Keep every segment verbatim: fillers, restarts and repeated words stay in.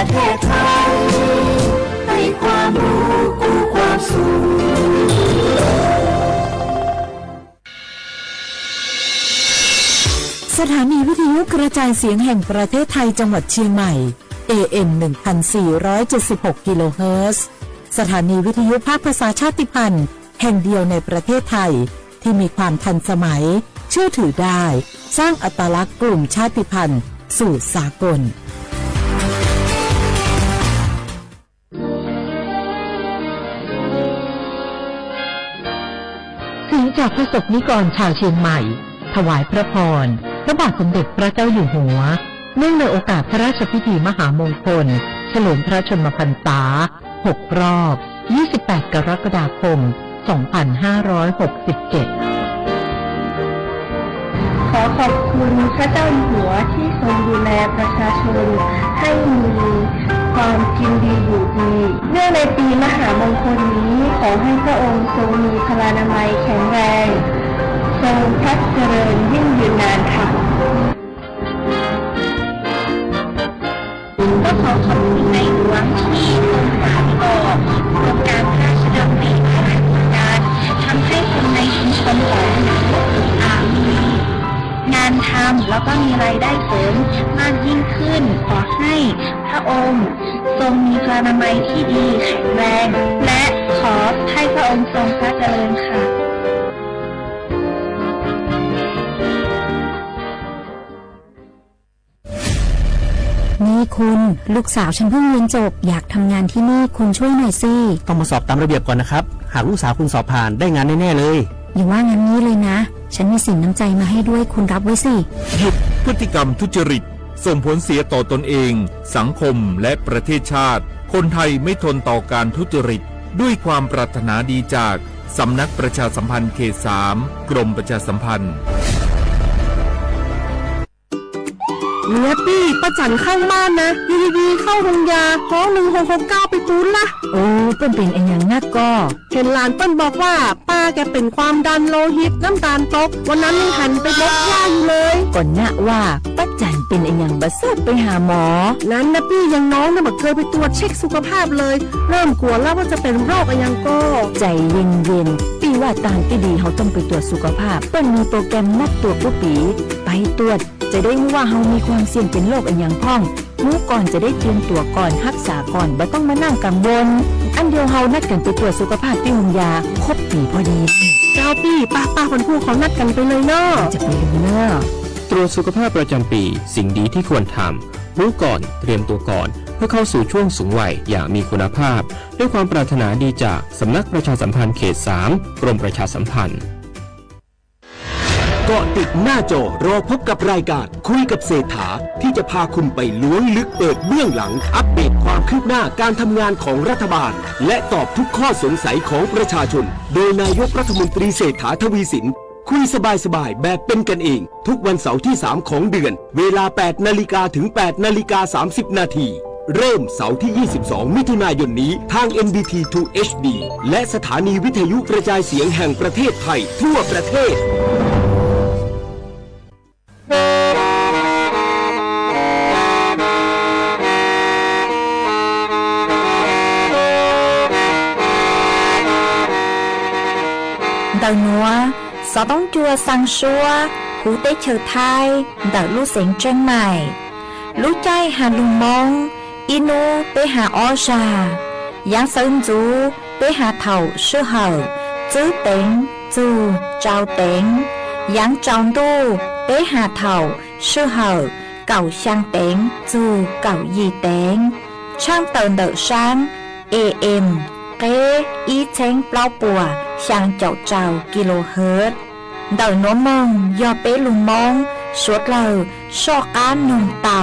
ประเทศไทย ให้ความรู้กู้ความสุข สถานีวิทยุกระจายเสียงแห่งประเทศไทยจังหวัดเชียงใหม่ เอ เอ็ม หนึ่งพันสี่ร้อยเจ็ดสิบหก กิโลเฮิรตซ์ สถานีวิทยุภาคภาษาชาติพันธุ์แห่งเดียวในประเทศไทย ที่มีความทันสมัย เชื่อถือได้ สร้างอัตลักษณ์กลุ่มชาติพันธุ์สู่สากล เสียงจากพระสงฆ์นิกรชาวเชียงใหม่ ถวายพระพร พระบาทสมเด็จพระเจ้าอยู่หัว เนื่องในโอกาสพระราชพิธีมหามงคล เฉลิมพระชนมพรรษา หกรอบ ยี่สิบแปด กรกฎาคม สองพันห้าร้อยหกสิบเจ็ด ขอขอบคุณพระเจ้าอยู่หัวที่ทรงดูแลประชาชนให้มีความกินดีอยู่ดี เนื่องในปีมหามงคลนี้ ขอให้พระองค์ทรงมีพลานามัยแข็งแรง ทรงพระเจริญยิ่งยืนนานค่ะ ก็ขอขอบคุณในหลวงที่ทรงสานต่อโครงการพระราชดำริพระราชกิจการ ทำให้คนในชุมชนของหนู อ่า มีงานทำแล้วก็มีรายได้เสริมมากยิ่งขึ้น ขอให้พระองค์ทรงมีพลานามัยที่ดีแข็งแรง และขอให้พระองค์ทรงพระเจริญค่ะ นี่คุณ ลูกสาวฉันเพิ่งเรียนจบ อยากทำงานที่นี่ คุณช่วยหน่อยสิ ต้องมาสอบตามระเบียบก่อนนะครับ หากลูกสาวคุณสอบผ่าน ได้งานแน่ๆเลย อย่าว่างั้นงี้เลยนะ ฉันมีสินน้ำใจมาให้ด้วย คุณรับไว้สิ หยุดพฤติกรรมทุจริต ส่งผลเสียต่อตนเอง สังคม และประเทศชาติ คนไทยไม่ทนต่อการทุจริต ด้วยความปรารถนาดีจากสำนักประชาสัมพันธ์เขตสาม กรมประชาสัมพันธ์ เนี่ยปี้ ป้าจั๋นข้างบ้านนะ อยู่ดีๆ เข้าโฮงยา ฮ้อง หนึ่งหกหกเก้า ไปปู๊ดละ โอ้ เปิ้นเป๋นอะหยังนักก่อ เห็นหลานเปิ้นบอกว่า ป้าแกเป๋นความดันโลหิต น้ำตาลตก วันนั้นยังหันไปบกหญ้าอยู่เลย ก่อนนะว่า ป้าจั๋นเป๋นอะหยังบ่ทราบไปหาหมอ นั้นนะปี้ อย่างน้องน่ะบ่เกยไปตรวจเช็คสุขภาพเลย เริ่มกั๋วละว่าจะเป๋นโรคอะหยังก่อ ใจ๋เย็นๆ ปี้ว่าตางตี้ดีเฮาต้องไปตรวจสุขภาพ เปิ้นมีโปรแกรมนัดตรวจกู้ปี๋ ไปตรวจ จะได้ฮู้ว่าเฮามีความเสี่ยงเป๋นโรคอะหยังพ่อง ฮู้ก่อนจะได้เตรียมตั๋วก่อน ฮักษาก่อน บ่ต้องมานั่งกังวล อันเดียวเฮานัดกั๋นไปตรวจสุขภาพตี้โฮงยา ครบปี๋พอดี เจ้าปี้ ป้าๆ พันธุ์ผู้เขานัดกั๋นไปเลยเนาะ จะไปเลยเนาะ ตรวจสุขภาพประจำปี๋ สิ่งดีที่ควรทำ รู้ก่อน เตรียมตัวก่อน เพื่อเข้าสู่ช่วงสูงวัยอย่างมีคุณภาพ ด้วยความปรารถนาดีจากสำนักประชาสัมพันธ์เขตสาม กรมประชาสัมพันธ์ เกาะติดหน้าจอ รอพบกับรายการคุยกับเศรษฐา ที่จะพาคุณไปล้วงลึกเปิดเบื้องหลัง อัปเดตความคืบหน้าการทำงานของรัฐบาล และตอบทุกข้อสงสัยของประชาชน โดยนายกรัฐมนตรีเศรษฐา ทวีสิน คุยสบายๆ แบบเป็นกันเอง ทุกวันเสาร์ที่สามของเดือน เวลาแปดนาฬิกาถึงแปดนาฬิกาสามสิบนาที เริ่มเสาร์ที่ยี่สิบสองมิถุนายนนี้ ทาง เอ็น บี ที ทู เอช ดี และสถานีวิทยุกระจายเสียงแห่งประเทศไทยทั่วประเทศ เดาหนัว สอต้องจัวซังซัว ฮูเต๊ะเชิงไทย เดาลูกเสียงเจียงใหม่ ลูกใจ้ฮาลูมง อี้หนูเต๊ะฮาอ้อซา ยางเซินจู เต๊ะฮาเถ่า ซื่อเห่อ จื้อเต็ง จู เจ้าเต็ง ยางจาวตู้ เต๊ะฮาเถ่า ซื่อเห่อ เก่าซางเต็ง จู เก่ายี่เต็ง ช่างเต่าเด๋อซาง เอ เอ็ม เก้ อี้เช้งเปล้าปั่ว ซางเจ๋าเจ้า กิโลเฮิรตซ์ เด๋อหนัวเมิง ยอเป๊ะลูมง สวดเล่า ซ่อก้านนงเต่า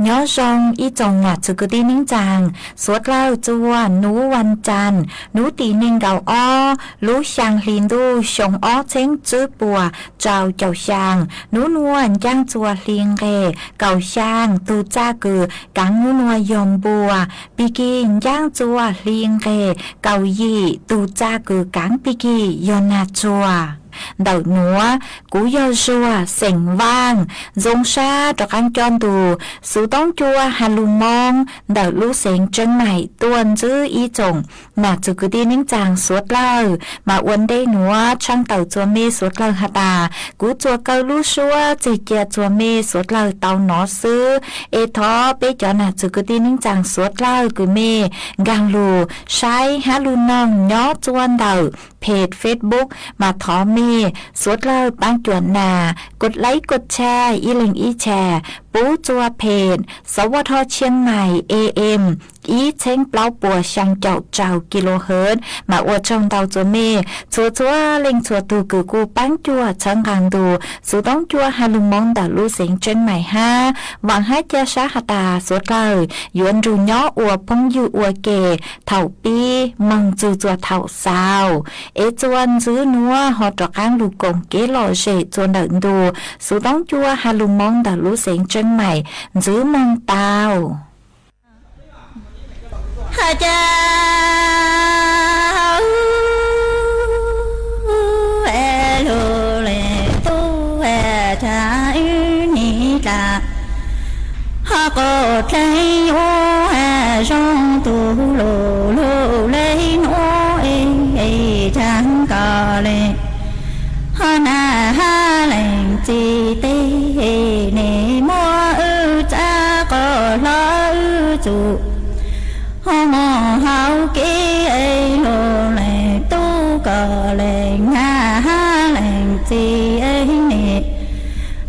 ย้อ Rong ib tsoom nà txwg kws tij neeb tsaa suav dlawg zuwa nuv wan can, nuv tim neeg nkaum ob lub xyaa hli ntuj xyoo ob txheeb tswb puas rau caum xyaa, nuv nua ncaab zuwa hli nqeg kaum xyaa, tug txaj kws kaav nuv nua yog npua, pig kig ncaab zuwa hli nqeg kaum yim, tug txaj kws kaav pig kig yog nag tsuag. Ntawm nuav kuv yog Zuag xeem Vaaj, zoo sab rov qaab coj ntu xuv toob cua ha lug Moob ntawm lub xeev Tseeb Maim tuaj ntsib ib tsoom nà txwg kws tij neeb tsaa suav dlawg. Mas ua ntej nuav tshaaj tawm txuas mej suav dlawg has tas, kuv txuas kaw lub suab txeg cia txuas mej suav dlawg tau nov xwb. Es thov peb cov nà txwg kws tij neeb tsaa suav dlawg kws mej nkaag lug saib hab lug noog nyob txuas ntawm page Facebook, mas thov mej suav dlawg paab cuam nas kod like kod share ib leeg ib share pub txuas page sawv tho Chiang Mai A M ib txheeb plaub puas xyaa caum rau kilohertz. Mas ua tsaug ntau txuas mej txhua txhua leej txhua tug kws kuj paab cuam txhawb nqaa ntu xuv toob cua ha lug Moob ntawm lub xeev Tseeb Maim hab. Vaam hab ca sab has tas suav dlawg yuav nrug nyob ua phooj ywg ua ke thaum pib moog txug txuas thaum xaus. Es txuas ntxiv nuav ho rov qaab lug koom kev lom zem txuas ntawm ntu xuv toob cua ha lug Moob ntawm lub xeev Tseeb Maim ntxiv moog tau. Has ca lug le tub has ca wb ni dlaab, ho koj dlev ub has zoo tug lug lug le nuav es caag koj le. Ho nag hab lees txij teb nes muab wb txav koj hlob wb txug, ho moog hauv kev es lug lees tub koj lees nag hab lees txij es nes,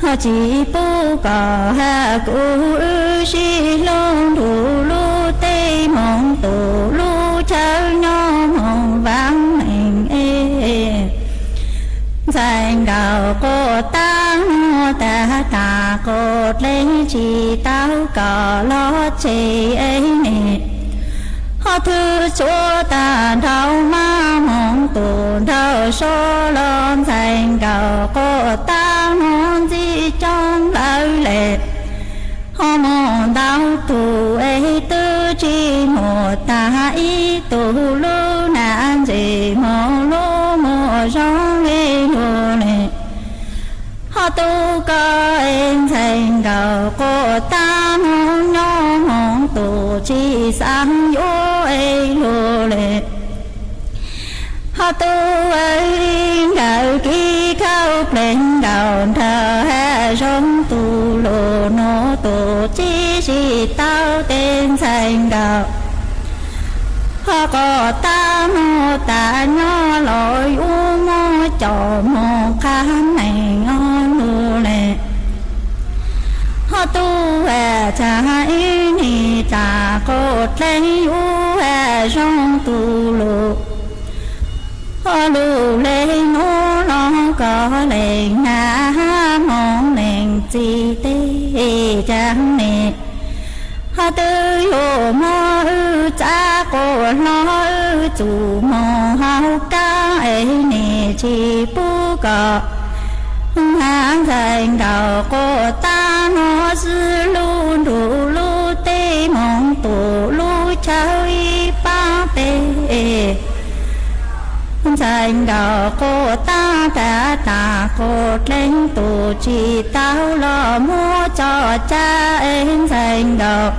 ho tsis pub koj hab kuv wb sib hlub nrug lub teb moog tug lub chaw nyob moog vaam meej es. Ntxhais nkaus quaj taag nuav taag taag quaj dlev tsis tau koj los tseg es nes, ho thwv tshuav taag nrho mab moog tug nrug sov los ntxhais nkaus quaj taag nuav ntxim coob lawm le. Ho moog ntau tug es twb tsis muaj taag ib tug lub nam ntse moog lub muag zoo le lug le. Ho tub koj es ntxhais nkaus quaj taag nuav nyob moog tug tsis xaav yuav es lug le. Ho tub es nkawm kib khauv pleev nkaus nrug hab zoo tug lug nuav tug tsis sib tau tes ntxhais nkaus, ho quaj taag nuav taag nyob los yuav muab coj moog qha meej ob lug le. Ho tub has ca wb ni dlaab quaj dlev ub has zoo tug lug, ho lug le nuav los koj lees nag hab moog lees txij teb caag ne. Ho twb yuav muab wb txav quaj hlob wb txug moog hauv kaab es nes tsis pub koj hab ntxhais nkaus quaj taag nuav xwb lug nrug lub teb moog tug lub chaw ib paab teb. Ntxhais nkaus quaj taag taag taag quaj dlev tug tsis tau los muab tso ca es ntxhais nkaus,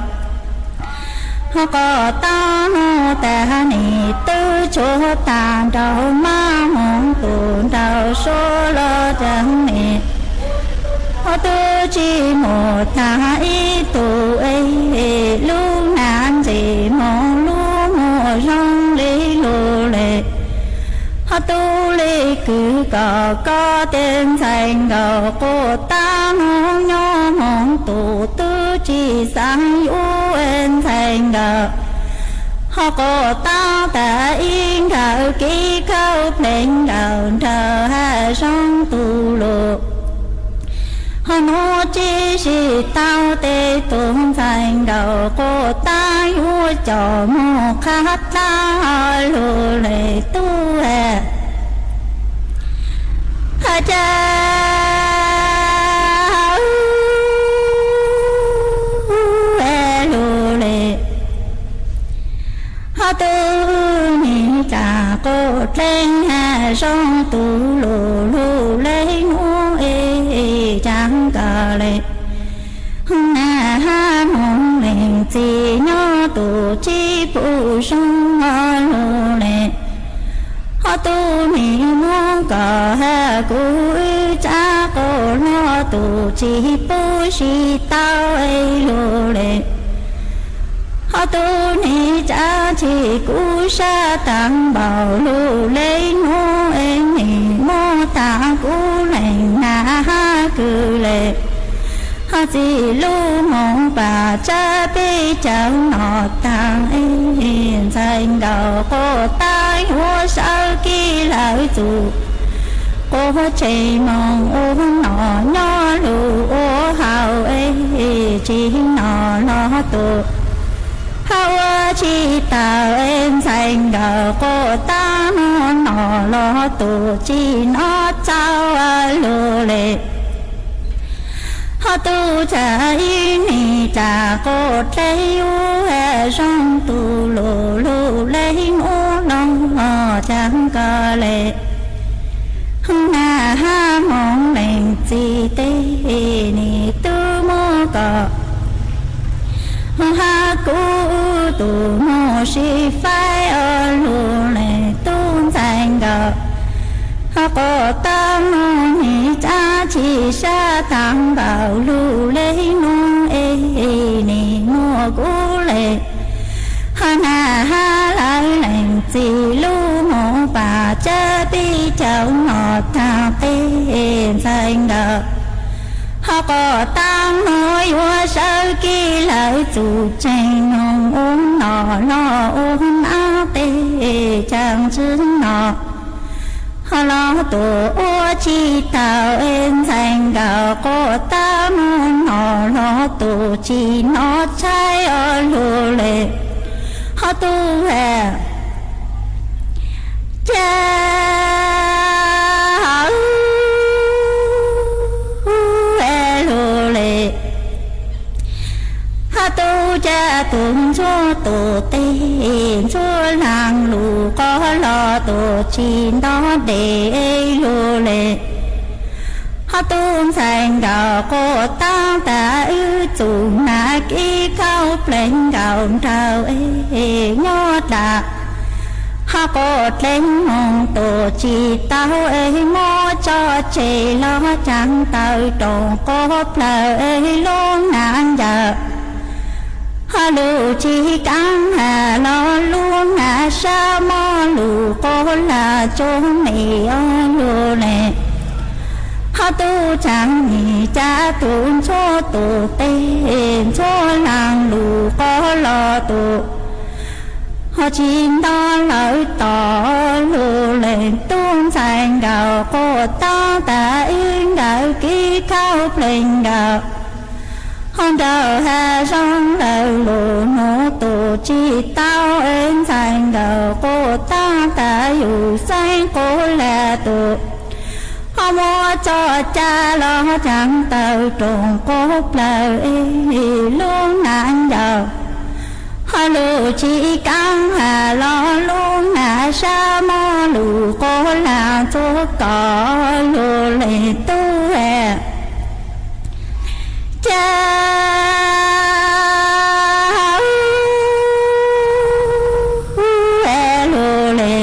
ho quaj taag nuav taag nis twb tshuav taag nrho mab moog tug nrug sov los caag nis, ho twb tsis muaj taag ib tug es lub nam ntse moog lub muag zoo le lug le. Ho tub le kws koj koj tes ntxhais nkaus quaj taag nuav nyob moog tug twb tsis xaav yuav es ntxhais nkaus, ho quaj taag taag ib nkawm kib khauv pleev nkaus nrug hab zoo tug lug, ho nuav tsis Tau te tu'n ntxhais nkaus koj tab yuav coj mus qhab dlaab lug le tub e. Has ca e lug le. Ho tub Niam Txaj Quj Dleeg has zoo tus lug lug le nuav e, caag kawg le. Nag hab moog lees txim nyob tus tsi pum zoo lug le. Ho tub Niam Moob Kos has kuv wb tsab quas lug tus tsi pum sib tau e lug le. Ho tub Niam Txaj Tsi kuv sab taag npaum lug le nuav e, Niam Moob taag kuv lees nag hab kws le. Ho txim lub moov paam tsab peb caug nom taag e, ntxhais nkaus koj tab yuav sawv kiv lawv txug quas tshee moog ua nom nyob lug ua hauv e, tsi nom lug tuaj hab ua tsi tau e, ntxhais nkaus koj tab muab nom lug tuaj tsi nom txaus lug le. Ho tub Txaj Ib Niam Txaj Quj Dleeg yuav has zoo tus lug lug le nuav lug caag kawg le. Nag hab moog lees txim tes Niam Tub Moob Kos hab kuv tug moog sib faib o lug le tub ntxhais nkaus. Ho koj tab muab Niam Txaj Tsi sab taag npaum lug le nuav e, Niam muab kuv le. Ho nag hab lawv lees txim lub moov paam tsab peb caug nom taag tes ntxhais nkaus. Ho koj tab muab yuav sawv kiv lawv txug tseeg moog ua nom lug ua nab tes caag tsi nom ho lug tuaj ua tsi tau e, ntxhais nkaus koj tab muab nom lug tuaj tsi nom tshaib o lug le. Ho tub has ca e lug le. Ho tub ca tug ntxhuav tus teg ntxhuav laag lug quas lug tuaj tsi nto deg lug le. Ho tub ntxhais nkaus koj tab tas wb txug nag kib kauj pleeg nkaus nraug e nyob dlaag. Ho Quj Dleeg moog tuaj tsi tau e, muab tso tseg lug caag taw roos quas plawg e lub nag ncaws. Ho lug tsi kaab has lug lub nag sab mob lug quas laag tsuag mem o lug le. Ho tub caag Niam Txaj tug ntxhuav tus teg ntxhuav laag lug quas lug tuaj ho tsi nto lawv tog lug le. Tub ntxhais nkaus koj tab tas wb nkaus kib kauj pleeg nkaus ho nraug has zoo lawv lug nuav tuaj tsi tau e, ntxhais nkaus koj tab tas yug xeeb quas laag tuaj ho muab tso tseg lug caag taw roos quas plawg e lub nag ncaws. Ho lug tsi kaab has lug lub nag sab mob lug quas laag txuas kos lug le tub has ca e lug le.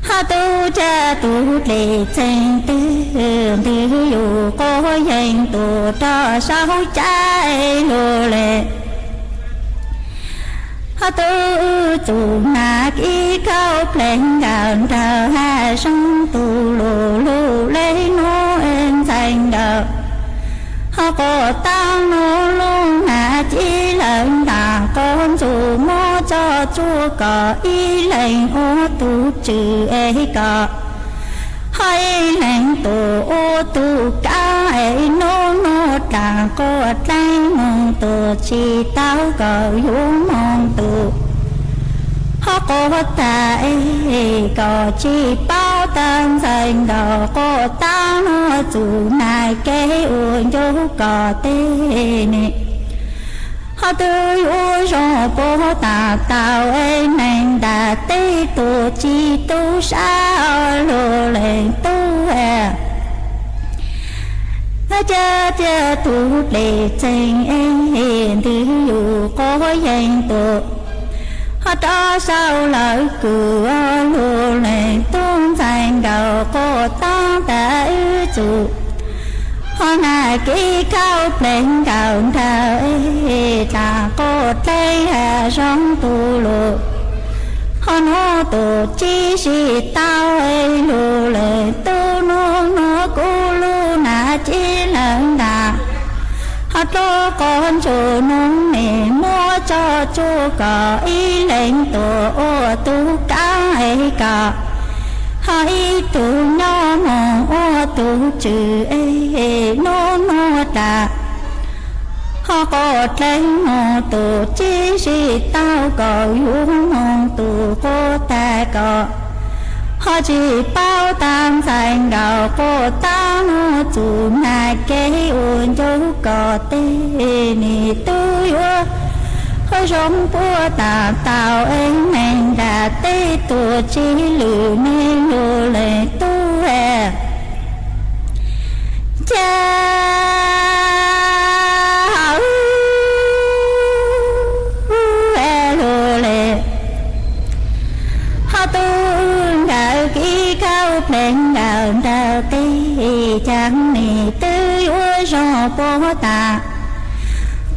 Ho tub ca tug dlej txeeg twg ntws yug quas yeeg tuaj rau saum ca e lug le. Ho tub txug nag kib kauj pleeg nkaus nraug has zoo tus lug lug le nuav e, ntxhais nkaus. Ho koj tab muab lub nag ci lawv ntaag quas ntxug muab tso tsuav kos ib leeg ua tug tswv e kos Hoi ih leen tuaj ua tuj kav es nuj nuj dlaag quaj dleeg moog tuaj tsi tau kawg yuav moog tuaj. Hos quaj taag es koj tsi paub taag ntxhais nkaus quaj taag nuav txug naaiv kev ua ncuj koj teg ne. Hos tub yuav zoo puag taag tau es neeg ntaag teb tuaj tsi tub sab lug leeg tub es ca tiag tug dlej txeeg es ntws yug quav yeeg tuaj. Hos rov sau lawv kws lug leeg tub ntxhais nkaus quaj taag tas wb txug. Hos naaiv kev khauj pleeg nkaus nraug es dlaag quaj dleeg has zoo tug lug. Hos nuav tuaj tsi sib tau es lug leeg tub nuav nuav kuv lug naaiv tsi lawv ntaag. Hos dluab quas ntsuag nuav mej muab tso tsuag koj ib leeg tuaj ua tug kav es koj hos ib tug nyob moog ua tug tswv es nuav nuav dlaag. Hos quaj dleeg moog tuaj tsi sib tau koj yuav moog tuaj quaj taag koj hos tsi paub taag ntxhais nkaus quaj taag nuav txug naaiv kev ua ncuj koj teg ne. Tub yuav hos zoo puag taag tau es neeg ntaag teb tuaj tsi lug ne lug leeg tub es ca hawv lug leeg. Hos tub nkaus kev khauj pleeg nkaus nraug teg caag ne. Tub yuav zoo puag taag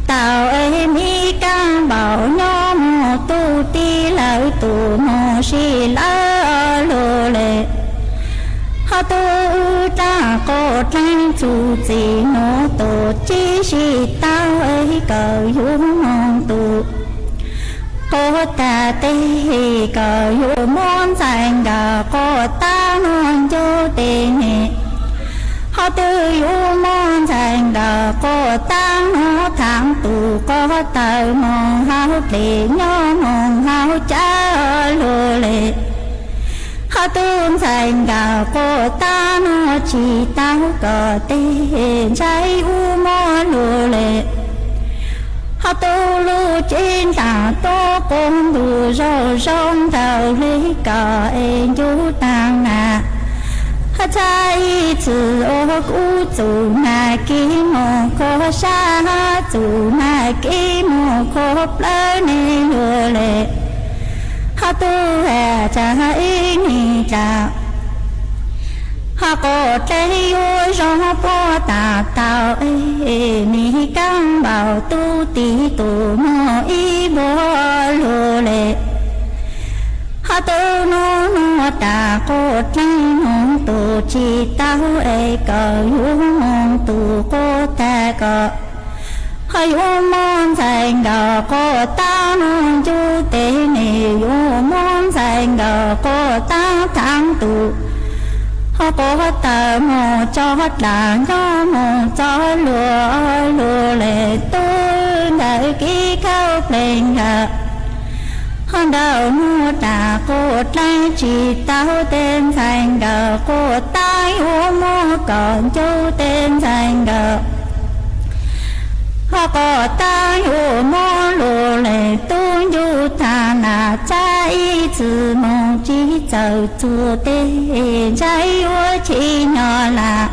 tau es mej kaaj npaum nyob moog tub tij lawv tug moog sib lawv lug leeg. Hos tub dlaag quaj dleeg txug txim nuav tuaj tsi sib tau es koj yuav moog tuaj quaj taag teg koj yuav muab ntxhais nkaus quaj taag nuav ncuj teg ne. Hos tub yuav muab ntxhais nkaus quaj taag nuav thaam tug quaj tawv moog hauv dlej nyob moog hauv caav lug leeg. Hos tub ntxhais nkaus quaj taag nuav tsi tau koj teg ntshai yuav muab lug leeg. Hos tub lub cev dlaag tuab quas ntug zoo zoo nraug le koj es ncuj taag naaiv. Hos txhad ib txwm uas kuv txug naaiv kev moog khuam sab hab txug naaiv kev moog khuam plawv ne lug leeg. Hos tub has txhad ib nig dlaag hos quaj dleeg yuav zoo puag taag tau es mej kaaj npaum tub tij tug moog ib npuaj lug leeg. Hos tub nuav nuav dlaag quaj dleeg moog tuaj tsi tau es koj yuav moog tuaj quaj taag koj hos yuav muab ntxhais nkaus quaj taag nuav ncuj teg ne, yuav muab ntxhais nkaus quaj taag thaam tug hos quaj tawv moog tso dlaag nyob moog tso luag lug leeg tub ntawm kev khauj pleeg nkaus. Hos nraug nuav dlaag quaj dleeg tsi tau teg ntxhais nkaus quaj taag yuav muab koj ncuj teg ntxhais nkaus hos quaj taag yuav muab lug leeg tub ncuj taag naaiv txhad ib txwm moog tsi txawm txuas teg ntshai yuav chim nyog laam.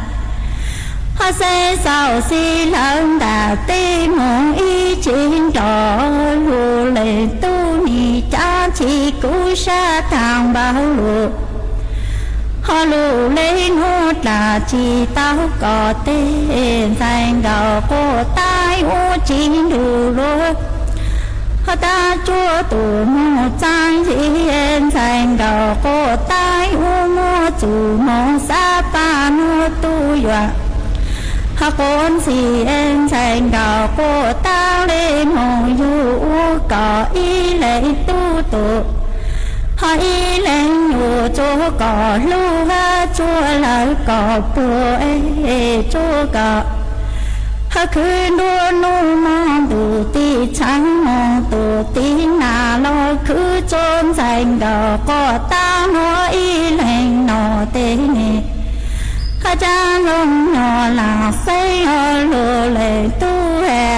Hos xeeb xaum xib lawv ntaag teb moog ib tsev nrov lug leeg tub nim caab tsi kuv sab thaam npaum lug hos lug leeg nuav dlaag tsi tau koj teg ntxhais nkaus quaj taag yuav tsi nrug luag hos taag cuab tug moog txaang yig ntxhais nkaus quaj taag yuav muab txug moog xab paab nuav tub yuam hos quav ntxhim ntxhais nkaus quaj taag le moog yug ua koj ib leeg tub tug hos ib leeg yuav txug koj lug hab Tsuv lawv koj pua e, tsuv koj. Hov khưn duav nuv, mong duqv ti tshang, mong duqv ti nas, lawv khưn tsuv ntxhais nkawd koj tau nuav ib leeg nor tes ne. Hov jaav loo nyob laang xeeb, o lug leej tub e.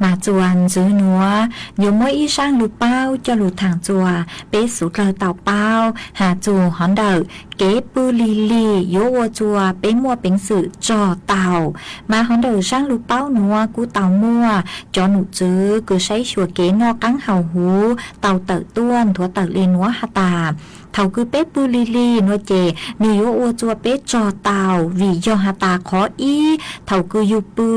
Mas txuas ntxiv nuav, yuav muab ib zaab lug paub coj lug thaam txuas peb suav dlawg tau paub has txug hov ntawm kev pw lig lig yuav ua txuas peb muaj peev xwm tsog taus. Mas hov ntawm zaab lug paub nuav kuj tau muaj cov num tswv kws saib xyuas kev noj qaab haus huv tau tawm tuaj nthuav tawm le nuav has tas, thaus kws peb pw lig lig nua ces nwg yuav ua txuas peb tsog taus, vim yog has tas qhov ib, thaus kws yug pw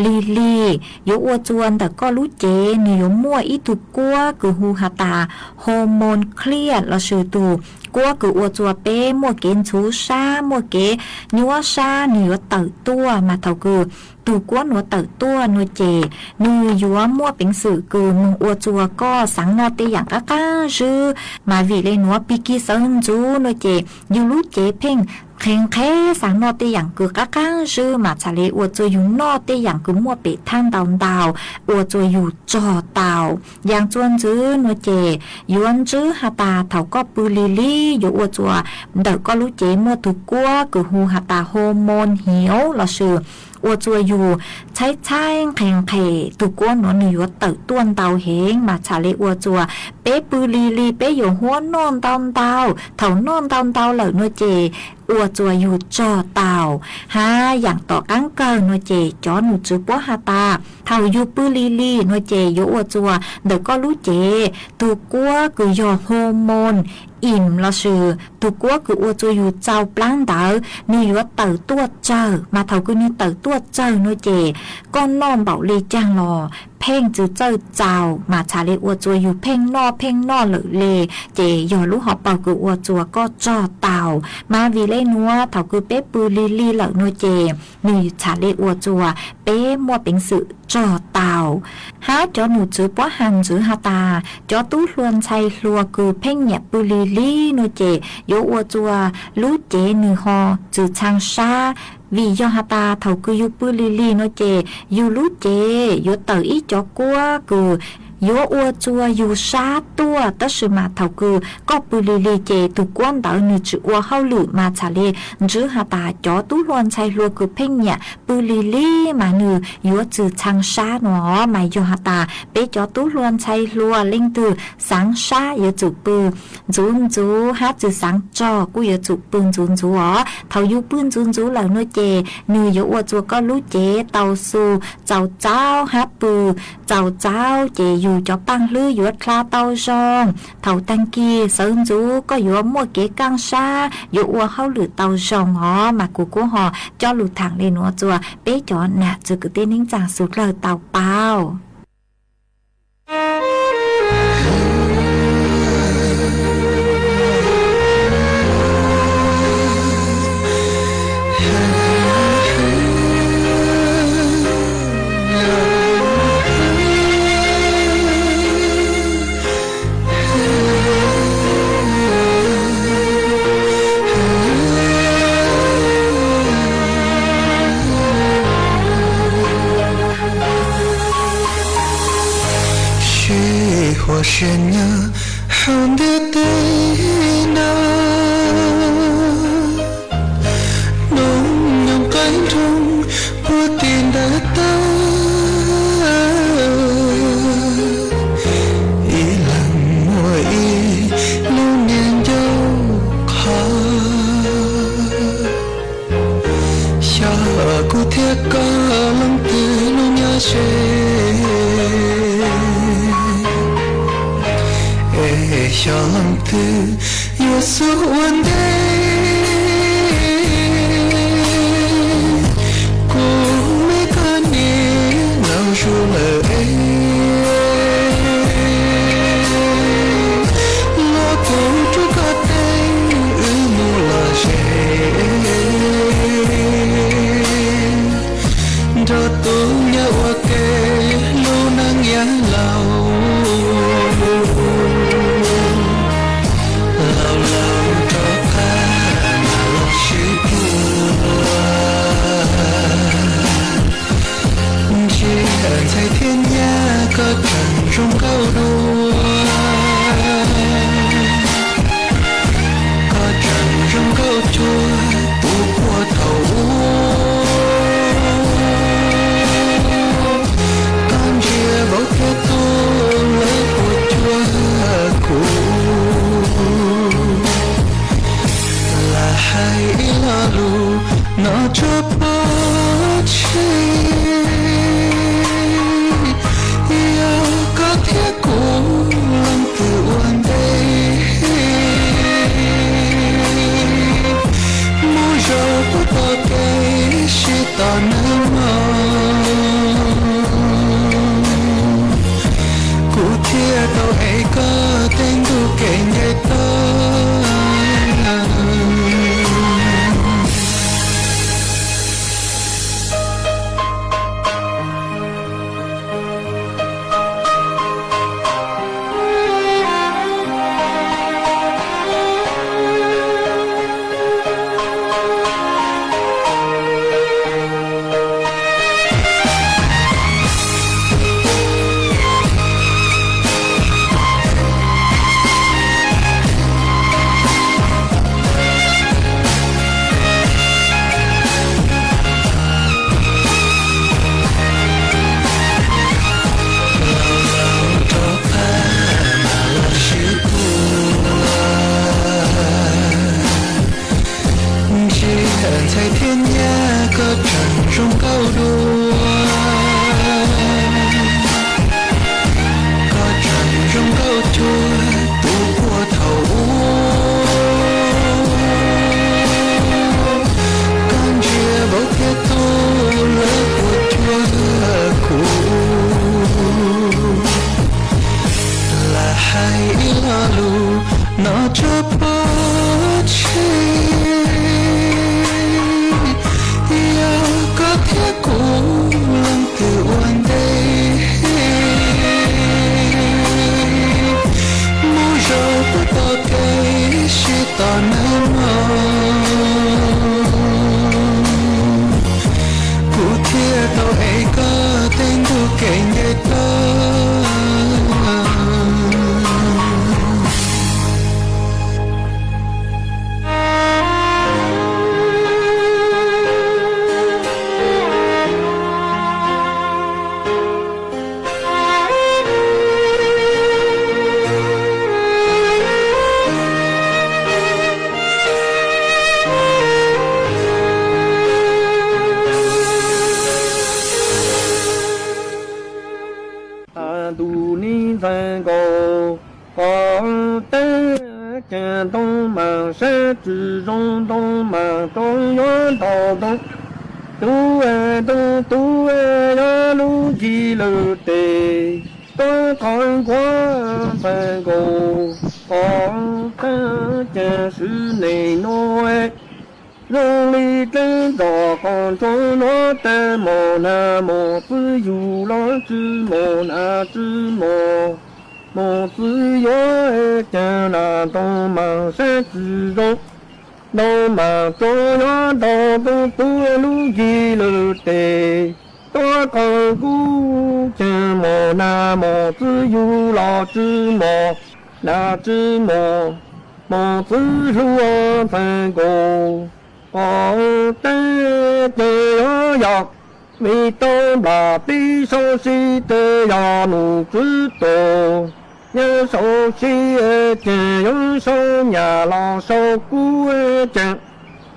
lig lig yuav ua txuas ntawm koj lub cev nwg yuav muaj ib tug kuab kws hu has tas hormone kliaj lossis tug kuab kws ua txuas peb muaj kev ntxhuv sab, muaj kev nyuab sab, nwg yuav tawm tuaj. Mas thaus kws tug kuab nuav tawm tuaj nua ces nwg yuav muaj peev xwm kws moog ua txuas koj xaav noj tej yaam qaab qaab zwb. Mas vim le nuav pig kig sawv ntxuv nua ces yug lub cev pheej nqhes nqhes xaav noj tej yaam kws qaab qaab zwb, mas txhad le ua txuas yug noj tej yaam kws muaj pem thaaj ntau ntau, ua txuas yug tsog taus. Yaam txuas ntxiv nua ces yuav ntswb has tas thaus koj pw lig lig yuav ua txuas ntawm koj lub cev muaj tug kuab kws hu has tas hormone hiuv lossis ua txuas yug tshaib tshaib nqhes nqhes, tug kuab nuav nwg yuav tawm tuaj ntau heev, mas txhad le ua txuas peb pw lig lig peb yuav huab noj ntau ntau. Thaus noj ntau ntau lawm nua ces ua txuas yug tsog taus. Hab yaam tom qaab kawg nua ces cov num tswv puab has tas thaus yug pw lig lig nua ces yuav ua txuas ntawm koj lub cev tug kuab kws yog hormone im lossis tug kuab kws ua txuas yug txaus plaab ntawd nwg yuav tawm tuaj tsawg. Mas thaus kws nwg tawm tuaj tsawg nua ces koj noj npaum le caag los pheej tsi txawj txaus, mas txhad le ua txuas yug pheej noj pheej noj lawm le, ces yog lub hauv paug kws ua txuas koj tsog taus. Mas vim le nuav thaus kws peb pw lig lig lawm nua ces nwg txhad le ua txuas peb muaj peev xwm tsog taus. Hab cov num tswv puab has ntxiv has tas cov tub hluas ntxhais hluas kws pheej nyiam pw lig lig nua ces yuav ua txuas lub cev nwg ho tsi txhang sab. Vim yog has tas thaus kws yug pw lig lig nua ces yug lub cev yuav tawm ib cov kuab kws yuav ua txuas yug sab tuaj, tab sis mas thaus kws koj pw lig lig ces tug kuab ntawd nwg tsi ua hauj lwm, mas txhad le ntswb has tas cov tub hluas ntxhais hluas kws pheej nyiam pw lig lig mas nwg yuav tsi txhang sab nua. Mas yog has tas peb cov tub hluas ntxhais hluas leej twg xaav sab yuav tsum pw ntxuv ntxuv, hab tsi xaav tsog kuj yuav tsum pw ntxuv ntxuv os. Thaus yug pw ntxuv ntxuv lawm nua ces nwg yuav ua txuas koj lub cev tau xu txaus txaub hab pw txaus txaub, ces yug cov paaj hlwb yuav dlha tau zoo. Thaus taag kis sawv ntxuv koj yuav muaj kev kaaj sab, yuav ua hauj lwm tau zoo os. Mas kuv kuj ho coj lug thaam le nuav txuas peb cov nam txwv kwv tij neej tsaa suav dlawg tau paub. Sib huas sib nyas hauv ntiaj teb no, noob nyoog qaib nroog puag tim ntawd tag, ib leeg muaj ib lub niag ncauj qha. Xyov kuv thiab koj leej twg lub nyob ze, es xyov leej twg yuav xub ua ntej. Kuv me koj niam laus zuag lawm es, los kuv rub koj teeb wb mus lom zem, nrog tub nyab ua ke lub neej yav laus. Laus laus rov qab Ntsia ntxhais thiab nyab, koj tseem zoo nkauj dua. Koj tseem zoo nkauj cuag tus puag thaum ub. Koj ntsia vauv thiab tub lawv puas cuag kuv. Lam hais ib lo lus no tso puag tsi, yog koj thiab kuv leej twg ua ntej, mus zov puag tom kev sib tos nawb mog. Kuv thiaj tau ev koj tej ntu kev nce toj. Ntuj ni ntxhais nkaus, koj teeb caag ntoo mas saib tsi zoo, ntoo mas rua yuav ntaus ntoo, tub ntoo tub yuav lub ncig lawm tes, tuab qos nkuav ntxhais nkaus, koj teeb caag swv neeg nuav zoo li dleeb nrog qos ntsuab nuav tes, mos nag mos txwv yug los tsi mos, nag tsi mos, mos txwv yuav caag, ntaus ntoo mas saib tsi zoo, ntoo mas rua yuav ntaus ntoo, tub lub ncig lawm tes, tuab qos nkuav caag, mos nag mos txwv yug los tsi mos, nag tsi mos, mos txwv hlub ntxhais nkaus, koj teeb caag yuav yog, vim tau nplam peb sau sib tes yog num tswv tuag, nyob sau sib caag yuav sau nyam los sau kub caag,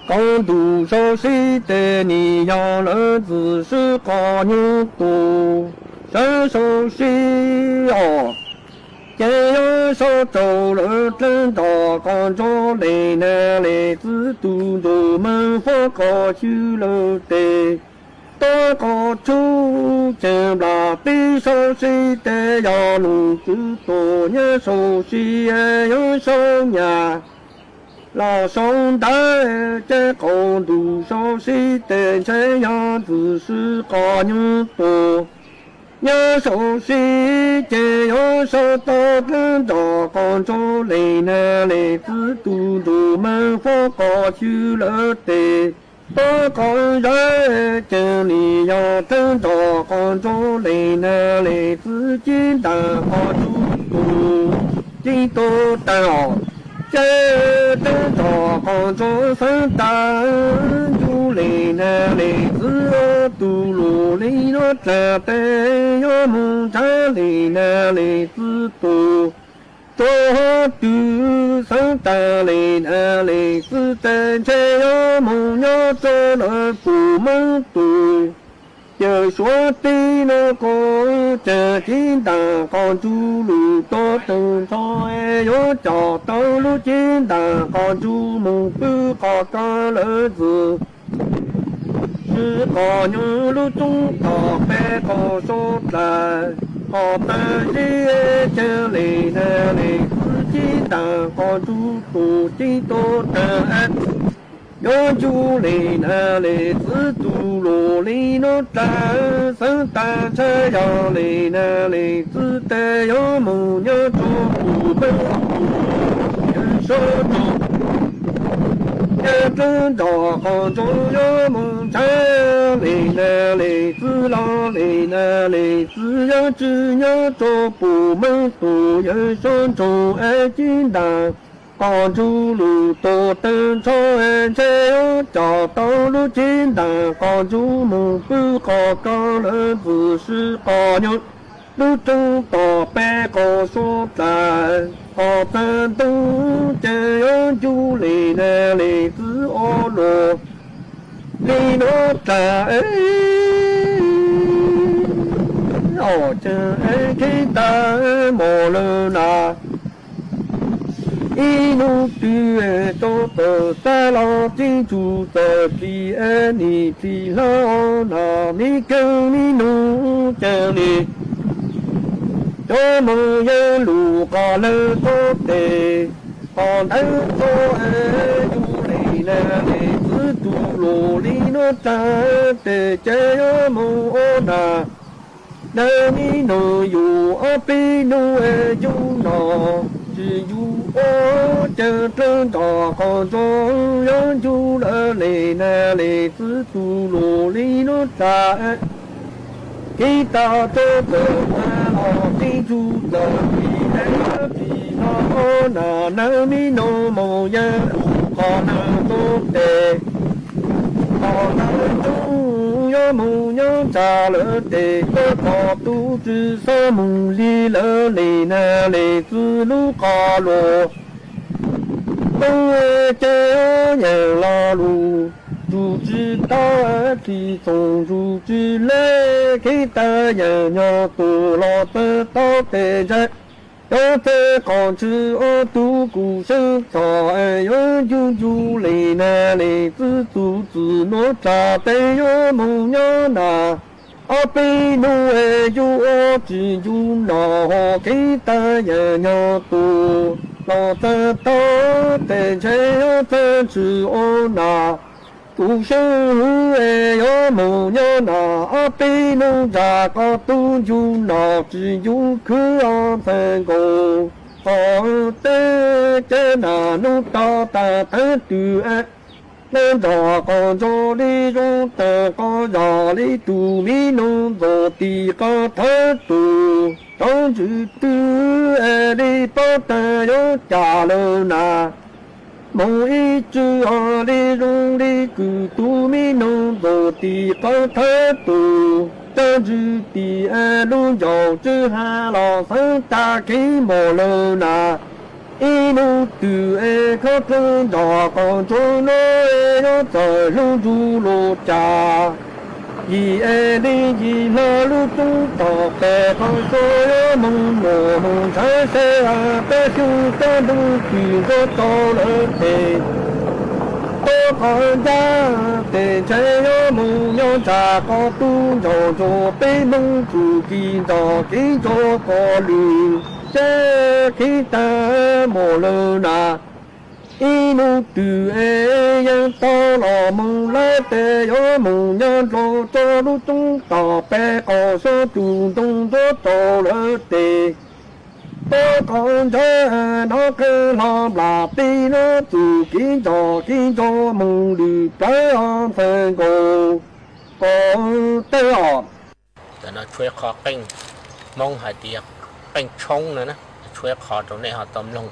qaug ntuj sau sib tes nim yog lawv ntxwg sib qos nyuj tuag, sawv sau sib os. Ces yuav sau rau lawv dleeb nrog qos ntsuab, leej nag leej txwv tu ntsuag meej huab qos xyw lawm tes, tuab qos tshub caag nplam peb sau sib tes yog num tswv tuag, nyob sau sib yuav sau nyam los sau ntawv, ces qaug ntuj sau sib tes ntshai yog ntxwg sib qos nyuj tuag, nyob sau sib ces yuav sau tau dleeb nrog qos ntsuab, leej nag leej txwv tu ntsuag meej huab qos xyw lawm tes, tuab qos zawv ces nim yog dleeb nrog qos ntsuab, leej nag leej txwv ceeb ntaag qos ntsuab tuag, ceeb tuag taag os. Ces dleeb nrog qos ntsuab xeeb tas ncu, leej nag leej txwv ua tug lug li nuav dlaag tes, yuav moog nrhav leej nag leej txwv tuag, rua huv twg xeeb tas leej nag leej txwv tes, ntshai yuav moog nyob rua lawv puj meej tug. Yawg suav teb nuav koj caag ceeb ntaag qos ntsuab lug tuab teeg nrho, yuav coj tau lub ceeb ntaag qos ntsuab moog pwb qos kag lawv ntxwg sib qos nyuj lub roob tog peb qos suav dlaag. ขอเตอร์เย้ยเจิงเหล่นนาเหล่นจื้อ เจ๊นด่างกอจุ๊ก ตั๋วเจ๊นโตเติง ย้อนจูเหล่นนาเหล่นจื้อ ตู่หล่อหลีน้องจ๋า เซิงต๋าใช้ยาวเหล่นนาเหล่นจื้อ แต่ย้อนหมู่ย้อนโจร ปู่เปิ้นยังซ้อนโจร ยังเจิงจ๋อของโจร ย้อนหมู่ใช้เหล่นนาเหล่นจื้อ ลอเหล่นนาเหล่นจื้อ ย้อนจื้อย้อนโจร ปู่เปิ้นตั๋วยังซ้อนโจร ไอ้เจ๊นด่าง ก่อนจูหลู่โตเติง ช้อแอนเชยจ๋อ เต้าลู่เจ๊นด่าง ก่อนจูหมู่ปื้อ ก่อเกาเหลินจื้อ ซื่อก่อยุด ลู่จุงต่อไป ก่อโซตา ก่อเติงตุ๊เจิง ย้อนจูเหล่นนาเหล่นจื้อ อ่อหล่อหลีน้องจ๋าเอ้ย อ่อเจิงเอ้ย เจ๊นด่างหมดเลยนา อีหนูตื่น โตเปิดต๋าลอ จิ๊งจูเต๋อผี เอ้ย หนีผีลาวนา มีเกิ่งมีหนูเจิงหลี โจรหมู่ยังหลู่ก่อเลินโตเต๋ ก่อเติงโตเอ้ย จูเหล่นนาเหล่นจื้อ ตู่หล่อหลีน้องจ๋า แต่เจยโมโอนา เดินมีหนูอยู่ อ้อปี้หนูเอ้ย อยู่หนอ จื้ออยู่โอ เจิงเติงจ๋อของโจร ย้อนจูเลอเหล่นนาเหล่นจื้อ ตู่หล่อหลีน้องจ๋า เจ๊นด่างโจรเปิดต๋าลอ จิ๊งจูเต๋อผี เอ้ย ผีลาวนา เดินมีหนูหมู่ยังหลู่ก่อเลินโตเต๋ ก่อเติงตุ๊ ย้อนหมู่ย้อนจ๋าเลอเต๋ ก็ก่อตุ๊จื้อ ซ้อนหมู่หลีเลอเหล่นนาเหล่นจื้อ ลู่ก่อหล่อ ตุ๊เอ้ย เจยอย่างลอหลู่ จูจื้อเต้า ตี้ส่งจูจื้อเล่ เจ๊นด่างอย่างยอตู่ ลอเติงเต้าเต๋ใจ๊ ยอเต๋ก่อนจื้อ อ้อตุ๊กูเซิงต่อ เอ้ย ย้อนอยู่อยู่เหล่นนาเหล่นจื้อ ตู่จื้อน้องจ๋า แต่ย้อนหมู่ย้อนนา อ้อปี้หนูเอ้ย อยู่โอ จื้ออยู่หนอ เจ๊นด่างอย่างยอตู่ ลอเติงเต้าเต๋ใจ๊ ยอเต๋จื้อโอนา กูเซิงหื้อเอ้ย ย้อนหมู่ย้อนนา อ้อปี้หนูจ๋า ก่อตุ๊อยู่หนอ จื้ออยู่คืออ่อนเซิงโก ก่อเติงเจอหน้าหนูต่อต๋าเถิงตื่นเอ้ย เติงจ๋อก่อโจรหลีโจร เติงก่อจ๋อหลีตู่ มีหนูโตตี๋ก่อเถิงตู่ จ๋องจื้อตื่นเอ้ย หลีป้อเติงย้อนจ๋าเลอนา หมู่อี้จื้ออ่อนหลีลุงหลีกือ ตู่มีหนูโตตี๋ก่อเถิงตู่ จ๋องจื้อตี๋เอ้ย ลุงจ๋องจื้อหาหล่อเซิงจ๋าเข็งหมดเลอนา อีหนูตื่นเอ้ย เข้าเติงจ๋อก่อโจรน้อย ย้อนเจิงลุงจูหล่อจ๋า หยีเอ้ย หลีหยีลอ ลู่จุงต่อแปะ ก่อโจรย้อนหมู่หมู่หมู่ใช้เสอา แปะซิวเติงลุงตื่นโจรโตเลอเต๋ โตก่อจ๋าเต๋ใช้ย้อนหมู่ย้อนจ๋า ก่อตุ๊จ๋องโจร เป๋นหมู่จู๋กิ๋นจ๋อกิ๋นโจรก่อลือ เจ๊เข็งต๋าหมดเลอนา อีหนูตื่นเอ้ย ยังเต้าหล่อหมู่หลายเต๋ ย้อนหมู่ย้อนโจร โจรลู่จุงต่อแปะ ก่อโจรจุงตรงโจรโตเลอเต๋ โตก่อจ๋าน้องเกอหล่อหลา ปี้น้องจู๋กิ๋นจ๋อกิ๋นโจร หมู่หลู่เป๋าอ่อนเซิงโก ก่อเติงอ่อน แต่น่ะช่วยขอเป้งมงหายเตียก เป้งชงน่ะนะ ช่วยขอตรงนี้หาตำลง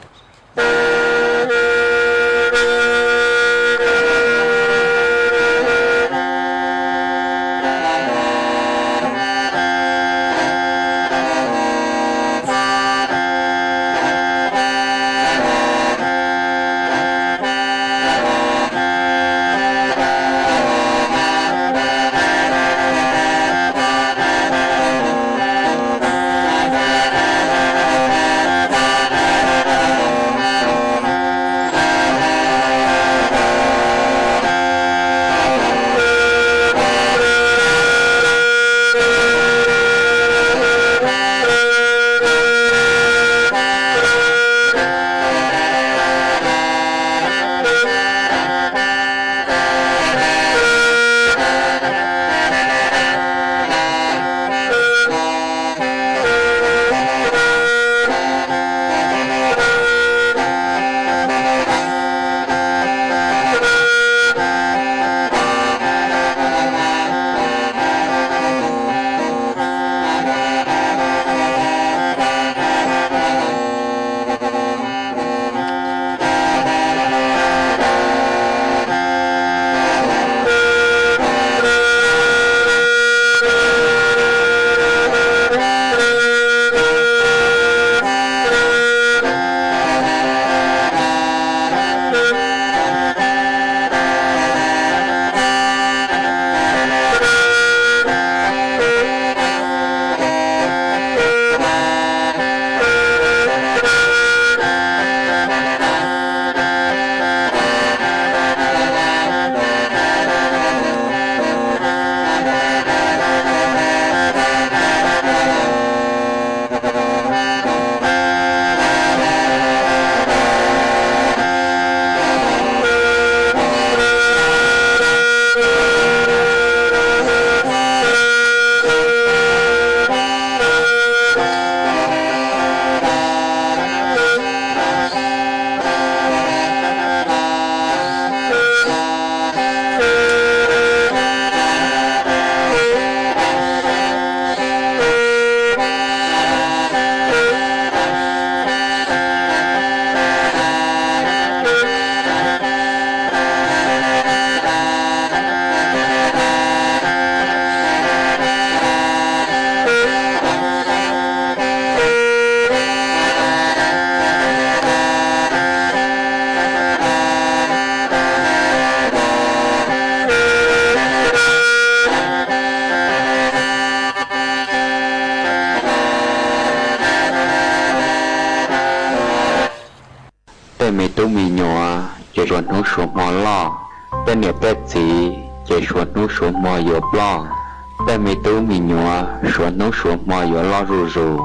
Tej me tub me nyuam ces suav hnub suav hmo loj. Tej niam tej txiv ces suav hnub suav hmo yuav ploj. Tej me tub me nyuam suav hnub suav hmo yuav loj zuj zus.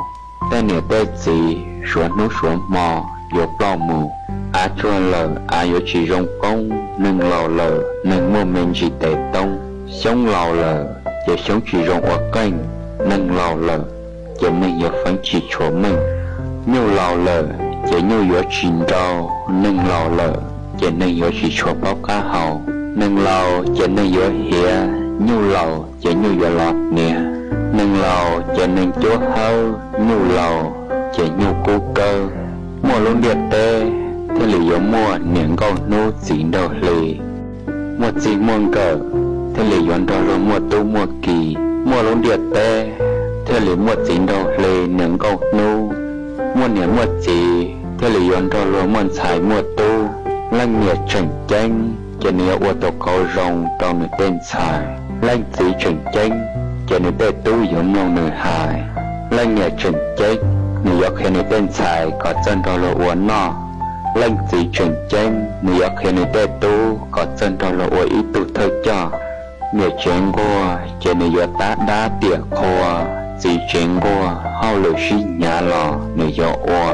Tej niam tej txiv suav hnub suav hmo yuav ploj mus. Av tsuag lawm av yuav tsis zoo koob, neeg laus lawm neeg muaj me ntsis tes toob. Xyoob laus lawm ces xyoob tsis zoo ua qeej, neeg laus lawm ces neeg yuav feeb tsis tshua meej. Nyuj laus lawm ces nyuj yuav tsis nrau, neeg laus lawm ces neeg yuav tsis tshua paub qab hau. Neeg laus ces neeg yuav hiav, nyuj laus ces nyuj yuav lov hniav. Neeg laus ces neeg cuab hawb, nyuj laus ces nyuj kub kawb. Muaj lub ntiaj teb thiaj li yuav muaj niam nkauj hnub txiv nraug hli. Muaj txij muaj nkawm thiaj li yuav nrog luag muaj tub muaj ki. Muaj lub ntiaj teb thiaj li muaj txiv nraug hli niam nkauj hnub. Muaj niam muaj txiv thiaj li yuav nrog luag muaj ntxhais muaj tub. Leej niam tseem ceeb ces nws yuav ua tau qauv zoo rau nws tej ntxhais. Leej txiv tseem ceeb ces nws tej tub yuav mloog nws hais. Leej niam tseem ceeb nws yuav qhia nws tej ntxhais kom txawj nrog luag ua noj. Leej txiv tseem ceeb nws yuav qhia nws tej tub kom txawj nrog luag ua ib tug thawj coj. Niam tsev nquag ces nws yuav tab dab tiam qhua. Txiv tsev nquag hauj lwm sib hnyav los nws yuav ua.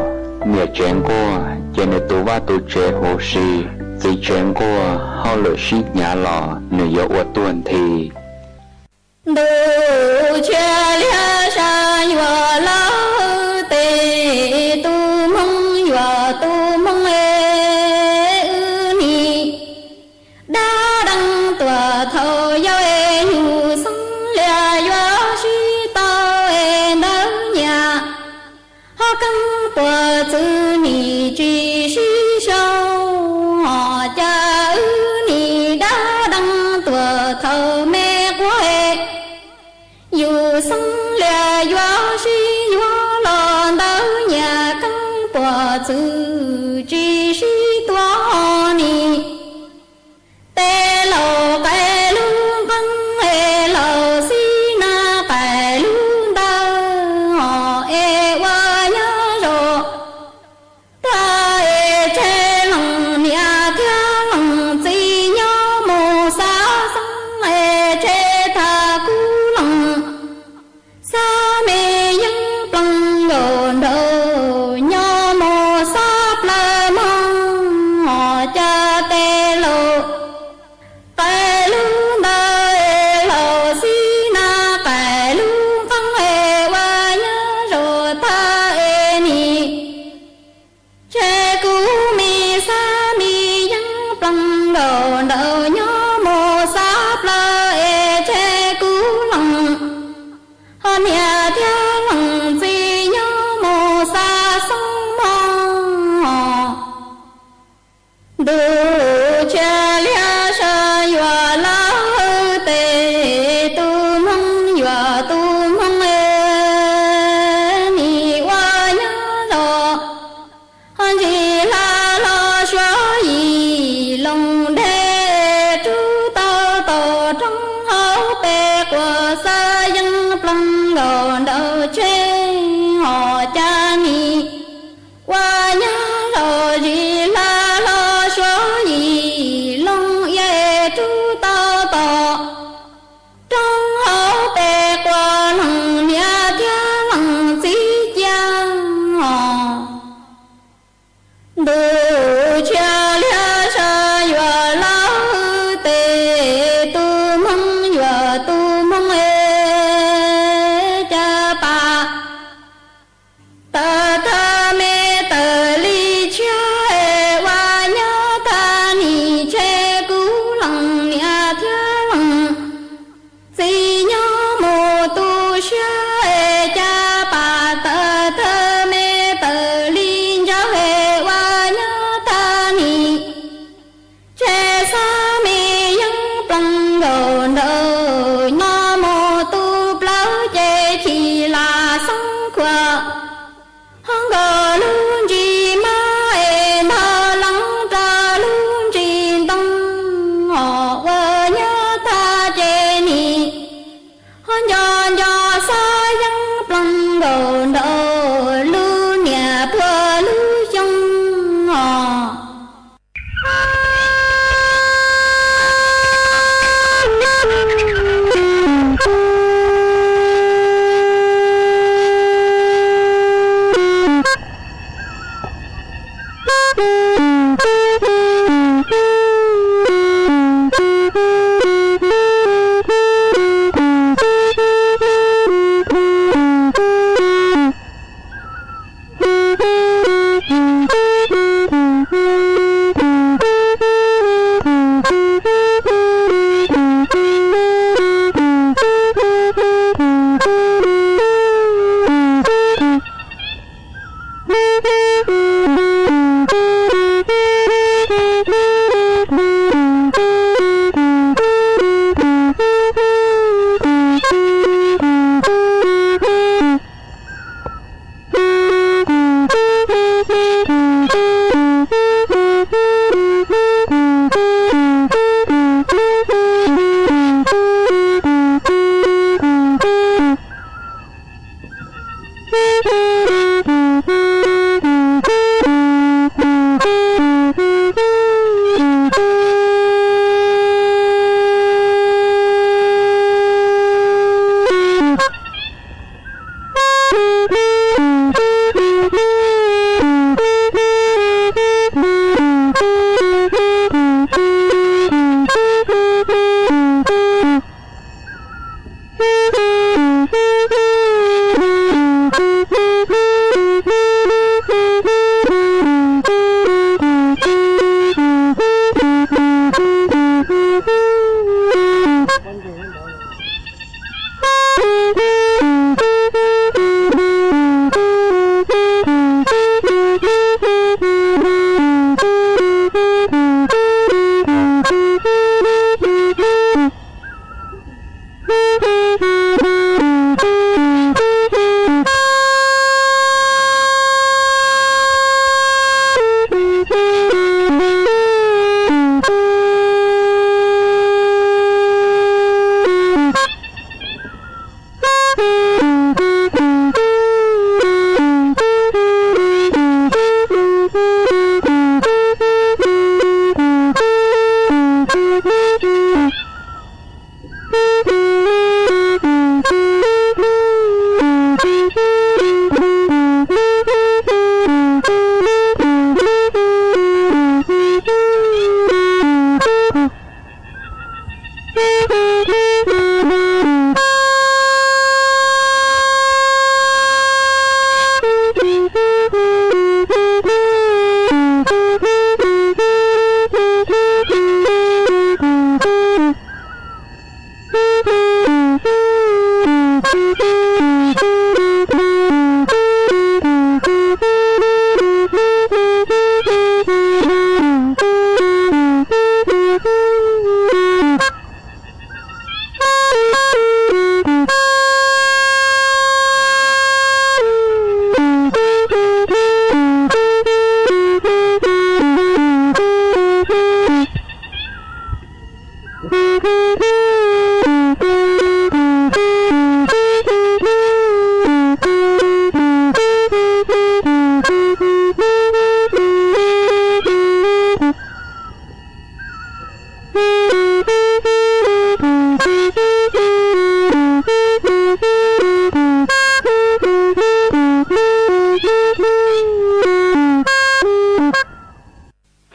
Niam tsev nquag ces nws tu vaj tu tsev huv si. Txiv tsev nquag hauj lwm sib hnyav los nws yuav ua tuag nthi. Ntuj cia lia sas yuav laus tes, tus hmoob yuav tus hmoob es wb nim dab deev tuaj thaum yau es yus xeeb lia yuav sib tau es ntawd nyam. Ho keeb puas txwv nim tsis sib sau, ho cas wb nim dab deev tuaj thaum me quav es yus xeeb lia yuav sib yuav los ntawd nyam. Keeb puas txwv tsis sib tuav nim. Tes laus qe lub nqeeb es laus xib nab qe lub ntawd, ho es ua nyob zoo tag es tseg leej niam thiab leej txiv nyob mus xav xeeb es tseg tag kuv leej. Xav me yeeb plees nkaus nraug nyob mus xav plaws moog, ho cas tes laus qe lub ntawd es laus xib nab qe lub nqeeb es ua nyob zoo tag es nim. Tseg kuv me xav me yeeb plees nkaus nraug nyob mus xav plaws es tseg kuv leej. Ho niam thiab leej txiv nyob mus xav xeeb moog. Ntuj cia lia sas yuav laus tes, tus hmoob yuav tus hmoob es nim ua nyob zoo. Ho ntsis hla los suav yim loo dej rub tau tom roob hauv pes quas xav yeeb plees nkaus nraug tseg, ho cas nim ua nyob zoo. Ntsis hla los suav yim loo dej rub tau tom roob hauv pes quas leej niam thiab leej txiv cia, ho ntuj cia lia sas yuav laus tes, tus hmoob yuav tus hmoob es cas pab tawm thawj me tawm li tshiab es ua nyob tag nim. Tseg kuv leej niam thiab leej txiv nyob mus tu siab es cas pab tawm thawj me tawm li ntsawg es ua nyob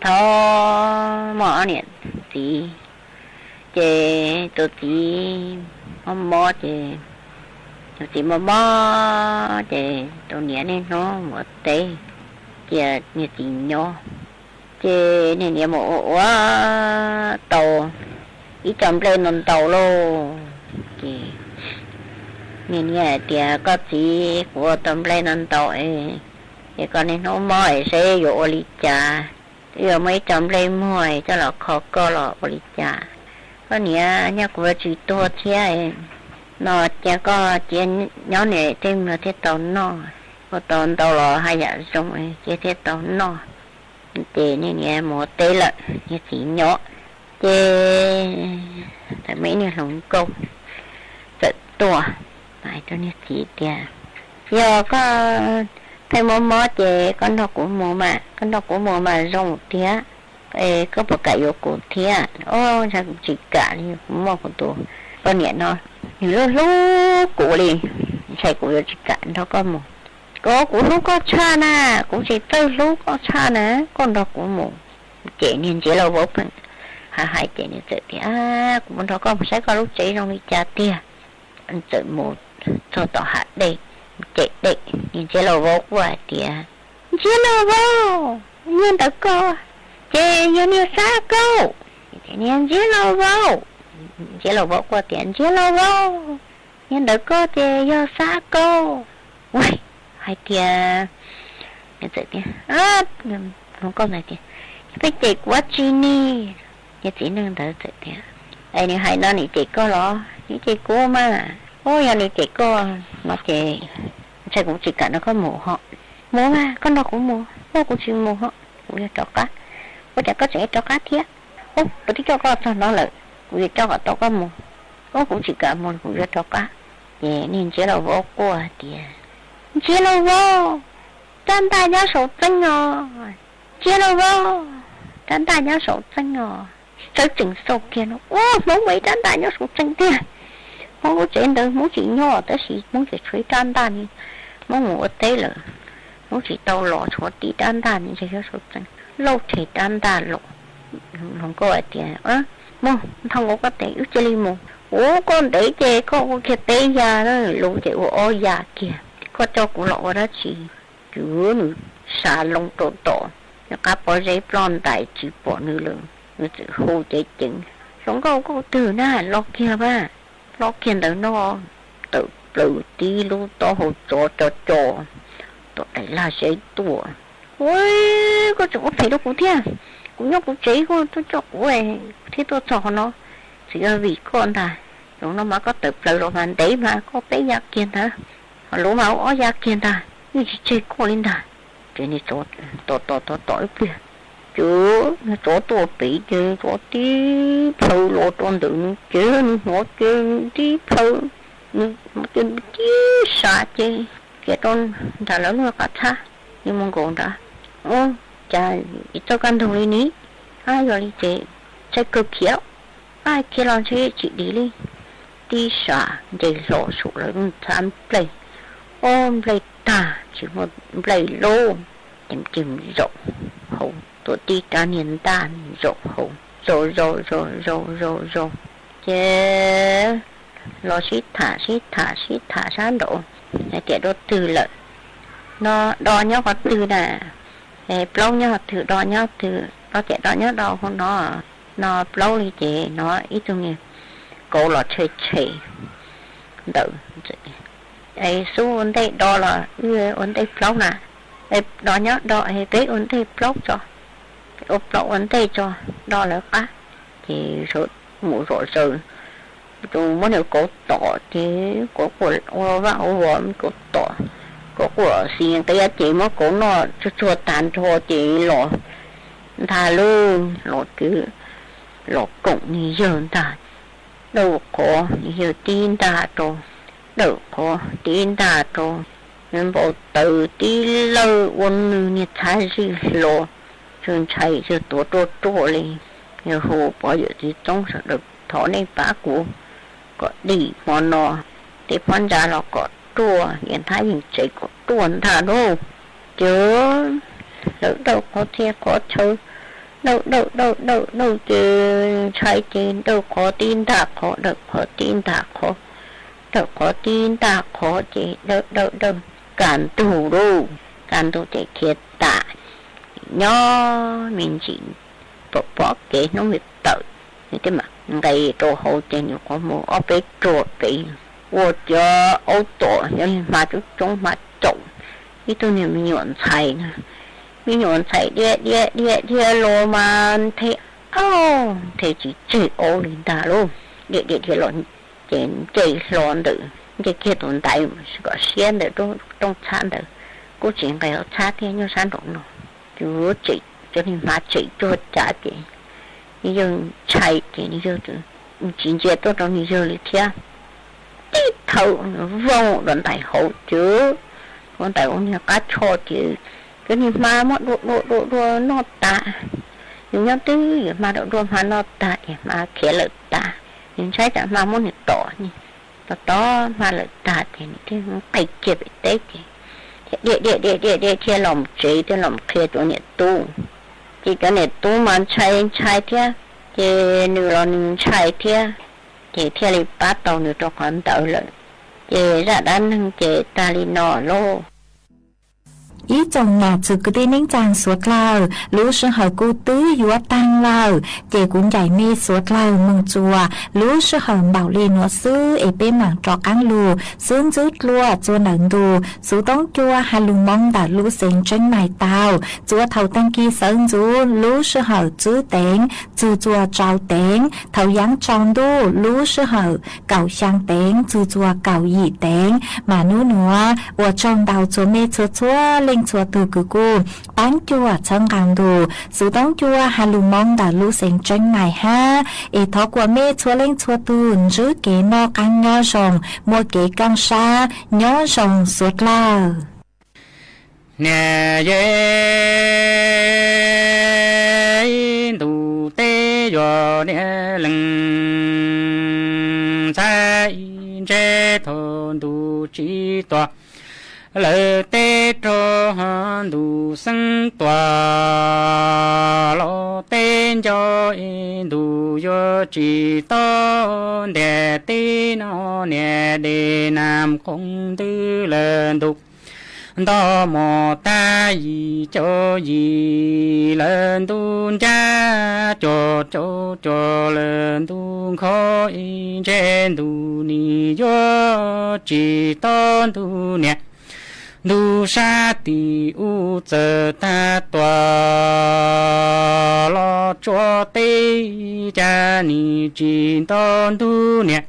Thaum muaj ob niam txiv, ces tus txiv mob mob ces, tus txiv mob mob ces tus niam niaj hnub mus teb, cia niag txiv nyob. Ces niag niam mus ua ua tau ib co nplej ntau ntau lauj. Ces niag niam hais tias, koj txiv, kuv ua tau nplej ntau ntau es, es koj niaj hnub mob es seb yuav ua li cas, yuav muaj ib co nplej muag coj los kho koj los ua li cas. Koj niam, nyob kuv tsis tuag thiab no, cia koj cia nyob ne, tej mluag thiaj tau noj, ua tau ntau los haj yam zoo, cia thiaj tau noj. Ces niag niam mus teb lawm, niag txiv nyob. Ces thaum me niag hluas nkauj txawm tuaj, hais rau niag txiv tias, yog koj pheej mob mob ces koj nrog kuv mus mas, koj nrog kuv mus mas zoo tiag, es koj puas kam yuav kuv thiab? Ob, ntshai kuv tsis kam li, kuv muaj kuv tus poj niam no, nws hlub hlub kuv li, ntshai kuv yuav tsis kam nrog koj mus. Kov, kuv hlub koj tshaj na, kuv tsis txawj hlub koj tshaj na, koj nrog kuv mus. Ces niag Ntsiav Lauj Vauv pheej hais hais ces nws txawm tias, Kuv mus nrog koj mus saib koj lub tsev zoo li cas tiag. Txawm mus txog tom hav dej, cem dej, niag Ntsiav Lauj Vauv quaj hais tias, Ntsiav Lauj Vauv, yog ntawm koj ces yog niag Xab Kaub. Niag Ntsiav Lauj Vauv, Ntsiav Lauj Vauv quaj tias, Ntsiav Lauj Vauv, yog ntawm koj ces yog Xab Kaub. Ua, hais tias, nws txawm tias, Hluas nkauj ntawd tias, Peb cem kuv ua tsi ne? Niag txiv neej ntawd txawm tias, Es nws hais no nws cem koj los? Nws cem kuv mas. Ub, yog nws cem koj no ces ntshai kuv tsis kam nrog koj mus hos. Mus mas, koj nrog kuv mus. Ub, kuv tsis mus hos, kuv yuav rov qab. Ua cas koj tseem rov qab thiab? Ub, kuv twb coj koj txog no lawm, kuv yuav coj kom tau koj mus. Ub, kuv tsis kam mus, kuv yuav rov qab. Ces niag Ntsiav Lauj Vauv quaj tias, Ntsiav Lauj Vauv, rab ntaj nyob saum txeeb os. Ntsiav Lauj Vauv, rab ntaj nyob saum txeeb os. Sawv tsees xauj kiag no, ua, Hmoob muaj ib rab ntaj nyob saum txeeg tiag. Hmoob lub tsev ntawd Hmoob tsis nyob, tab sis Hmoob tseem tshuav ib rab ntaj ni, Hmoob mus ua teb lawm, Hmoob tsis tau los, tshuav tib rab ntaj ni ntshe nyob saum txeeg. Lauj rhe rab ntaj los. Hluas nkauj hais tias, Mus, ntho nkaus koj tes wb cia li mus. Ua koj ntev ces koj ua kiag peb yav, lus ces ua ob yav kiag, koj coj kuv los ua dab tsi? Ces nws sas loo rau tom qab pob zeb ploj ntais tsis pom nws lawm, nws txawm hu ceev ceev, Hluas nkauj, koj twg na, los kiag mas. Los kiag ntawd no, tawm plaws tib lub taub hau tsov co co tom daim lag zeb tuaj. Ua, koj tseem ua phem rau kuv thiab. Kuv nyob kuv tsev koj tuaj coj kuv thiab tuaj txog qhov no, txawm yog vim koj ntag. Zaum no mas koj tawm plaws los mas ntev mas koj peb yav kiag ntag, ho luv mas ua ob yav kiag ntag, yeej tsis tseg koj li ntag. Ces nws tom tom tom tom ib pliag, ces tsov tuaj pem ces tsov tib plhaw los rau ntawm nws ces nws hnov ces nws tib plhaw, nws hnov ces nws tib sas ces khiav rau nram lawv lub qab txhab, nws mus nkaum nrad. Ub, cas txawj kaj ntug li ni, ab yog li ces txawj kawg khiav, ab khiav los ntshe tsis dim li. Tib sas nce hlo saum lawv lub txhab nplej, ob nplej tag tsis muaj nplej lauj, ces mus zaum hauv, tuav tib rab niag ntaj zaum hauv, zaum zaum zaum zaum zaum zaum, ces los sib tham sib tham sib tham sab nraud hais tias, Do twg lawm? No do nyob qhov twg na? Plaub nyob qhov twg, do nyob twg? Plaub tias, Do nyob do hauv no. No plaub li ces hnov ib tug niag kauv los tshe tshe ntawd, Es xub ua ntej do los wb ua ntej plaub na. Do nyob do, peb ua ntej plaub tso, ua plaub ua ntej tso, do lawv qab. Ces sawv mus zom zaws, tus muab niag kauv tom ces kauv quaj ua vaj ua vos, kauv tom, kauv quaj xis nqia ces muab kauv noj tsuag tsuag tag nrho ces los ntag lauj, los kwv, los koom nws yawg ntag. Dawj qhov nws yawg tib ntaj rau, dawj qhov tib ntaj rau, nws npau taws tib lawj ua nws niag txhab zij hlo, tsuas ntshai yawg tuav ruaj ruaj li. Yawg hu pov yawm txiv txoob sawv daws thov nej pab kuv kom dim hmo no, tej phab ntsa los kom ruaj, niam nthab yeej tsev kom ruaj ntag lauj. Ces lawv dawj qhov txhia qhov chaw, dawj dawj dawj dawj dawj ces ntshai ces dawj qhov tib ntaj qhov, dawj qhov tib ntaj qhov, dawj qhov tib ntaj qhov ces dawj dawj dawj, kaj ntug lauj, kaj ntug ces khiav tas. Nyob me ntsis pom pob kev hnub nws tawm, nws thiaj mam nqes rau hauv ces nws qhov muag ob peb ruam pem, ua cov aub tom cov niag hma coob coob hma caum, ib tug niag me nyuam ntxhais na, me nyuam ntxhais dhia dhia dhia dhia los mas nthe, nthe tsis tseg aub li ntag lauj, dhia dhia dhia los ces nce hlo ntawm, nce kiag tus ntaiv kom siab ntawm rooj txhab ntawd, kuj tsis nqes hauv txhab thiab, nyob sab nraum no. Ces cov niag hma tsem cuag cav ces nws yawg ntshai ces nws yawg tsis ntsia tuaj rau nws yawg li thiab. Tib thawb voog rau ntais hauv ces, ua ntais ua niag qab tsho ces, cov niag hma muab dua dua dua dua noj tas. Nws nyob twj ywm hma dua dua hma noj tas ces hma khiav lawm tas. Nws ntshai tsam hma muab nws tom, tos tos hma lawm tas ces nws thiaj nqis kiag pem teb ces, Dhia dhia dhia dhia dhia thiaj los tsev thiaj los qhia cov niam tub. Ces cov niam tub mas ntshai ntshai thiab, ces nws los nws ntshai thiab, ces thiaj li pab tau nws rau qhov ntawd lawm. Ces zaj dab neeg ces tag li no lauj. Ib tsoom nam txwv kwv tij neej tsa suav dlawg, lub sij hawm kuj twb yuav taag lawm, ces kuv ncaim mej suav dlawg moog txuas lub sij hawm npaum li nuav xwb es peb maam rov qaab lug xub ntswb dlua txuas ntawm ntug Xuv Toob Cua Ha Lug Moo ntawm lub xeev Tseeb Mais tau. Txuas thaum taag kis sawv ntxuv lub sij hawm tsib teev txug txuas rau teev, thaum yaav tsaus ntuj lub sij hawm kaum xyaa teev txug txuas kaum yim teev. Mas nub nuav ua tsaug ntau txhua mej txhua txhua leej txhua tug kws kuj paab cuam txhawb nqaa ntug Xuv Toob Cua Ha Lug Moo ntawm lub xeev Tseeb Mais hab. Es thov kuas mej txhua leej txhua tug ntsib kev noj qaab nyob zoo, muaj kev kooj sab, nyob zoo suav dlawg. Niam yej, ntuj teb yuav niam lees ntxhab, ntshe thaum ntuj tsi tuam lawm teb raug ntuj xeeb tuam, los teb ncau ntuj yuav tsi tau ntiag. Teb no niam dej nam qoos ntws lawm ntuj nto mos tag yim caum yim, lawm ntuj ncab cuaj caum cuaj, lawm ntuj nkhaus ntshe ntuj nim yuav tsi tau ntuj niam. Ntuj sab tim ub txawm tag tuam, los tsuas teb cas nim tsi tau ntuj niam.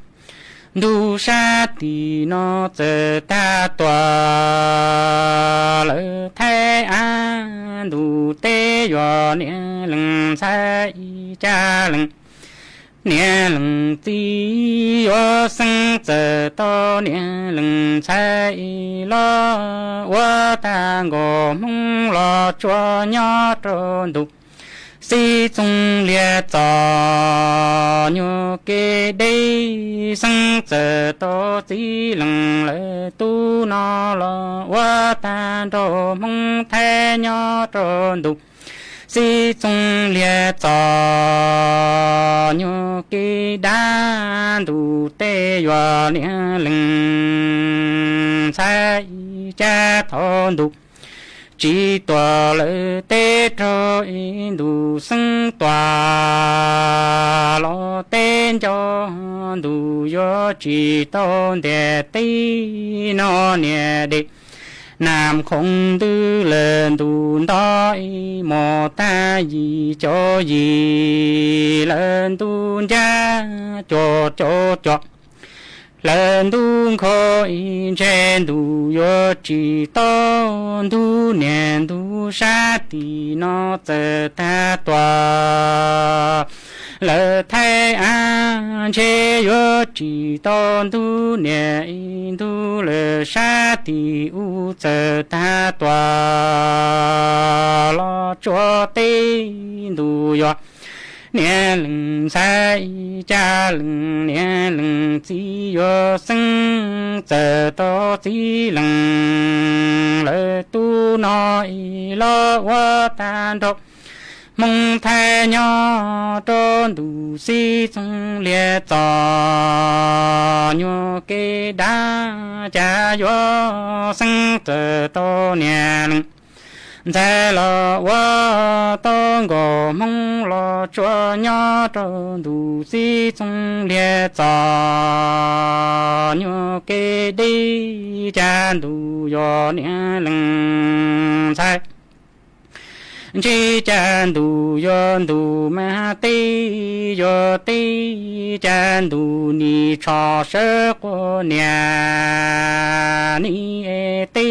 Ntuj sab tim no txawm tag tuam, lawm thaib av ntuj teb yuav niam lees ntxhab, ib caj lees niam lees txiv, yuav xeeb txawm tau niam lees ntxhab, los ua tag nkaus Hmoob los tsuas nyob rau ntuj xib txoog liag txom nyuag kev deb. Xeeb txawm tau txiv lees lawm tub no, los ua tag nraug Hmoob Thaib nyob rau ntuj xib txoog liag txom nyuag kev dab. Ntuj teb yuav niam lees ntxhab, ib caj thaum ntuj tsi tuam lawm teb raug ntuj xeeb tuam, los teb ncau ntuj yuav tsi tau ntiag. Teb no niam dej nam qoos ntws lawm ntuj nto mos tag yim caum yim, lawm ntuj ncab cuaj caum cuaj, lawm ntuj nkhaus ntshe ntuj yuav tsi tau ntuj niam. Ntuj sab tim no txawm tag tuam, lawm thaib av ntshe yuav tsi tau ntuj niam. Ntuj lawm sab tim ub txawm tag tuam, los tsuas teb ntuj yuav niam lees ntxhab, ib caj lees niam lees txiv, yuav xeeb txawm tau txiv lees lawm tub no, los ua tag nraug Hmoob Thaib nyob rau ntuj xib txoog liag txom nyuag kev dab. Cas yuav xeeb txawm tau niam lees ntxhab, los ua tau nkaus Hmoob los tsuas nyob rau ntuj xib txoog liag txom nyuag kev deb. Cas ntuj yuav niam lees ntxhab, ntshe cas ntuj yuav ntuj mas teb yuav teb. Cas ntuj nim tshom sawv quas niam, nim teb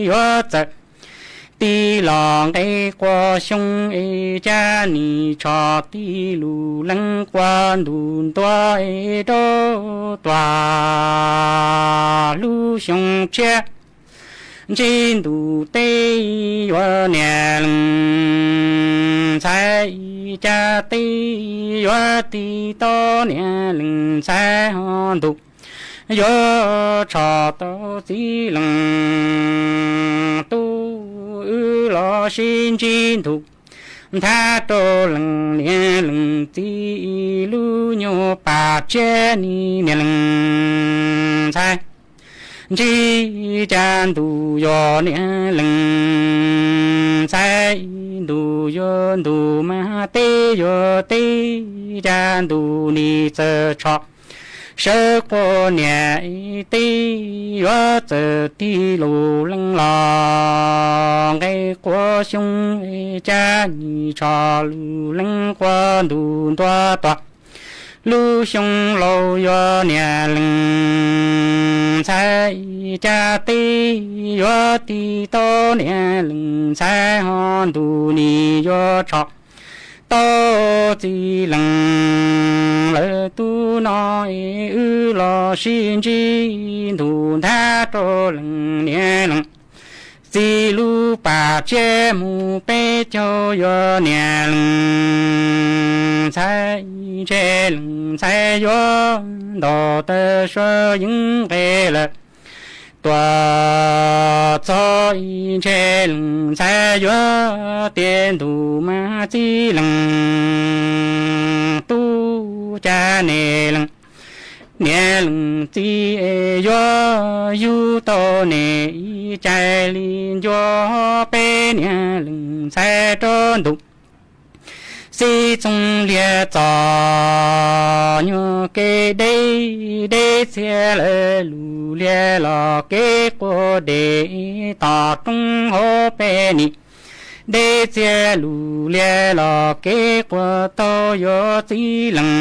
yuav txawm tig los nqe quas xyoo. Cas nim tshom tig lug lees quas ntuj ntuag rau tuam lub xyoo tshiab. Ntshe ntuj teb yuav niam lees ntxhab, cas teb yuav tig tau niam lees ntxhab. Ho ntuj ရွတ်ချောက် တၢ်စံးလင် တူၺ်းအုလီၤ ရှင်းကြီး ဒုး ထါ တြီ လင် နံၣ်လင် စံး လူညိၣ် ပာ်စဲ နံၣ်လင် ဆဲ ကြီး ကၢ ဒုး ယီၢ် နံၣ်လင် ဆဲ ဒုး ယီၢ် ဒုး မၤ တ့ ယီၢ် တ့ ကၢ ဒုး နံၣ် စၢ ချောက် ရှၢ ကွီ နံၣ် တ့ ယီၢ် စၢ တံၢ် လူလင် လီၤ က့ ကွီ ရှုံ ကၢ နံၣ် ချောက် လူလင် ကွီ ဒုး တွါ တွါ လူရှုံ လူယီၢ် နံၣ်လင် ဆဲ ကၢ တ့ ယီၢ် တံၢ် တီ နံၣ်လင် ဆဲ ဟီ ဒုး နံၣ် ယီၢ် ချောက် တၢ်စံးလင် လၢ တူၺ်း နီၢ် အုလီၤ ရှင်းကြီး ဒုး ထါ တြီ လင် နံၣ်လင် စံး လူ ပာ်စဲ မူ ပဲ ကၠီ ယီၢ် နံၣ်လင် ဆဲ ဆဲ လင် ဆဲ ယီၢ် ဒီး တၢ် ရှၢ ယိင်း က့ လၢ တွၢ စီ ဆဲ လင် ဆဲ ယီၢ် တ့ ဒုး မၤ စံးလင် တူၺ် ကၢ နံၣ်လင် နံၣ်လင် စံး ယီၢ် ယူ တီ နံၣ် ကၠီ လံ ယီၢ် ပဲ နံၣ်လင် ဆဲ တြီ ဒုး စံး စုံ လံ စီ ညိၣ် က့ ဒ့ ဒ့ ဆဲ လၢ လူ လံ လီၤ က့ ကွီ ဒ့ တီ တုံ ဟီ ပဲ နံၣ် ဒ့ ဆဲ လူ လံ လီၤ က့ ကွီ တီ ယီၢ် စံးလင်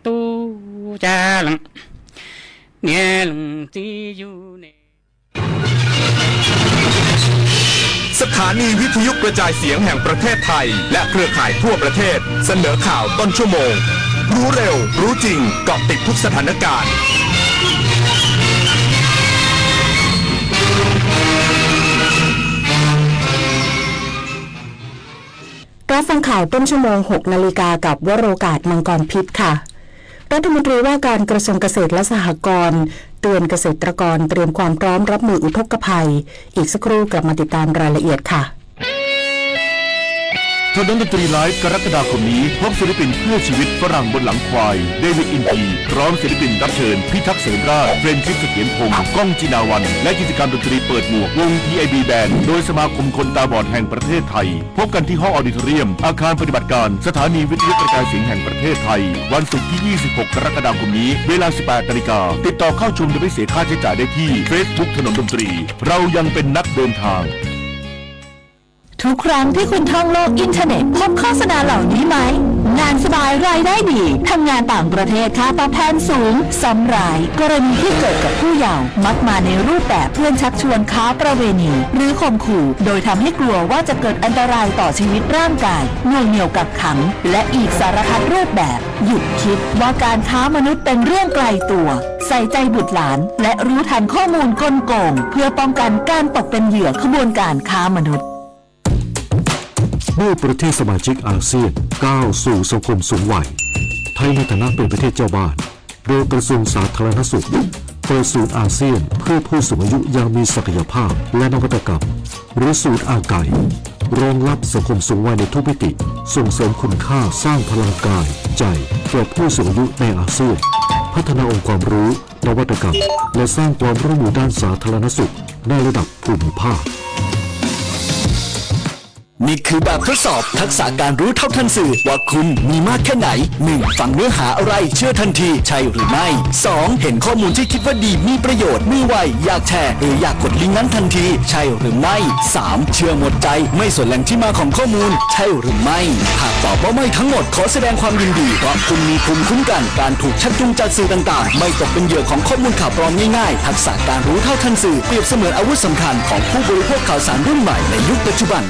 တူၺ် ကၢ လင် နံၣ်လင် စံး ယူ နံၣ် สถานีวิทยุกระจายเสียงแห่งประเทศไทยและเครือข่ายทั่วประเทศ เสนอข่าวต้นชั่วโมง รู้เร็ว รู้จริง เกาะติดทุกสถานการณ์ รับฟังข่าวต้นชั่วโมง หกนาฬิกา กับวโรกาส มังกรพิษค่ะ รัฐมนตรีว่าการกระทรวงเกษตรและสหกรณ์ เตือนเกษตรกรเตรียมความพร้อมรับมืออุทกภัย อีกสักครู่กลับมาติดตามรายละเอียดค่ะ ถนนดนตรีไลฟ์ กรกฎาคมนี้ พบศิลปินเพื่อชีวิตฝรั่งบนหลังควาย เดวิด อินที พร้อมศิลปินรับเชิญ พิทักษ์เสนราช เปรมชิต เสถียรพงษ์ ก้อง จินาวัน และกิจกรรมดนตรีเปิดหมวก วง พีไอบี แบนด์ โดยสมาคมคนตาบอดแห่งประเทศไทย พบกันที่ห้องออดิโทเรียม อาคารปฏิบัติการสถานีวิทยุกระจายเสียงแห่งประเทศไทย วันศุกร์ที่ ยี่สิบหก กรกฎาคมนี้ เวลา สิบแปดนาฬิกา ติดต่อเข้าชมโดยไม่เสียค่าใช้จ่ายได้ที่ Facebook ถนนดนตรี เรายังเป็นนักเดินทาง ทุกครั้งที่คุณท่องโลกอินเทอร์เน็ต พบโฆษณาเหล่านี้ไหม งานสบายรายได้ดี ทำงานต่างประเทศค่าตอบแทนสูง ซ้ำร้าย กรณีที่เกิดกับผู้เยาว์ มักมาในรูปแบบเพื่อนชักชวนค้าประเวณี หรือข่มขู่ โดยทำให้กลัวว่าจะเกิดอันตรายต่อชีวิตร่างกาย หน่วงเหนี่ยวกักขัง และอีกสารพัดรูปแบบ หยุดคิดว่าการค้ามนุษย์เป็นเรื่องไกลตัว ใส่ใจบุตรหลาน และรู้ทันข้อมูลกลโกง เพื่อป้องกันการตกเป็นเหยื่อขบวนการค้ามนุษย์ เมื่อประเทศสมาชิกอาเซียนก้าวสู่สังคมสูงวัย ไทยในฐานะเป็นประเทศเจ้าบ้าน โดยกระทรวงสาธารณสุข เปิดศูนย์อาเซียนเพื่อผู้สูงอายุอย่างมีศักยภาพและนวัตกรรม หรือศูนย์อาไก รองรับสังคมสูงวัยในทุกมิติ ส่งเสริมคุณค่าสร้างพลังกาย ใจ แก่ผู้สูงอายุในอาเซียน พัฒนาองค์ความรู้ นวัตกรรม และสร้างความร่วมมือด้านสาธารณสุขในระดับภูมิภาค นี่คือแบบทดสอบทักษะการรู้เท่าทันสื่อว่าคุณมีมากแค่ไหน หนึ่ง ฟังเนื้อหาอะไรเชื่อทันที ใช่หรือไม่ สอง เห็นข้อมูลที่คิดว่าดีมีประโยชน์ มือไว อยากแชร์ หรืออยากกดลิงก์นั้นทันที ใช่หรือไม่ สาม เชื่อหมดใจ ไม่สนแหล่งที่มาของข้อมูล ใช่หรือไม่ หากตอบว่าไม่ทั้งหมด ขอแสดงความยินดี เพราะคุณมีภูมิคุ้มกัน การถูกชักจูงจากสื่อต่างๆ ไม่ตกเป็นเหยื่อของข้อมูลข่าวปลอมง่ายๆ ทักษะการรู้เท่าทันสื่อ เปรียบเสมือนอาวุธสำคัญของผู้บริโภคข่าวสารรุ่นใหม่ในยุคปัจจุบัน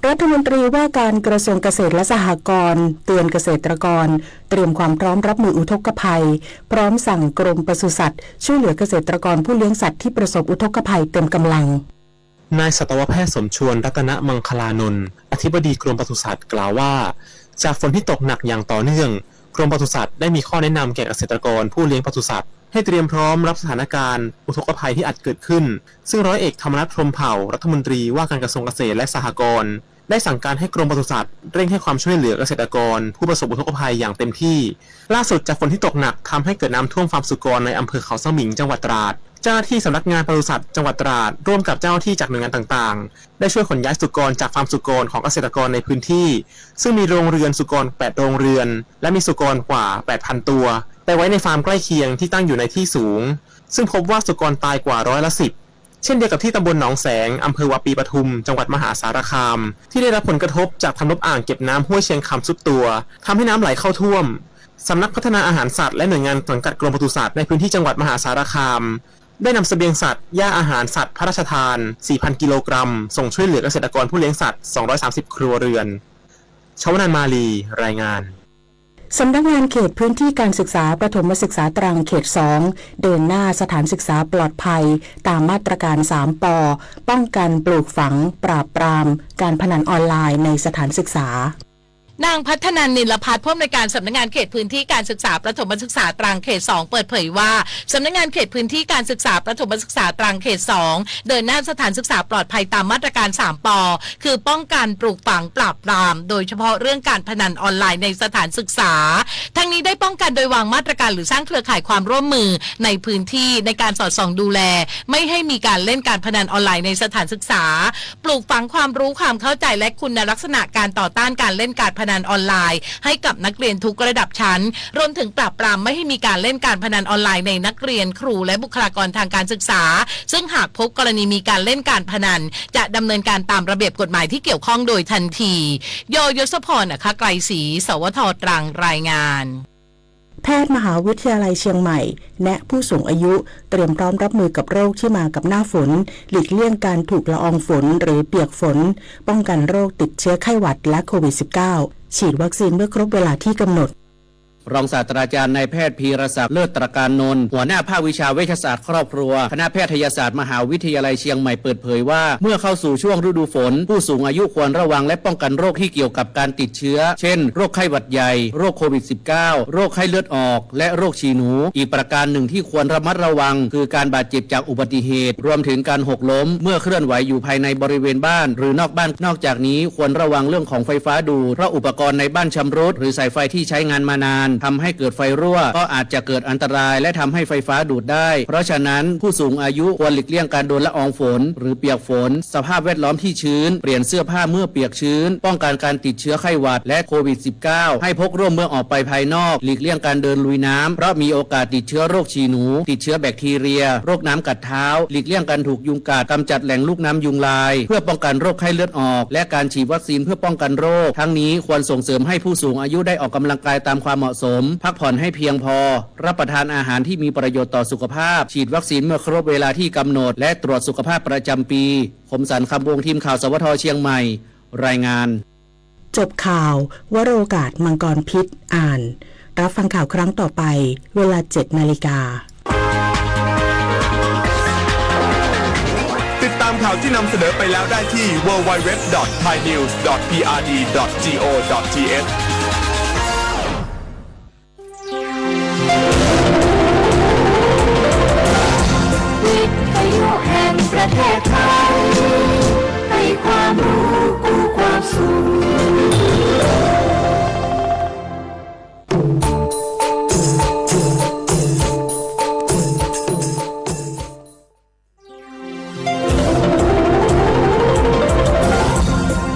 รัฐมนตรีว่าการกระทรวงเกษตรและสหกรณ์ เตือนเกษตรกร เตรียมความพร้อมรับมืออุทกภัย พร้อมสั่งกรมปศุสัตว์ ช่วยเหลือเกษตรกรผู้เลี้ยงสัตว์ที่ประสบอุทกภัยเต็มกำลัง นายสัตวแพทย์สมชวน รัตนมังคลานนท์ อธิบดีกรมปศุสัตว์ กล่าวว่า จากฝนที่ตกหนักอย่างต่อเนื่อง กรมปศุสัตว์ได้มีข้อแนะนำแก่เกษตรกรผู้เลี้ยงปศุสัตว์ ให้เตรียมพร้อมรับสถานการณ์อุทกภัยที่อาจเกิดขึ้น ซึ่งร้อยเอกธรรมนัส พรหมเผ่า รัฐมนตรีว่าการกระทรวงเกษตรและสหกรณ์ ได้สั่งการให้กรมปศุสัตว์เร่งให้ความช่วยเหลือเกษตรกรผู้ประสบอุทกภัยอย่างเต็มที่ ล่าสุดจากฝนที่ตกหนักทำให้เกิดน้ำท่วมฟาร์มสุกรในอำเภอเขาสมิง จังหวัดตราด เจ้าหน้าที่สำนักงานปศุสัตว์จังหวัดตราด ร่วมกับเจ้าหน้าที่จากหน่วยงานต่างๆ ได้ช่วยขนย้ายสุกรจากฟาร์มสุกรของเกษตรกรในพื้นที่ ซึ่งมีโรงเรือนสุกรแปดโรงเรือน และมีสุกรกว่าแปดพันตัว ไปไว้ในฟาร์มใกล้เคียงที่ตั้งอยู่ในที่สูง ซึ่งพบว่าสุกรตายกว่าร้อยละสิบ เช่นเดียวกับที่ตำบลหนองแสง อำเภอวาปีปทุม จังหวัดมหาสารคาม ที่ได้รับผลกระทบจากทำนบอ่างเก็บน้ำห้วยเชียงคำทรุดตัว ทำให้น้ำไหลเข้าท่วม สำนักพัฒนาอาหารสัตว์และหน่วยงานสังกัดกรมปศุสัตว์ในพื้นที่จังหวัดมหาสารคาม ได้นำเสบียงสัตว์ หญ้าอาหารสัตว์พระราชทาน สี่พันกิโลกรัม ส่งช่วยเหลือเกษตรกรผู้เลี้ยงสัตว์ สองร้อยสามสิบครัวเรือน ชวนันท์ มาลี รายงาน สำนักงานเขตพื้นที่การศึกษาประถมศึกษาตรังเขตสอง เดินหน้าสถานศึกษาปลอดภัย ตามมาตรการสามปอ ป้องกัน ปลูกฝัง ปราบปราม การพนันออนไลน์ในสถานศึกษา นางพัฒนันท์ นิลพัฒน์ ผู้อำนวยการสำนักงานเขตพื้นที่การศึกษาประถมศึกษาตรังเขตสอง เปิดเผยว่า สำนักงานเขตพื้นที่การศึกษาประถมศึกษาตรังเขตสอง เดินหน้าสถานศึกษาปลอดภัยตามมาตรการสามปอ คือป้องกัน ปลูกฝัง ปราบปราม โดยเฉพาะเรื่องการพนันออนไลน์ในสถานศึกษา ทั้งนี้ได้ป้องกันโดยวางมาตรการหรือสร้างเครือข่ายความร่วมมือในพื้นที่ในการสอดส่องดูแล ไม่ให้มีการเล่นการพนันออนไลน์ในสถานศึกษา ปลูกฝังความรู้ความเข้าใจและคุณลักษณะการต่อต้านการเล่นการพนันออนไลน์ ให้กับนักเรียนทุกระดับชั้น รวมถึงปราบปรามไม่ให้มีการเล่นการพนันออนไลน์ในนักเรียน ครู และบุคลากรทางการศึกษา ซึ่งหากพบกรณีมีการเล่นการพนัน จะดำเนินการตามระเบียบกฎหมายที่เกี่ยวข้องโดยทันที ย ยศพร อัครไกรศรี สวท ตรัง รายงาน แพทย์มหาวิทยาลัยเชียงใหม่ แนะผู้สูงอายุเตรียมพร้อมรับมือกับโรคที่มากับหน้าฝน หลีกเลี่ยงการถูกละอองฝนหรือเปียกฝน ป้องกันโรคติดเชื้อไข้หวัดและโควิดสิบเก้า ฉีดวัคซีนเมื่อครบเวลาที่กำหนด รองศาสตราจารย์นายแพทย์พีรศักดิ์ เลิศตระการนนท์ หัวหน้าภาควิชาเวชศาสตร์ครอบครัว คณะแพทยศาสตร์มหาวิทยาลัยเชียงใหม่เปิดเผยว่า เมื่อเข้าสู่ช่วงฤดูฝน ผู้สูงอายุควรระวังและป้องกันโรคที่เกี่ยวกับการติดเชื้อ เช่น โรคไข้หวัดใหญ่ โรคโควิดสิบเก้า โรคไข้เลือดออก และโรคฉี่หนู อีกประการหนึ่งที่ควรระมัดระวัง คือการบาดเจ็บจากอุบัติเหตุ รวมถึงการหกล้ม เมื่อเคลื่อนไหวอยู่ภายในบริเวณบ้าน หรือนอกบ้าน นอกจากนี้ควรระวังเรื่องของไฟฟ้าดูด เพราะอุปกรณ์ในบ้านชำรุด หรือสายไฟที่ใช้งานมานาน ทำให้เกิดไฟรั่ว ก็อาจจะเกิดอันตราย และทำให้ไฟฟ้าดูดได้ เพราะฉะนั้น ผู้สูงอายุควรหลีกเลี่ยงการโดนละอองฝน หรือเปียกฝน สภาพแวดล้อมที่ชื้น เปลี่ยนเสื้อผ้าเมื่อเปียกชื้น ป้องกันการติดเชื้อไข้หวัด และโควิดสิบเก้า ให้พกร่มเมื่อออกไปภายนอก หลีกเลี่ยงการเดินลุยน้ำ เพราะมีโอกาสติดเชื้อโรคฉี่หนู ติดเชื้อแบคทีเรีย โรคน้ำกัดเท้า หลีกเลี่ยงการถูกยุงกัด กำจัดแหล่งลูกน้ำยุงลาย เพื่อป้องกันโรคไข้เลือดออก และการฉีดวัคซีนเพื่อป้องกันโรค ทั้งนี้ควรส่งเสริมให้ผู้สูงอายุได้ออกกำลังกายตามความเหมาะสม พักผ่อนให้เพียงพอ รับประทานอาหารที่มีประโยชน์ต่อสุขภาพ ฉีดวัคซีนเมื่อครบเวลาที่กำหนด และตรวจสุขภาพประจำปี คมสันต์ คำวงศ์ ทีมข่าว สวท เชียงใหม่ รายงาน จบข่าว วโรกาส มังกรพิษ อ่าน รับฟังข่าวครั้งต่อไป เวลา เจ็ดนาฬิกา ติดตามข่าวที่นำเสนอไปแล้วได้ที่ ดับเบิลยู ดับเบิลยู ดับเบิลยู ดอท ไทยนิวส์ ดอท พีอาร์ดี ดอท จีโอ ดอท ทีเอช วิทยุแห่งประเทศไทย ให้ความรู้กู้ความสุข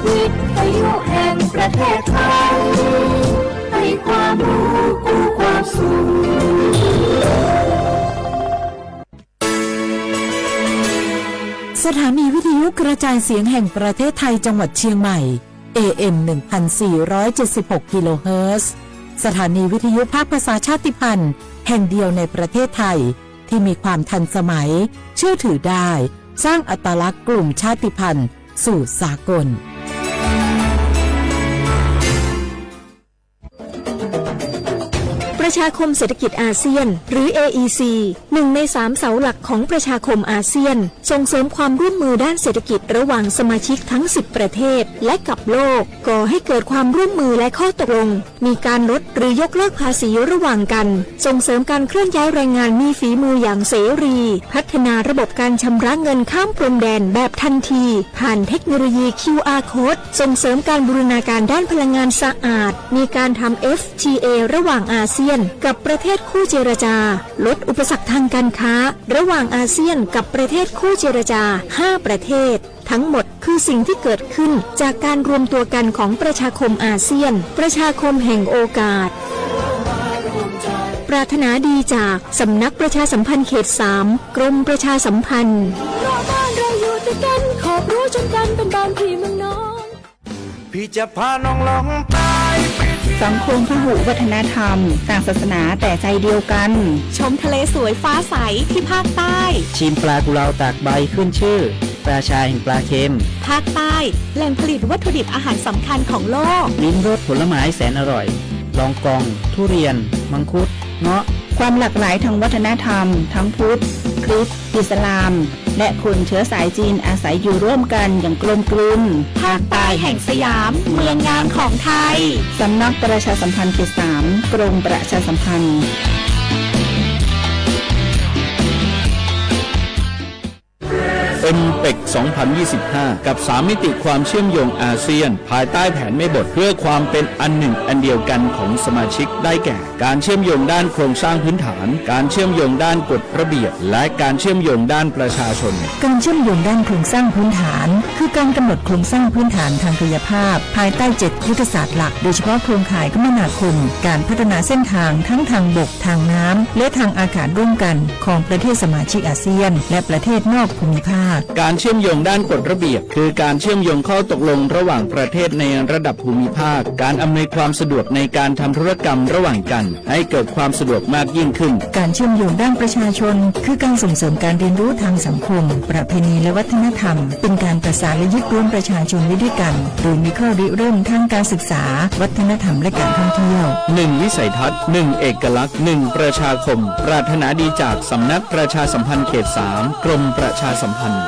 วิทยุแห่งประเทศไทย ให้ความรู้กู้ความสุข สถานีวิทยุกระจายเสียงแห่งประเทศไทยจังหวัดเชียงใหม่ เอเอ็ม หนึ่งพันสี่ร้อยเจ็ดสิบหก กิโลเฮิรตซ์ สถานีวิทยุภาคภาษาชาติพันธุ์แห่งเดียวในประเทศไทย ที่มีความทันสมัย เชื่อถือได้ สร้างอัตลักษณ์กลุ่มชาติพันธุ์สู่สากล ประช ประชาคมเศรษฐกิจอาเซียน หรือ เออีซี หนึ่งในสามเสาหลักของประชาคมอาเซียน ส่งเสริมความร่วมมือด้านเศรษฐกิจระหว่างสมาชิกทั้งสิบประเทศ และกับโลก ก่อให้เกิดความร่วมมือและข้อตกลง มีการลดหรือยกเลิกภาษีระหว่างกัน ส่งเสริมการเคลื่อนย้ายแรงงานมีฝีมืออย่างเสรี พัฒนาระบบการชำระเงินข้ามพรมแดนแบบทันที ผ่านเทคโนโลยี คิวอาร์ Code ส่งเสริมการบูรณาการด้านพลังงานสะอาด มีการทำ เอฟทีเอ ระหว่างอาเซียนกับประเทศคู่เจรจา ลดอุปสรรคทางการค้าระหว่างอาเซียนกับประเทศคู่เจรจาห้าประเทศ ทั้งหมดคือสิ่งที่เกิดขึ้นจากการรวมตัวกันของประชาคมอาเซียน ประชาคมแห่งโอกาส ปรารถนาดีจากสำนักประชาสัมพันธ์เขตสาม กรมประชาสัมพันธ์ เพราะบ้านเราอยู่ติดกัน ขอบรั้วชนกัน เป็นบ้านพี่เมืองนอน พี่จะพาน้องล่องใต้ไปเที่ยว สังคมพหุวัฒนธรรม ต่างศาสนาแต่ใจเดียวกัน ชมทะเลสวยฟ้าใสที่ภาคใต้ ชิมปลากุเลาตากใบขึ้นชื่อ ราชาแห่งปลาเค็ม ภาคใต้ แหล่งผลิตวัตถุดิบอาหารสำคัญของโลก ลิ้มรสผลไม้แสนอร่อย ลองกอง ทุเรียน มังคุด เงาะ ความหลากหลายทางวัฒนธรรม ทั้งพุทธ คริสต์ อิสลาม และคนเชื้อสายจีนอาศัยอยู่ร่วมกันอย่างกลมกลืน ภาคใต้แห่งสยาม เมืองงามของไทย สำนักประชาสัมพันธ์เขตสาม กรมประชาสัมพันธ์ เอ็มเปค สองพันยี่สิบห้า กับสามมิติความเชื่อมโยงอาเซียน ภายใต้แผนแม่บทเพื่อความเป็นอันหนึ่งอันเดียวกันของสมาชิก ได้แก่ การเชื่อมโยงด้านโครงสร้างพื้นฐาน การเชื่อมโยงด้านกฎระเบียบ และการเชื่อมโยงด้านประชาชน การเชื่อมโยงด้านโครงสร้างพื้นฐาน คือการกำหนดโครงสร้างพื้นฐานทางกายภาพ ภายใต้เจ็ดยุทธศาสตร์หลัก โดยเฉพาะโครงข่ายคมนาคม การพัฒนาเส้นทางทั้งทางบก ทางน้ำ และทางอากาศร่วมกันของประเทศสมาชิกอาเซียน และประเทศนอกภูมิภาค การเชื่อมโยงด้านกฎระเบียบ คือการเชื่อมโยงข้อตกลงระหว่างประเทศในระดับภูมิภาค การอำนวยความสะดวกในการทำธุรกรรมระหว่างกัน ให้เกิดความสะดวกมากยิ่งขึ้น การเชื่อมโยงด้านประชาชน คือการส่งเสริมการเรียนรู้ทางสังคม ประเพณีและวัฒนธรรม เป็นการประสานและยึดรวมประชาชนไว้ด้วยกัน โดยมีข้อริเริ่มทางการศึกษา วัฒนธรรมและการท่องเที่ยว หนึ่งวิสัยทัศน์ หนึ่งเอกลักษณ์ หนึ่งประชาคม ปรารถนาดีจากสำนักประชาสัมพันธ์เขตสาม กรมประชาสัมพันธ์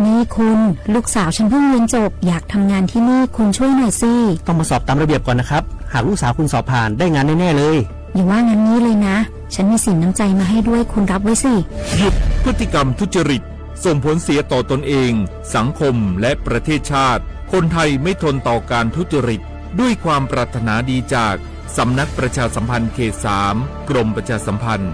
นี่คุณ ลูกสาวฉันเพิ่งเรียนจบ อยากทำงานที่นี่ คุณช่วยหน่อยสิ ต้องมาสอบตามระเบียบก่อนนะครับ หากลูกสาวคุณสอบผ่าน ได้งานแน่ๆเลย อย่าว่างั้นงี้เลยนะ ฉันมีสินน้ำใจมาให้ด้วย คุณรับไว้สิ หยุดพฤติกรรมทุจริต ส่งผลเสียต่อตนเอง สังคม และประเทศชาติ คนไทยไม่ทนต่อการทุจริต ด้วยความปรารถนาดีจากสำนักประชาสัมพันธ์เขตสาม กรมประชาสัมพันธ์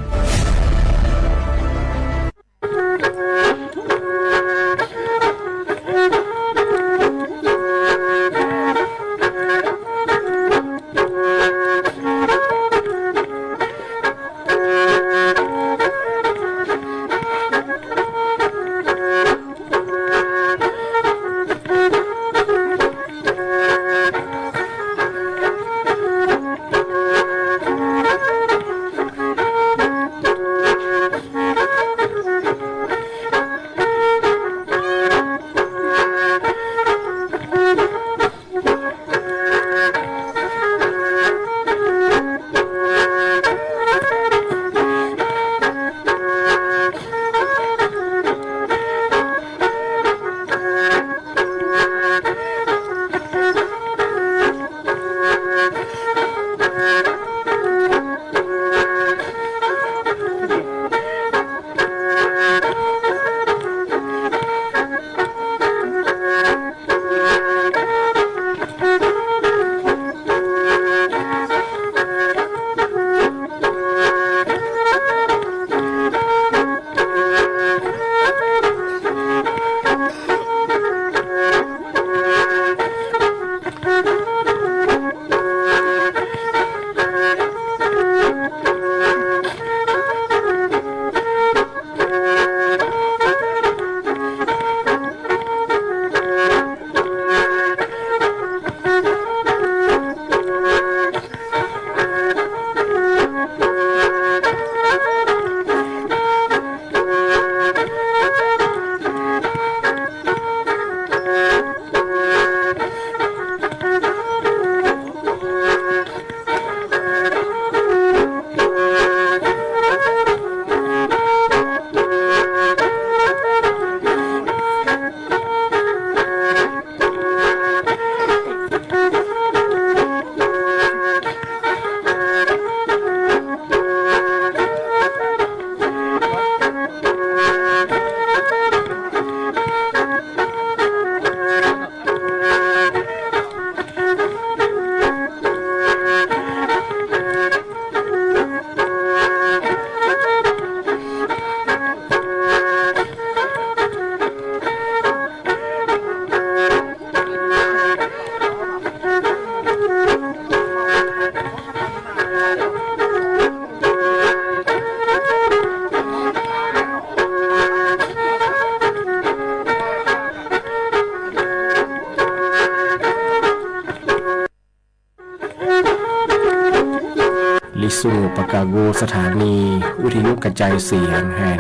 อิซูซู ปากาโก สถานีวิทยุกระจายเสียงแห่ง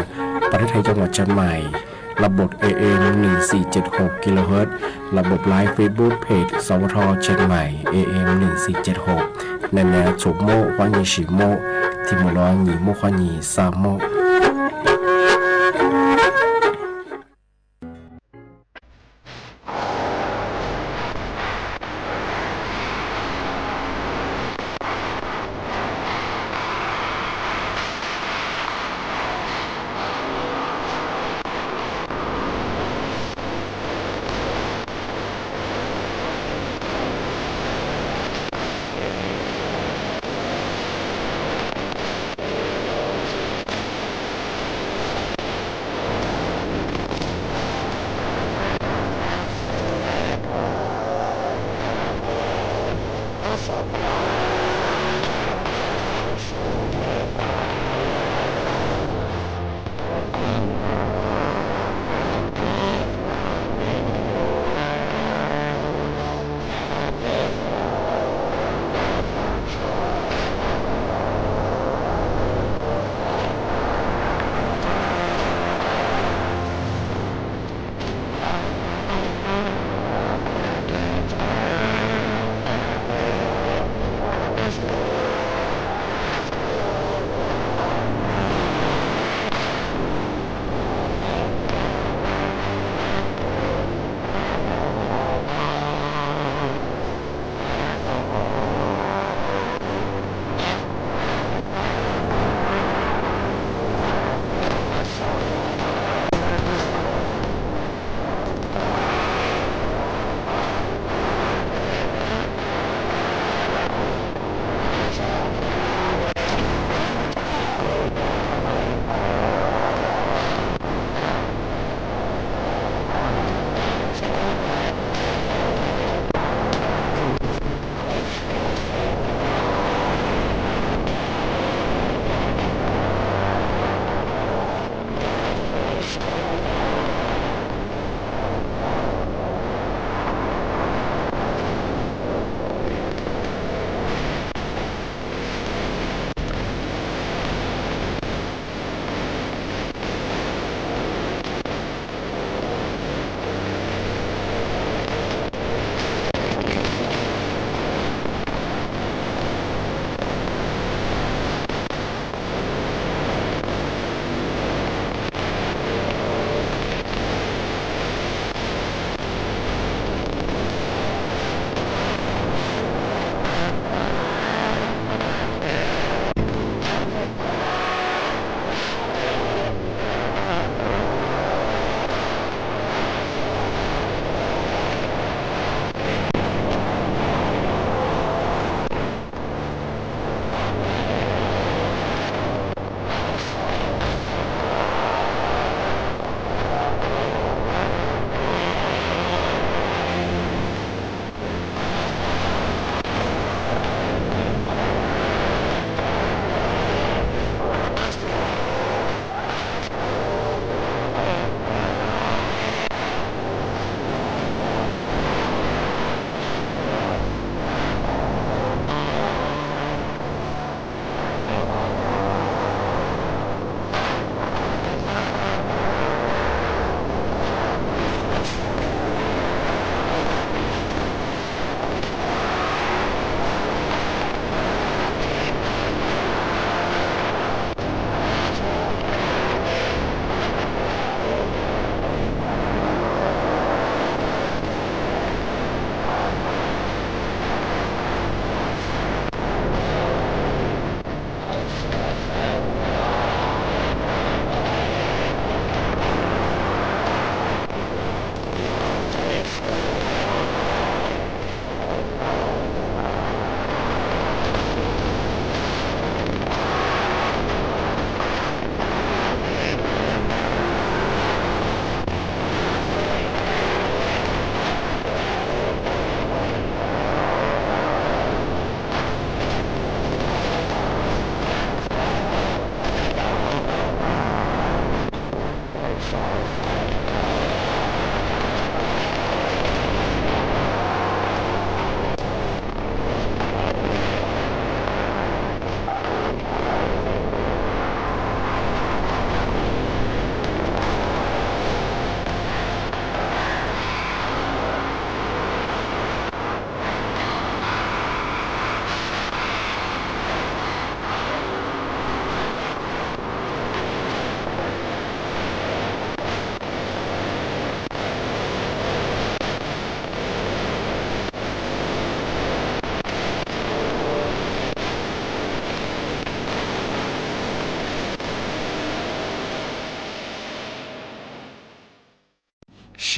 ประเทศไทยจังหวัดเชียงใหม่ ระบบ เอเอ็ม หนึ่งสี่เจ็ดหก กิโลเฮิรตซ์ ระบบไลฟ์ เฟซบุ๊ก เพจ สวท เชียงใหม่ เอเอ็ม หนึ่งสี่เจ็ดหก แนแนว หกโมง คว้ายีสิบโมง ตี้หมู่ร้อย ยี่โมง คว้ายีสามโมง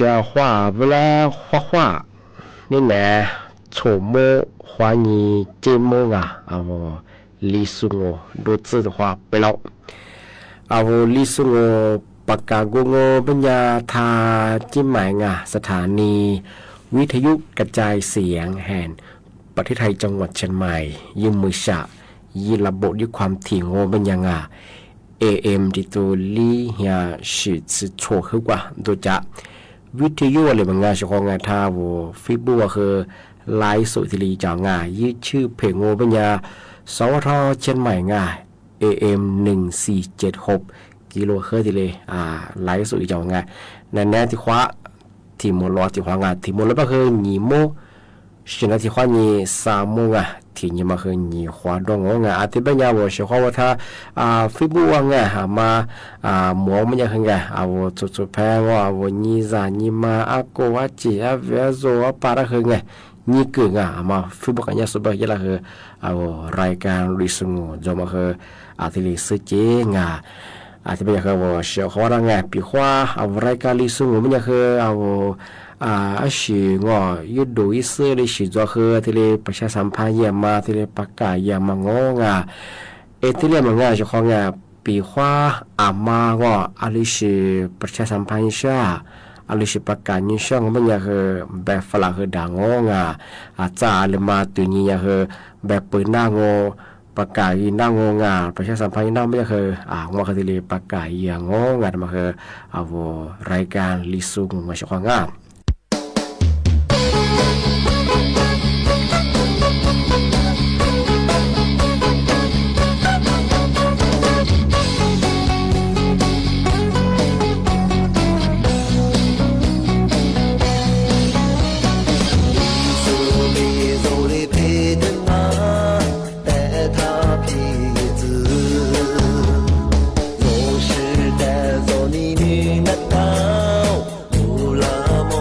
ၸႃႉႁွႃႉ ပလႃႈႁွႃႉႁွႃႉ ၼႆႉၼႄႇ ၸူဝ်ႈမူဝ်းႁွႆးၼႆႉ ၸဵတ်းမူင်းဢႃႈ ဢဝ် လီႇသူႇငူဝ်ႇ တူၺ်းၸိုဝ်ႈႁွႆးပႆလႃႈ ဢဝ် လီႇသူႇငူဝ်ႇ ပၵ်းၵႃႈၵူဝ်းငူဝ်း ပၺ်ႇၺႃႇ ထႃႈၸဵတ်းမႆႇၼႃႇ สถานีวิทยุกระจายเสียงแห่งประเทศไทย จังหวัดเชียงใหม่ ယိုၼ်ႈမိုဝ်းသႃႇ ယိုၼ်ႈလပ်ႉပူတ်ႇ ယိုၼ်ႈၶႂၢမ်းထီႇငူဝ်း ပၺ်ႇၺႃႇၼႃႇ ဢေႇဢႅမ်ႇ တီႈတူဝ်လီႇ ႁႃႈသိပ်း ၸူဝ်ႈႁိုဝ်ၵႂႃႇ တူၺ်းၸႃႉ ဝီႇတီႇယူဝ်ႇ ဢၼ်လႂ်မႃးငႃး သီႇၶေႃႈငႃး ထႃႈဝူဝ်ႇ ၾဵတ်ႉသ်ပုၵ်ႉ ဢႃႈ ၶိုဝ်း လၢႆႉသူတ်း တီႈလီႇၸဝ်ႈငႃး ယိုဝ်းၸိုဝ်ႈၽဵတ်ႉငူဝ်း ပၺ်ႇၺႃႇ သဝထ เชียงใหม่ ငႃး ဢေႇဢႅမ်ႇ ၼိုင်ႈသီႇၸဵတ်းႁူၵ်း ၵီႇလူဝ်ႇႁိူတ်ႉ တီႈလီႇ ဢႃႈ လၢႆႉသူတ်း တီႈၸဝ်ႈငႃး ၼၼ်ႉၼႃႇ တီႈၶႂႃ ထီႇမူဝ်ႇလွတ်ႈ တီႈၶႂႃငႃး ထီႇမူဝ်ႇလွတ်ႈ ပႃးၶိုဝ်း ၼီႇမူဝ်း သီႇၼႃႇထီႇ ၶႂႃးၼႆႉ သၢမ်မူင်းဢႃႈ၊ ထီႇၼီႈမႃးၶိုဝ်း ၼီႈၶႂႃးတူင်ႇငေႃးဢႃႈ။ ဢႃႈ တီႈပၺ်ႇၺႃႇ ပေႃးသျေႃးၶႂႃးဝႃႈထႃႈ ဢႃႈ ၾဵတ်ႉသ်ပုၵ်ႉဝႃႈၼႆ ဢႃႈ မႃး ဢႃႈ မွၵ်ႇမၼ်းယဝ်ႉၶိုဝ်းၼႆ ဢႃႈ ပေႃးသူႇသူႇၽႄႈဝႃႈ ပေႃးၼီႈၸႃႇၼီႈမႃႈ ဢႃႈၵူဝ်ႇ ဢႃႈၸီႇ ဢႃႈဝႄႈ ဢႃႈၸူဝ်ႈ ဢႃႈပႃႈ ဢႃႈၶိုဝ်းၼႆ ၼီႈၵိုင်ႇဢႃႈ ဢႃႈ မႃး ၾဵတ်ႉသ်ပုၵ်ႉၵၼ်ယဝ်ႉ သူႇပႃႉယဝ်ႉလႃႈၶိုဝ်း ဢႃႈ ဢူဝ်ႈ ရၢႆးၵၢၼ် လီႇသူႇငူဝ်ႇ ၸွမ်းမႃးၶိုဝ်း ဢႃႈ တီႈလီႇ သိုဝ်ႉၸေႇၼႃႇ ဢႃႈ တီႈပၺ်ႇၺႃႇၶိုဝ်း ပေႃးသျေႃးၶႂႃးဝႃႈၼႆ ပီႈၶႂႃ ဢႃႈ ရၢႆးၵၢၼ် လီႇသူႇငူဝ်ႇ ပၺ်ႇၺႃႇၶိုဝ်း ဢႃႈ ဢူဝ်ႈ ဢႃႈ ဢႃႈ သျေႃးငေႃး ယိုတ်းတူဝ် ဢီးသိူဝ်း လီႇသျေႃးၶိုဝ်း တီႈလီႇ ပရႃႉၶျႃႇသမ်ႇပၼ်ႇ ယႃႇမႃး တီႈလီႇ ပရႃႉၵႃႇ ယႃႇမႃး ငေႃးငႃး ဢေႈ တီႈလီႇ မႃးငႃး သျေႃးၶႂႃးၼႆ ပီႈၶႂႃ ဢႃႈ မႃးငေႃး ဢႃႈ လီႇသျေႃး ပရႃႉၶျႃႇသမ်ႇပၼ်ႇ သျေႃး ဢႃႈ လီႇသျေႃး ပရႃႉၵႃႇ ယိုၼ်ႈသျေႃး ပၺ်ႇၺႃႇၶိုဝ်း ပႅပ်ႈၾရၢၼ်ႇၶိုဝ်း တႃႇငေႃးငႃး ဢႃႈ ၸႃႉ ဢႃႈ လႄႈ မႃး တိုဝ်ႉၼီႈၼႆႉၶိုဝ်း ပႅပ်ႈပိူၼ်ႈၼႃႈငေႃး ပရႃႉၵႃႇ ယိုၼ်ႈၼႃႈငေႃးငႃး ပရႃႉၶျႃႇသမ်ႇပၼ်ႇ ယိုၼ်ႈၼႃႈငေႃး ပၺ်ႇၺႃႇၶိုဝ်း ဢႃႈ ငေႃးၶိုဝ်း တီႈလီႇ ပရႃႉၵႃႇ ယႃႇမႃး ငေႃးငႃး တႃႇမႃးၶိုဝ်း ဢႃႈ ဢူဝ်ႈ ရၢႆးၵၢၼ် လီႇသူႇငူဝ်ႇ သျေႃးၶႂႃးၼႆႉ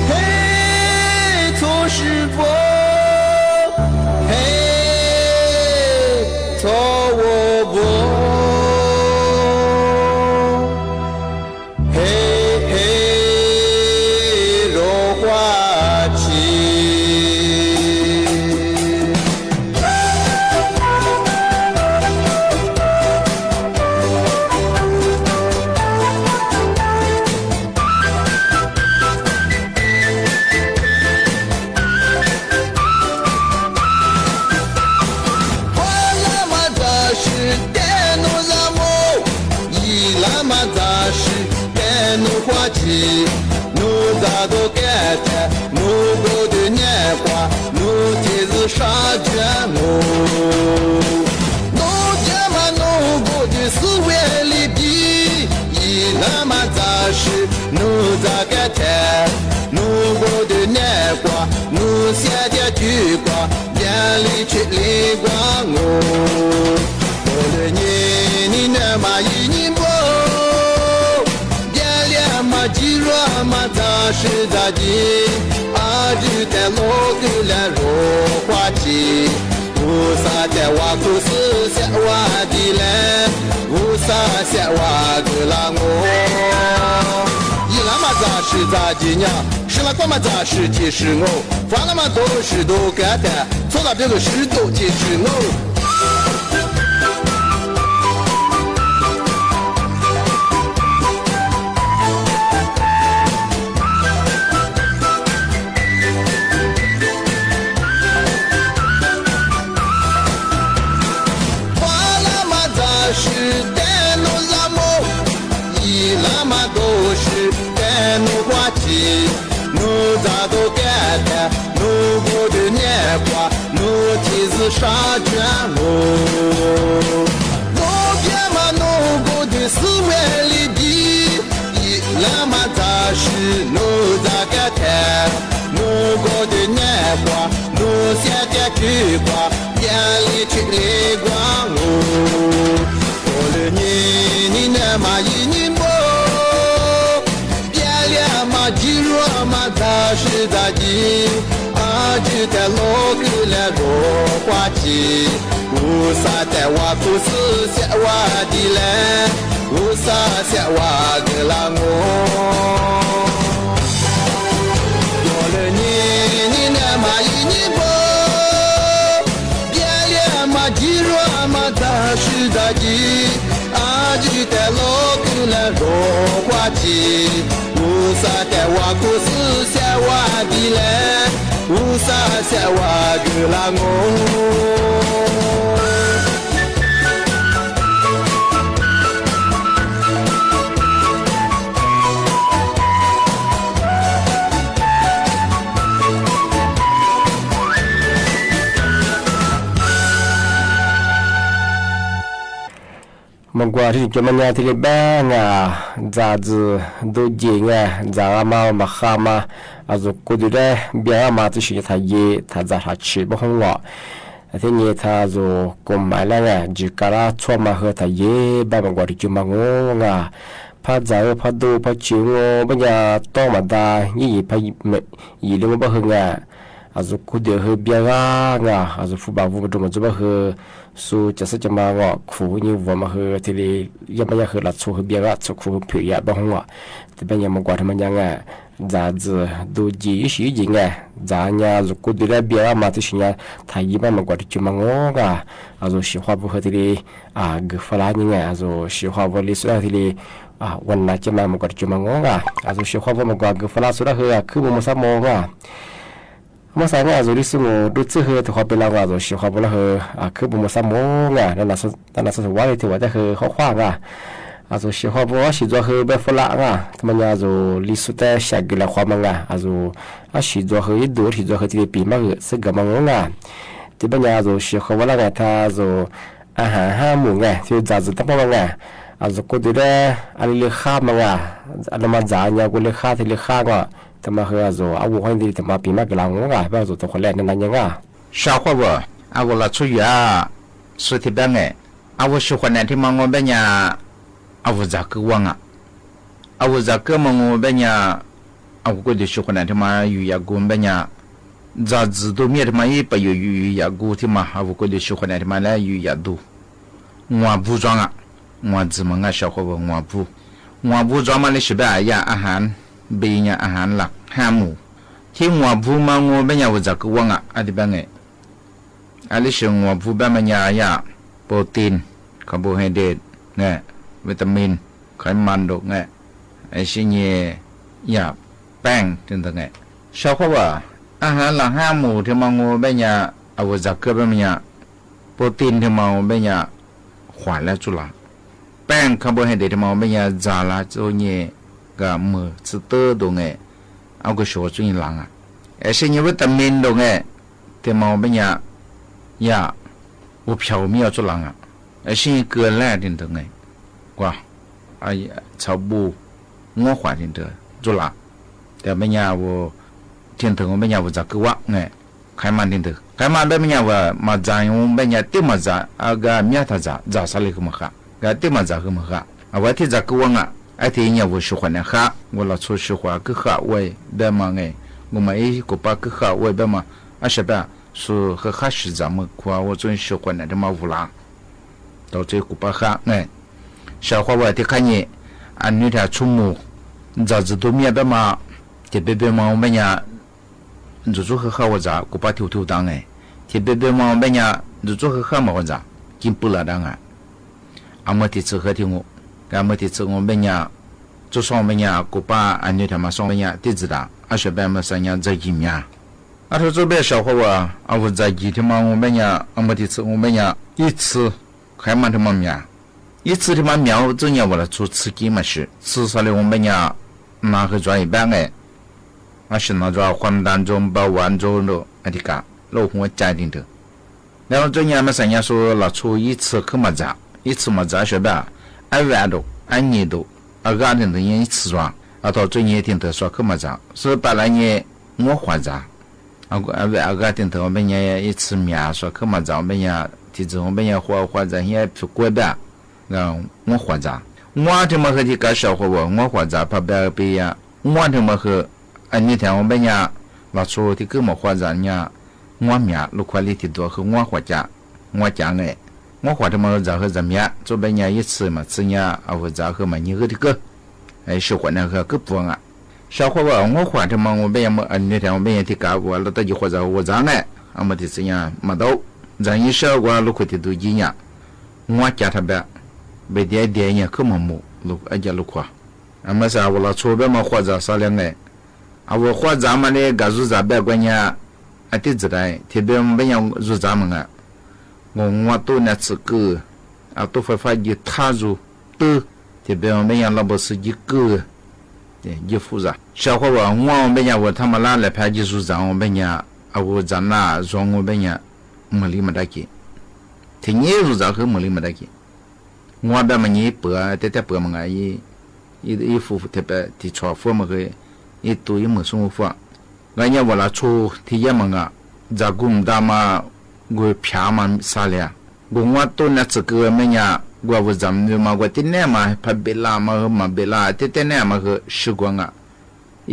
嘿，做师傅，嘿，做我婆，嘿，嘿，落花去。 一来嘛，咱是咱的娘，十来个嘛，咱是就是我， 发了嘛多是多个的，做了这个事都就是我。发了嘛，咱是带路了么？ 一来嘛多是带路花旗，路咋都该带，路过的年华，路其实啥全路。路边嘛路过的四万里地，一来嘛咱是路咋该带，路过的年华，路现在去过，眼里去泪光路。 过了年，你那么一年么，别了嘛，几若嘛，咋是咋地，啊，就在老狗来落花期，乌撒在哇，不是下哇地来，乌撒下哇个啦我。过了年，你那么一年么， 别了嘛，几若嘛，咋是咋地，啊，就在老狗来落花期，乌撒在哇，不是下哇地来，乌撒下哇个啦我。 嗚呼，这个节目呢，这个班啊，咱是都见啊，咱阿妈嘛哈嘛，啊，是过得来，别阿妈只是他爷，他在他吃不红了。啊，天天他是过买了啊，自家啦，出嘛和他爷，把嘛过的就嘛我啊，怕早怕多怕穷哦，不然多嘛大，一一怕一没，一零不很啊。အၣ်ဇိးကူဒွေႇၶိုၼ်းဘျၢဂၤ အၣ်ဇိး ၽူႈဘၣ်ဝူၼ်ႉ မၢၵ်ႇတူမ်ႈမၢၵ်ႇၸိူဝ်းဘၣ်ၶိုၼ်း သူၸႃႉသၢၵ်ႈၸႃႉမႃးၵေႃႈ ၶူးၺိဝ်ဝႃႈမႃးၶိုၼ်း ထီႇလီ ယၢမ်းမႃးယၢမ်းၶိုၼ်း လၢတ်ႈသူၶိုၼ်းပျေႇယႃႉ သူၶိုၼ်းၽိူဝ်ႇယႃႉ ဘၣ်ႁူႉဝႃႈ တႄႉပဵၼ်ယၢမ်းမၢၵ်ႇၵႂႃႇထႅင်ႈမၼ်းယင်းဢႃႈ ၸႃႇၸိုဝ်ႈ တူၺ်းယိင်း ယိင်းသီးယိင်းငႄႈ ၸႃႇၺႃး ၸူးၵူႈတီႈလႄႈ ပျေႇယႃႉမႃး တီႈသဵင်ႈၺႃး ထၢႆႇယိပ်းမႃး မၢၵ်ႇၵႂႃႇ တီႈၸူးမႃးငေႃးၵႃႈ ဢႃႇ သူသျေႇၶႂၢင်ႉပိူဝ်ႈႁိုဝ် ထီႇလီ ဢႃႇ ၵိူဝ်ၾႃႉလႃႉယိင်းငႄႈ ဢႃႇ သူသျေႇၶႂၢင်ႉပိူဝ်ႈ လီသုတ်းလႄႈ ထီႇလီ ဢႃႇ ဝၼ်းၼႃႈၸဵမ်မႃး မၢၵ်ႇၵႂႃႇ တီႈၸူးမႃးငေႃးၵႃႈ ဢႃႇ သူသျေႇၶႂၢင်ႉပိူဝ်ႈ မၢၵ်ႇၵႂႃႇ ၵိူဝ်ၾႃႉလႃႉ သုတ်းလႄႈႁိုဝ် ၶိုၼ်းမိူဝ်းမႃး သၢမ်မူင်းၵႃႈ မႃးသၢင်ႈၵႃႈ ဢႃႇ သူလီသုတ်း ငိုဝ်ႈတူၺ်းၸိူဝ်ႉႁိုဝ် တေၶႂ်ႈပဵၼ်လႃႈၵႃႈ ဢႃႇ သူသျေႇၶႂၢင်ႉပိူဝ်ႈလႄႈႁိုဝ် ဢႃႇ ၶိုၼ်းမိူဝ်းမႃး သၢမ်မူင်းၵႃႈ ၼၼ်ႉၼႃႇ သူ ၼၼ်ႉၼႃႇ သူသျေႇၶႂၢင်ႉဝႃႈလႄႈ ထႅင်ႈဝႃႈတႄႉႁိုဝ် ၶေႃႈၶႂၢင်ႉဢႃႇ ဢႃႇ သူသျေႇၶႂၢင်ႉပိူဝ်ႈ သျေႇၸွႆႈႁိုဝ် ပႅတ်ႈၾႃႉလႃႉဢႃႇ ထၢမ်မၼ်းယဝ်ႉ ဢႃႇ သူလီသုတ်းတႄႉ သျႃႇၵိူဝ်လႄႈ ၶႂၢင်ႉမၼ်းဢႃႇ ဢႃႇ သူ ဢႃႇ သျေႇၸွႆႈႁိုဝ် ယိုတ်းတူဝ် သျေႇၸွႆႈႁိုဝ် တီႈလႆႈပီႇမႃးႁိုဝ် သိုၵ်းၵႂႃႇမႃးငိုဝ်ႈဢႃႇ တီႈပၼ်ႇၺႃႇ ဢႃႇ သူသျေႇၶႂၢင်ႉဝႃႈလႃႉၼႆႉ ထႃႈသူ ဢႃႇႁၢၼ်ႁႃႈမူႇငႄႈ သူၸႃႉၸႃႉတႄႉ ပေႃးဝႃႈငႄႈ ဢႃႇ သူၵူႈတီႈလႄႈ ဢၼ်လီလီၶႃႈမႃးဢႃႇ ဢၼ်ၼၼ်ႉမႃးၸႃႉၺႃး ၵူႈလီၶႃႈ တီႈလီၶႃႈၵေႃႈ တႄႉမႃးၶိုၼ်း ဢႃႇ သူ ဢဝ်ဝူၼ်ႉႁႂ်ႈလီ တႄႉမႃးပီႇမႃးၵႃႈလင်ၵႃႈ ပေႃးသူတေႃႇၶွၼ်ႈလႄႈ ၼၼ်ႉၼၼ်ႉယင်းဢႃႇ သျႃႇၶႂႃႉဝႃႈ ဢႃႇ ဝူၼ်ႉလႃႈ သူယႃႇ သူတီႈပႅင်းငႄႈ ဢႃႇ ဝူၼ်ႉသျေႇၶႂၢင်ႉၼႆႉ တီႈမႃးငိုဝ်ႈပႅင်းၺႃး ဢႃႇ ဝူၼ်ႉၸႃႉၵိူဝ်ဝၢင်းဢႃႇ ဢႃႇ ဝူၼ်ႉၸႃႉၵိူဝ်မႃးငိုဝ်ႈပႅင်းၺႃး ဢႃႇ ဝူၼ်ႉၵူၺ်း တီႈသျေႇၶႂၢင်ႉၼႆႉ တီႈမႃးယူႇယႃႇၵူႈပႅင်းၺႃး ၸႃႉၸိုဝ်ႈတူဝ်မႄႈ တီႈမႃးယိပ်းပႃးယူႇ ယူႇယႃႇၵူႈ တီႈမႃး ဢႃႇ ဝူၼ်ႉၵူၺ်း တီႈသျေႇၶႂၢင်ႉၼႆႉ တီႈမႃးလႄႈ ယူႇယႃႇတူႈ ငွႃးပူးၸွင်ႇဢႃႇ ငွႃးၸိုဝ်ႈမႃးငႃႈ သျႃႇၶႂႃႉဝႃႈ ငွႃးပူး ငွႃးပူးၸွင်ႇမႃးလႄႈ သျေႇပႃႉယႃႈ ဢႃႇႁၢၼ် ပဵၼ်ယႃႈ ဢႃႇႁၢၼ်လၵ်း ႁႃႈမူႇ တီႈငွႃးပူးမႃးငိုဝ်ႈပႅင်းၺႃး ဝူၼ်ႉၸႃႉၵိူဝ်ဝၢင်းဢႃႇ ဢႃႇ တီႈပႅင်းငႄႈ ဢႃႇ လႄႈသျေႇ ငွႃးပူးပႅင်းမႃးၺႃးယႃႈ ပရူဝ်ႇတိၼ်း ၶႃႇပူဝ်ႇႁၢႆႇတရဵတ်ႉ ၼႄႇ ဝီႇတႃႇမိၼ်ႇ ၶႆႇမၼ်ႈတူၵ်း ၼႄႇ ဢၢႆႈသီႇၺေႇ ယႃႈ ပႅင်း တိုၼ်းတၢင်းၼႄႇ သျႃႇၶႂႃႉဝႃႈ ဢႃႇႁၢၼ်လၵ်း ႁႃႈမူႇ တီႈမႃးငိုဝ်ႈပႅင်းၺႃး ဢႃႇ ဝူၼ်ႉၸႃႉၵိူဝ်ပႅင်းမႃးၺႃး ပရူဝ်ႇတိၼ်း တီႈမႃးငိုဝ်ႈပႅင်းၺႃး ၶႂႃႇလႄႈ ၸူႉလႃႇ ပႅင်း ၶႃႇပူဝ်ႇႁၢႆႇတရဵတ်ႉ တီႈမႃးငိုဝ်ႈပႅင်းၺႃး ၸႃႇလႃႇ ၸူဝ်ႈၼႆႉ ၵႃႈမိူဝ်ႈ သိုပ်ႇတိူဝ်းတူဝ်ၼႆႉ ဢဝ်ၵႂႃႇသျေႃႇၸူးၼႂ်းလင်ဢႃႇ ဢၢႆႈသီႇၺေႇ ဝီႇတႃႇမိၼ်ႇတူဝ်ၼႆႉ တီႈမႃးငိုဝ်ႈပႅင်းၺႃး ယႃႈ ဢူဝ်ႇၽႅဝ်ႇ မီးဢဝ်ၸူႉလင်ဢႃႇ ဢၢႆႈသီႇၵိူဝ်လႄႈ တီႈတူဝ်ၼႆႉ ၵႂႃႇ ဢၢႆႈ ၸဝ်ႈပူႇ ငေႃးၶႂႃႇ တီႈတူဝ် ၸူႉလႃႇ တႄႉပႅင်းၺႃးဝူၼ်ႉ ထဵင်ထိုင်ပႅင်းၺႃး ဝူၼ်ႉၸႃႉၵိူဝ်ဝႃႈၼႆ ၶႆႇမၼ်ႈတီႈတူဝ် ၶႆႇမၼ်ႈပႅင်းၺႃးဝႃႈ မႃးၸႃႉယဝ်ႉပႅင်းၺႃး တေမႃးၸႃႉ ဢႃႇၵႃႇ မျႃးထႃႈၸႃႉ ၸႃႉသႃႇလႄႈ ၶိုၼ်းမႃးၶႃႈ ၵႃႈတေမႃးၸႃႉ ၶိုၼ်းမႃးၶႃႈ ဢဝ်ဝႆႉတီႈၸႃႉၵိူဝ်ဝႃႈဢႃႇ ဢၢႆႈတီႈၺႃးဝူၼ်ႉ သျေႇၶႂႃႉၼႆႉၶႃႈ ဝူၼ်ႉလႃႈ သူသျေႇၶႂႃႉ ၵိုၵ်းၶႃႈဝႆႉ ပႅင်းမႃးၼႆ ၵူၺ်းမႃး ဢေႈ ၵူႈပႃး ၵိုၵ်းၶႃႈဝႆႉ ပႅင်းမႃး ဢႃႇ သျေႇပႃႉ သူၶႃႈၶႃႈ သျေႇၸႃႉ မိူဝ်ႈၶႂႃႇ ဝူၼ်ႉၸူး သျေႇၶႂႃႉၼႆႉ တေမႃးဝူၼ်ႉလႃႈ တေႃႇၸႂ်ၵူႈပႃးၶႃႈၼႆ သျေႇၶႂႃႉဝႃႈ တီႈၶႃႈၼႆႉ ဢၼ်ၼႆႉ ထႃႈသူမူႇ ၸႃႉၸႃႉတူဝ်မႄႈ ပႅင်းမႃး တေပႄႉပႄႉမႃး ပႅင်းၺႃး ၸူႉၸူႉၶႃႈၶႃႈဝႃႈၸႃႉ ၵူႈပႃး ထိဝ်ထိဝ်တင်းၼႆ တေပႄႉပႄႉမႃး ပႅင်းၺႃး ၸူႉၸူႉၶႃႈၶႃႈမႃးဝႃႈၸႃႉ ၵိၼ်ပိူဝ်ႈလႃႈတင်းဢႃႇ ဢမိူဝ်ႈတီႈၸိူဝ်းၶႃႈတီႈငူဝ်ႈ ၵႃႈမိူဝ်ႈတီႈၸိူဝ်းငူဝ်ႈ ပႅင်းၺႃး ၸူႉသွင်ႇပႅင်းၺႃး ၵူႈပႃး ဢၼ်ၼႆႉ ထႃႈမႃးသွင်ႇပႅင်းၺႃး တီႈၸိူဝ်းတႃႉ ဢႃႇ သျေႇပႃႉ မႃးသႃႇၺႃး ၸႂ်ၵိၼ်ၺႃး ဢႃႇ ထူဝ်းၸူးပႄႉ သျေႇၶႂႃႉဝႃႈ ဢဝ်ၸႃႉၵိၼ် ထႅင်ႈမႃး ငူဝ်ႈပႅင်းၺႃး ဢဝ်မႃးတီႈၸိူဝ်း ငူဝ်ႈပႅင်းၺႃး ဢီးသိုဝ်ႈ ၶႂ်ႈမၼ်းထႅင်ႈမႃးမျႃး ဢီးသိုဝ်ႈ ထႅင်ႈမႃးမျႃး ၸိူဝ်းၼႆႉ ဝႃႈလႃႈ ၸူဝ်ႈသိုဝ်ႈၵိၼ်မႃးသိုဝ်ႈ သိုဝ်ႈသႂ်ႇလႄႈ ငူဝ်ႈပႅင်းၺႃး ၼႃႈၶိုၼ်ႈၸွႆႈပႅင်းၼႆ ဢႃႇ သျေႇၼႃႇၸွႆႈ ၶႂၢမ်းတၢၼ်ႇၸူမ်း ပဝ်ႇဝၢၼ်ၸူမ်း ဢထိၵႃႇ ရူဝ်ႇႁူဝ်ၸႂ် တီႈၼႆႈ လႄႈ ၸိူဝ်းၼႆႉ မႃးသႂ်ႇၺႃး သူလႃႈ ၸူဝ်ႈဢီးသိုဝ်ႈ ၶိုၼ်းမႃးၸႃႉ ဢီးသိုဝ်ႈမႃးၸႃႉ သျေႇပႃႉ ဢဝ်ဝႆႉဢႃႇတူၵ်း ဢၼ်ၼႆႉတူၵ်း ဢၵႃး တီႈၼႆႈ ဢီးသိုဝ်ႈၸႃႉ ဢႃႇ တေႃႇၸိူဝ်းၼႆႉ တီႈၼႆႈ သူၶိုၼ်းမႃးၸႃႉ သိုဝ်ႈပႃႈလႃႈၼႆႉ ငေႃးၶႂႃႇၸႃႉ ဢဝ် ဢဝ်ဝႆႉဢၵႃး တီႈၼႆႈ ဢဝ်ပႅင်းၺႃး ဢီးသိုဝ်ႈမျႃး သူၶိုၼ်းမႃးၸႃႉ ပႅင်းၺႃး တီႈၸိူဝ်း ပႅင်းၺႃး ၶႂႃႇ ၶႂႃႇၸႃႉ ႁဵတ်းၽိုၵ်းၵူၺ်းပႃး ၵေႃႈ ငေႃးၶႂႃႇၸႃႉ ငေႃးတီႈမႃးၶိုၼ်း တီႈၵႃႈသျေႃးၶႃႈဝႃႈ ငေႃးၶႂႃႇၸႃႉ ၽႃႈပႅတ်ႈပီႈယႃႈ ငေႃးတီႈမႃးၶိုၼ်း ဢၼ်ၼႆႉထႅင်ႈ ပႅင်းၺႃး လႃႈ သူတီႈၶိုၼ်းမႃးၶႂႃႇၸႃႉၼႆႉ ငေႃးမျႃး လုၵ်ႈၶႂၢႆးလီ တီႈတူဝ်ၶိုၼ်း ငေႃးၶႂႃႇၸႃႉ ငေႃးၸႃႉၼႆႉ ငေႃးၶႂႃႇတီႈမႃးၸႃႉ ၶိုၼ်းၸႃႉမျႃး ၸူဝ်ႈပႅင်းၺႃး ယိုတ်းသိုဝ်ႈမႃး သိုဝ်ႈၺႃး ဢဝ်ၶိုၼ်းၸႃႉ ၶိုၼ်းမႃး ယိုတ်းၶိုၼ်းတီႈၵေႃႈ ဢၢႆႈသျေႃးၶႃႈၼႆႉ ၶိုၼ်းၵိုပ်းပွင်ဢႃႈ သျေႃးၶႃႈဝႃႈ ငေႃးၶႂႃႇတီႈမႃး ငေႃးပႅင်းၺႃး မိူဝ်ႈဢၼ်ၼႆႉထႅင်ႈ ပႅင်းၺႃးတီႈၵႃႈဝႃႈ လႄႈ တႃႇယိုတ်းၶႂႃႇၸႃႉ ၶိုၼ်းမႃးၸႃႉၼႆႉ ဢဝ်မႃးတီႈသိုဝ်ႈၺႃး မႃးတူၺ်း ၸၢင်ႈယိုတ်းသျႃးၵႂႃႇ လုၵ်ႈၶိုၼ်ႈတီႈတူဝ်ၵိၼ်ၺႃး ငေႃးၸႃႉထႅင်ႈပႅတ်ႈ ပႆႇတႄႉတႄႉၺႃး ၶိုၼ်းမႃးမူၵ်ႉ လုၵ်ႈဢၢႆႈၸႃႉလုၵ်ႈၶႂႃႇ ဢႃႈ မႃးသႃႇဝႃႈ လႃႈ သူပႅတ်ႈမႃး ၶႂႃႇၸႃႉသႃႇလႅင်းၼႆႉ ဢဝ်ၶႂႃႇၸႃႉမႃးၼႆႉ ၵႂႃႇၸူးၸႃႉပႅတ်ႈၵႂႃႇၺႃး ဢတိတ်ႉၸႃႉတႄႉ တေပဵၼ် ပဵၼ်ယၢင်ႇၸူးၸႃႉမၼ်းဢႃႈ ငေႃႈငွတ်ႈတူၺ်းၼႃႈ ၸိူဝ်းၵိူဝ်း ဢဝ်တူဝ်ၾႆးၾႃႉ ယိုဝ်းထႃႈၸူး တိုဝ်း တေပဵၼ် ပဵၼ်ယၢင်ႇလႃႈ ပေႃးသိုဝ်ႉယိုဝ်းၵိူဝ်း တေယိုဝ်းၾူႈၸႃႉ သျႃႇၶေႃးဝႃႈ ငေႃႈပဵၼ်ယၢင်ႇဝႃႈ ထမ်ႇမတႃႇလႄႈ ၽႃႇယိုဝ်းၸူးၸႃႉ ပဵၼ်ယၢင်ႇ ဢဝ်ၸႃႉၼႃႇ ၸွင်ႇငေႃႈပဵၼ်ယၢင်ႇ မႃးလီမႃးတႃႇၵႄႇ တေၺႃးၸူးၸႃႉ ၶိုဝ်းမႃးလီမႃးတႃႇၵႄႇ ငေႃႈပဵၼ်မၼ်းယိုဝ်းပိူဝ်ႇ တႄႉတႄႉပိူဝ်ႇမၼ်းဢႃႈ ယိုဝ်း ယိုဝ်း ယိုဝ်းၾူႈၾူႈ တေပႆႇ တေၸွပ်ႇၾူႈမႃးၶိုၼ်း ယိုဝ်းတူဝ် ယိုဝ်းမိူဝ်ႇသုင်ၾူႈ ၵေႃႈယင်းဝႃႈလႃႈ ၸူဝ်ႈတီႈယႂ်ႇမႃးၵေႃႈ ၸႃႉၵုမ်ႇတႃႇမႃး ၵူၺ်းၽႃႇမၼ်းသႃႇလႄႈ ၵူၺ်းငဝ်းတူၼ်ႈၼႃႇ ၸႃႉၵိူဝ်မႄႈၺႃႇ ၵူၺ်းဝႃႈ ၸမ်ၼိူဝ်မႃး ၵူၺ်းတီႈၼႄႇမႃး ၽႃႇပေႇလႃႇမႃးၶိုၼ်း မႃးပေႇလႃႇ တီႈတီႈၼႄႇမႃးၶိုၼ်း သိုဝ်ႉၵႂႃႇငႃႇ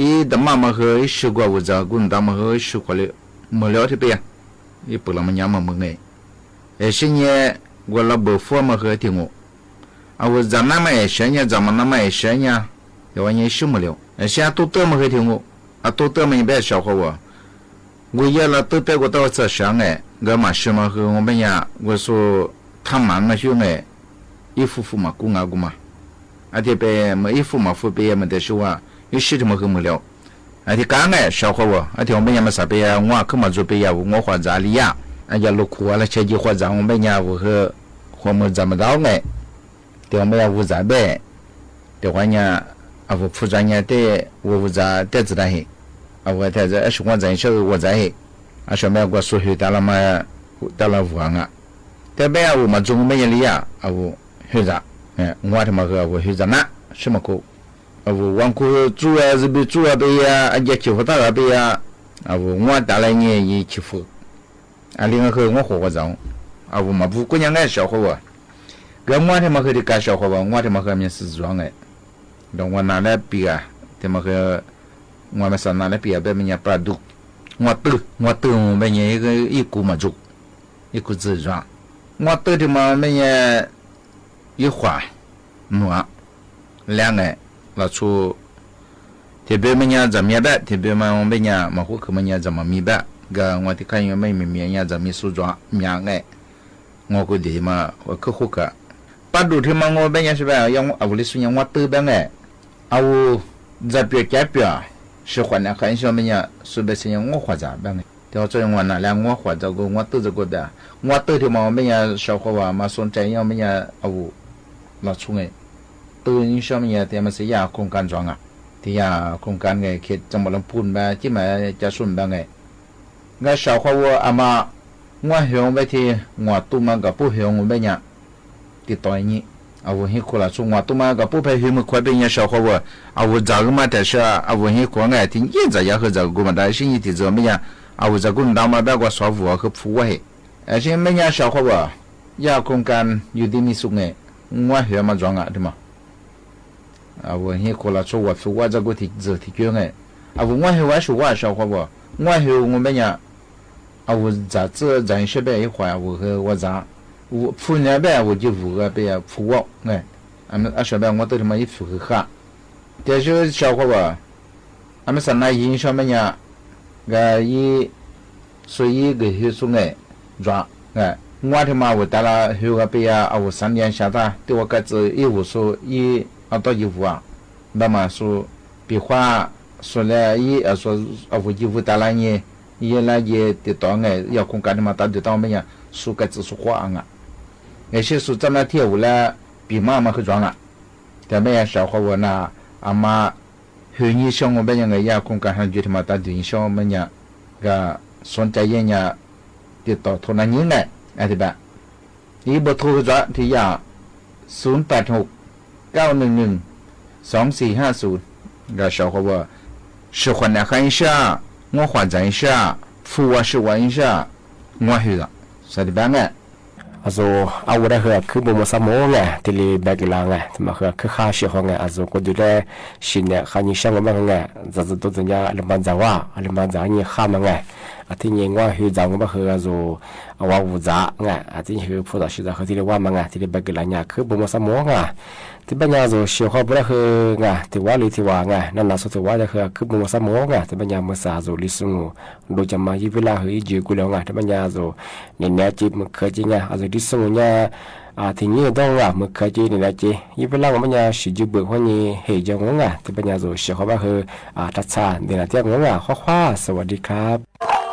ဢီး တမႃႇမႃးၶိုၼ်း သိုဝ်ႉၵႂႃႇ ၵူၺ်းၸႃႉၵုမ်ႇတႃႇမႃးၶိုၼ်း သိုဝ်ႉၵႂႃႇလႄႈ မုၢ်လဵဝ် ထီၣ်ပၢၢ်ယၤ ယပၢၢ်လီၤမညါမး မုၢ်ငဲၢ် အဲၣ်ရှဲညါ ကွၢ်လီၤဘၢၣ်ဖိမး ဃုထံၣ်ငိုၣ် အဝဲၢ် ၸၢ်နါမး အဲၣ်ရှဲညါ ၸၢ်မနါမး အဲၣ်ရှဲညါ ယဝဲညါ ယရှုံးမုၢ်လၵ်ႉ အဲၣ်ရှဲ အတိၢ်တၢၢ်မး ဃုထံၣ်ငိုၣ် အတိၢ်တၢၢ်မး ယဘၣ် စှီၤဃီဝဲ ဂုာ်ယဲလၢတိၢ်ပဲၢ် ကွၢ်တၢ်ဝဲ သၢၣ်သၢၣ်ငဲၢ် ဂဲၤမၤရှုံးမး ဃု ငိုၣ်ဘဲညါ ကွၢ်စိ ထါမၤနၢၤ ရှုံးငဲၢ် အံၣ်ဖူၣ်ဖူၣ်မး ကူငါကူမး အတၢ်ပဲၢ် မ့ၢ်အံၣ်ဖူၣ်မၤဖူၣ် ပဲၢ်ယဲ မ့ၢ်တၢ်ဆူဝဲ ယရှုံးထံၣ်မး ဃု မုၢ်လၵ်ႉ အတၢ်ကါငဲၢ် စှီၤဃီဝဲ အတၢ် ငိုၣ်ဘဲညါ မၤစၢ် ပဲၢ်ယဲ ငိုၣ်ခုၣ်မၤကၠိ ပဲၢ်ယဲ ဝဲ ငိုၣ်ဃီၣ်စၢ်လံယါ အယၤလိာ်ခိၣ် အလၢဆဲးကၠီဃီၣ်စၢ် ငိုၣ်ဘဲညါ ဝဲ ဃု ဃီၣ်မုၢ်စၢ်မတၤအီၤငဲၢ် တၢ် ငိုၣ်ဘဲညါ ဝဲၢ်စၢ်ဘၣ် တၢ် ဝဲညါ အဝဲ ဖုစၢ်ညါတၢ် ဝဲၢ်စၢ်တၢ် စံးတၢ်ဟ့ၣ် အဝဲတၢ် အရှုံး ဝဲၢ်စၢ် အရှုံး ဝဲၢ်စၢ်ဟ့ၣ် အရှုံး မ့ၢ်ကွၢ်စိ ဟ့ၣ်တၢ်လၢမၤ တၢ်လၢဝဲၢ်ငါ တၢ် ပဲၢ်ယဲ ဝဲၢ်မၤကၠိ ငိုၣ်ဘဲညါလံယါ အဝဲ ဟုၣ်စၢ် ငိုၣ်ထံၣ်မး ဃု အဝဲ ဟုၣ်စၢ်နး ရှုံးမးခိၣ် အဝဲ ဝဲၢ်ခိၣ် ကၠိ အစဘံၣ်ကၠိ ပဲၢ်ယဲ အယဲၢ် ကၠိ ဖီတၢ်ဂၤ ပဲၢ်ယဲ အဝဲ ငိုၣ်တၢ်လၢညါ ယဲၢ် ကၠိ ဖု အလံၤ ဃု ငိုၣ်ဃီၣ်ဃီၣ်စၢ် အဝဲ မၤပူၤ ကူညါငဲၢ် စှီၤဃီဝဲ ဂဲၤ ငိုၣ်ထံၣ်မး ဃု တၢ်ကါ စှီၤဃီဝဲ ငိုၣ်ထံၣ်မး ဃု မ့ၢ်စၢ်ယွၤငဲၢ် ဒီး ဝဲ နၤ လၢပံၤဂၤ ထံၣ်မး ဃု ငိုၣ် မ့ၢ်စၢ် နၤ လၢပံၤဂၤ ဘၣ် မ့ၢ်ညါ ပျၢ်ဒူၣ် ငိုၣ်တၢၢ် ငိုၣ်တၢၢ် မ့ၢ်ညါ အံၣ်ကူမၤကၠိ အံၣ်ကူစၢ်ယွၤ ငိုၣ်တၢၢ် ထံၣ်မး မ့ၢ်ညါ ယဲၢ်ဃီၣ် မုၢ်ဧါ လၢငဲၢ် လီၤဆီ ထံၣ်ဘၣ် မ့ၢ်ညါ စၢ်မံဘၣ် ထံၣ်ဘၣ်မး ဘၣ်ညါ မၤဃူခုၣ် မ့ၢ်ညါ စၢ်မမံဘၣ် ဂဲၤ ငိုၣ်တၢၢ် ခါယံၤ မ့ၢ်မံမံညါ စၢ်မံဆူယွၤ မံငဲၢ် ငိုၣ်ဃီၣ်ဒံးမး ဝဲ ခုၣ်ဃူခုၣ်ကး ပျၢ်ဒူၣ် ထံၣ်မး ငိုၣ်ဘဲညါ စံးဘၣ် ယဲၢ် အဝဲ လံာ်ဆူညါ ငိုၣ်တၢၢ် ဘၣ်ငဲၢ် အဝဲ စၢ်ပျၢၤကၠၢ်ပျၢၤ စှီၤဃီၣ်နး ဃါအံၤ ဆူမဲာ်ညါ စူးဘဲးစ့ၢ်ညါ ငိုၣ်ဃီၣ်စၢ် ဘၣ်ငဲၢ် တၢ် ဟီၣ်စီညါ ငိုၣ်နး လၢ ငိုၣ်ဃီၣ်စၢ်ကိး ငိုၣ်တၢၢ်စၢ်ကိး ဘၣ် ငိုၣ်တၢၢ် ထံၣ်မး ဘၣ်ညါ စှီၤဃီဝဲ မၤ สนใจ ညါ ဘၣ်ညါ အဝဲ လီၤဆီငဲၢ် တၢ် ယံၤ ဆူမဲာ်ညါ တၢ် မၤစၢၤ ယဲၢ် โครงการ ယွၤငါ တၢ် ယဲၢ် โครงการ ငဲၢ် ခဲ ကၠီၣ်မီၣ်လၢပူၣ်ဘၣ် ကၠံၣ်မး ကၠၢ်ဆူၣ်ဘၣ်ငဲၢ် ဂဲၤ စှီၤဃီဝဲ အမၤ ငိုၣ်ဟ့ၣ်ဝဲထံ ငိုၣ်တူၢ်မး ကပိာ်ဟ့ၣ်ဝဲ ဘၣ်ညါ တံာ်တာ်အံၤ အဝဲ ဟ့ၣ်ခိၣ်လီၤဆီ ငိုၣ်တူၢ်မး ကပိာ် ဖဲဟ့ၣ်မုၢ်ခွါ ဘၣ်ညါ စှီၤဃီဝဲ အဝဲ စၢ်ဂ့ၤမး တၢ်ဆှၢ အဝဲ ဟ့ၣ်ခိၣ်ငဲၢ် ထံၣ်ယဲၢ် စၢ်ယၤ ဃု စၢ်ဂ့ၤမး တၢ် ရှံယံၤ ထံၣ်စၢၤ ဘၣ်ညါ အဝဲ စၢ်ဂ့ၤမး တၢ်မၤဘၣ် ကွၢ်စီၤဝဲ ဃု ဖုဝဲဟ့ၣ် အရှံ ဘၣ်ညါ စှီၤဃီဝဲ ယဲၢ် โครงการ ယူႇဒ်မံၤစူၣ်ငဲၢ် ငိုၣ်ဟ့ၣ်မး ယွၤငါ တၢ်မး အဝဲ ဟ့ၣ်ခိၣ်လီၤဆီ ဝဲ ဖုဝဲ စၢ်ဂ့ၤ ထံၣ်စၢၤ ထံၣ်ကၠိငဲၢ် အဝဲ ငိုၣ်ဟ့ၣ်ဝဲ ဆူဝဲ စှီၤဃီဝဲ ငိုၣ်ဟ့ၣ်ဝဲ ဘၣ်ညါ အဝဲ စၢ်စၢ် စၢ်ယံၤ ဆှၢဘၣ် ဟ့ၣ်ခိၣ် အဝဲ ဃု ဝဲစၢ် ဖုန့ၣ်ဘၣ် အဝဲ ယံၤ ဖုဂၤ ဘၣ် ဖုဝဲငဲၢ် အရှုံး ဘၣ် ငိုၣ်တၢၢ် ထံၣ်မး ယံၤ ဖုဃုဃၣ် တၢ် ဆှၢ စှီၤဃီဝဲ အမ့ၢ်စၢ်နၤ ယံၤ ဆှၢ ဘၣ်ညါ ဂၤယံၤ ဆိယံၤ ဂ့ၤဟ့ၣ်ဆူငဲၢ် ယွၤ ငိုၣ်ထံၣ်မး အဝဲ တၢ်လၢဟ့ၣ်ဂၤ ဘၣ်ယၤ အဝဲ သၢၣ်ယံၤ သၢၣ်တၢ် တၢ်ဝဲ ကၢ်စၢၢ် ယံၤ ဝဲဆိ ယံၤ အတီၢ် ယံၤ ဝဲ ဘၣ်မး ဆိ ပံၤခွါ ဆိလၢ ယံၤ အဆိ အဝဲ ယံၤ ဝဲ တၢ်လၢညါ ယံၤလၢယံၤ တံာ်တာ်ငဲၢ် ယဲၢ် โครงการ ထံၣ်မး တၢ်ဒုးတၢ် ဘၣ်ညါ ဆိ ကၢ်စၢၢ် ဆိခွါ အါ ငါ ဂဲၤဆၢ ဆိ တၢ်မၤထံၣ် အဝဲ လၢ ပံၤမး မၤဃု ယွၤငါ တၢ် ဘၣ်ယၤ စှီၤဃီဝဲ နၤ အမၤ ဟ့ၣ်ယံၤ ဆှၢ ငိုၣ်ဘၣ်ညါ ဂဲၤ ယဲၢ် โครงการ ဟးယုၢ် ထံၣ်မး တၢ်ဒုးယံၤ ဆှၢ ဘၣ်ညါ ဂၤ สนใจ ယဲၢ်ညါ တံာ်တာ် ထိၣ်နၢ်ယံၤငဲၢ် အတဘၣ် ယံၤ ဘိထိၣ် ယွၤ ထံၣ်ယၤ ศูนย์แปดหก เก้าหนึ่งหนึ่ง สองสี่ห้าศูนย์ ဂၤ စှီၤဃီဝဲ စှီၤဃီနး ဃါယံၤ ဆှၢ ငိုၣ်ဃီၣ်စၢ်ယံၤ ဆှၢ ဖုဝဲ စှီၤဝဲယံၤ ဆှၢ ငိုၣ်ဟ့ၣ်လီၤ စၢ်တဘၣ်ငဲၢ် အစိ အဝဲဒၣ် ဃု အခုၣ်ဘိမုၢ်ဆၣ်မိၢ်ငဲၢ် တ့ၢ်လံ ဘဲကလါ ငဲၢ် တမး ဃု ခုဃါ စှီၤဃီ ငဲၢ် အစိ ကိးဒုးလၢ စှီၤနး ဃါယံၤ ဆှၢ ငိုၣ်ဘၣ် ဃု ငဲၢ် စၢ်စၢ် ဒိၣ်တုၤညါ အလံၤမၤစၢၤဝဲ အလံၤမၤစၢၤ ညါဃါမး ငဲၢ် အတံၤ ယံၤ ငိုၣ်ဟ့ၣ်စၢ် ငိုၣ်ဘၣ် ဃု အစိ အဝဲ ဝဲစၢ် ငဲၢ် အတံၤ ယံၤ ဃု ဖုစၢ် စှီၤစၢ် ဃု တ့ၢ်လံ ဝါ မး ငဲၢ် တ့ၢ်လံ ဘဲကလါ ညါ အခုၣ်ဘိမုၢ်ဆၣ်မိၢ် ငဲၢ် တဘၣ်ညါ အစိ စှီၤဃီ ဘၣ်ဒၣ် ဃု ငဲၢ် တ့ၢ်ဝဲလံ တ့ၢ်ဝဲ ငဲၢ် နနၢ်စိ တ့ၢ်ဝဲဒၣ် ဃု အခုၣ်ဘိမုၢ်ဆၣ်မိၢ် ငဲၢ် တဘၣ်ညါ မုၢ်ဆၣ် အစိ လံာ်ဆူညါ ဒိၣ်ကမး ယံၤဝဲလၢ ဃု ယံၤ ယုၢ်ကွံာ်လီၤ ငဲၢ် တဘၣ်ညါ အစိ နံၤနံၤက့ မုၢ်ခၢၣ်က့ ငဲၢ် အစိ လံာ်ဆူညါ အတံၤ ယံၤ ဒိၣ် ငဲၢ် မုၢ်ခၢၣ်က့ နံၤနံၤက့ ယံၤဝဲလၢ ငိုၣ်ဘၣ်ညါ စံးဘျုးဘၣ် ဃု ယံၤ ဟ့ၣ်ယံၤ ငိုၣ် ငဲၢ် တဘၣ်ညါ အစိ စှီၤဃီ ဘၣ် ဃု တၢ်ဆါ ဒ်နၤတ့ ငိုၣ် ငဲၢ် ခွါခွါ สวัสดีครับ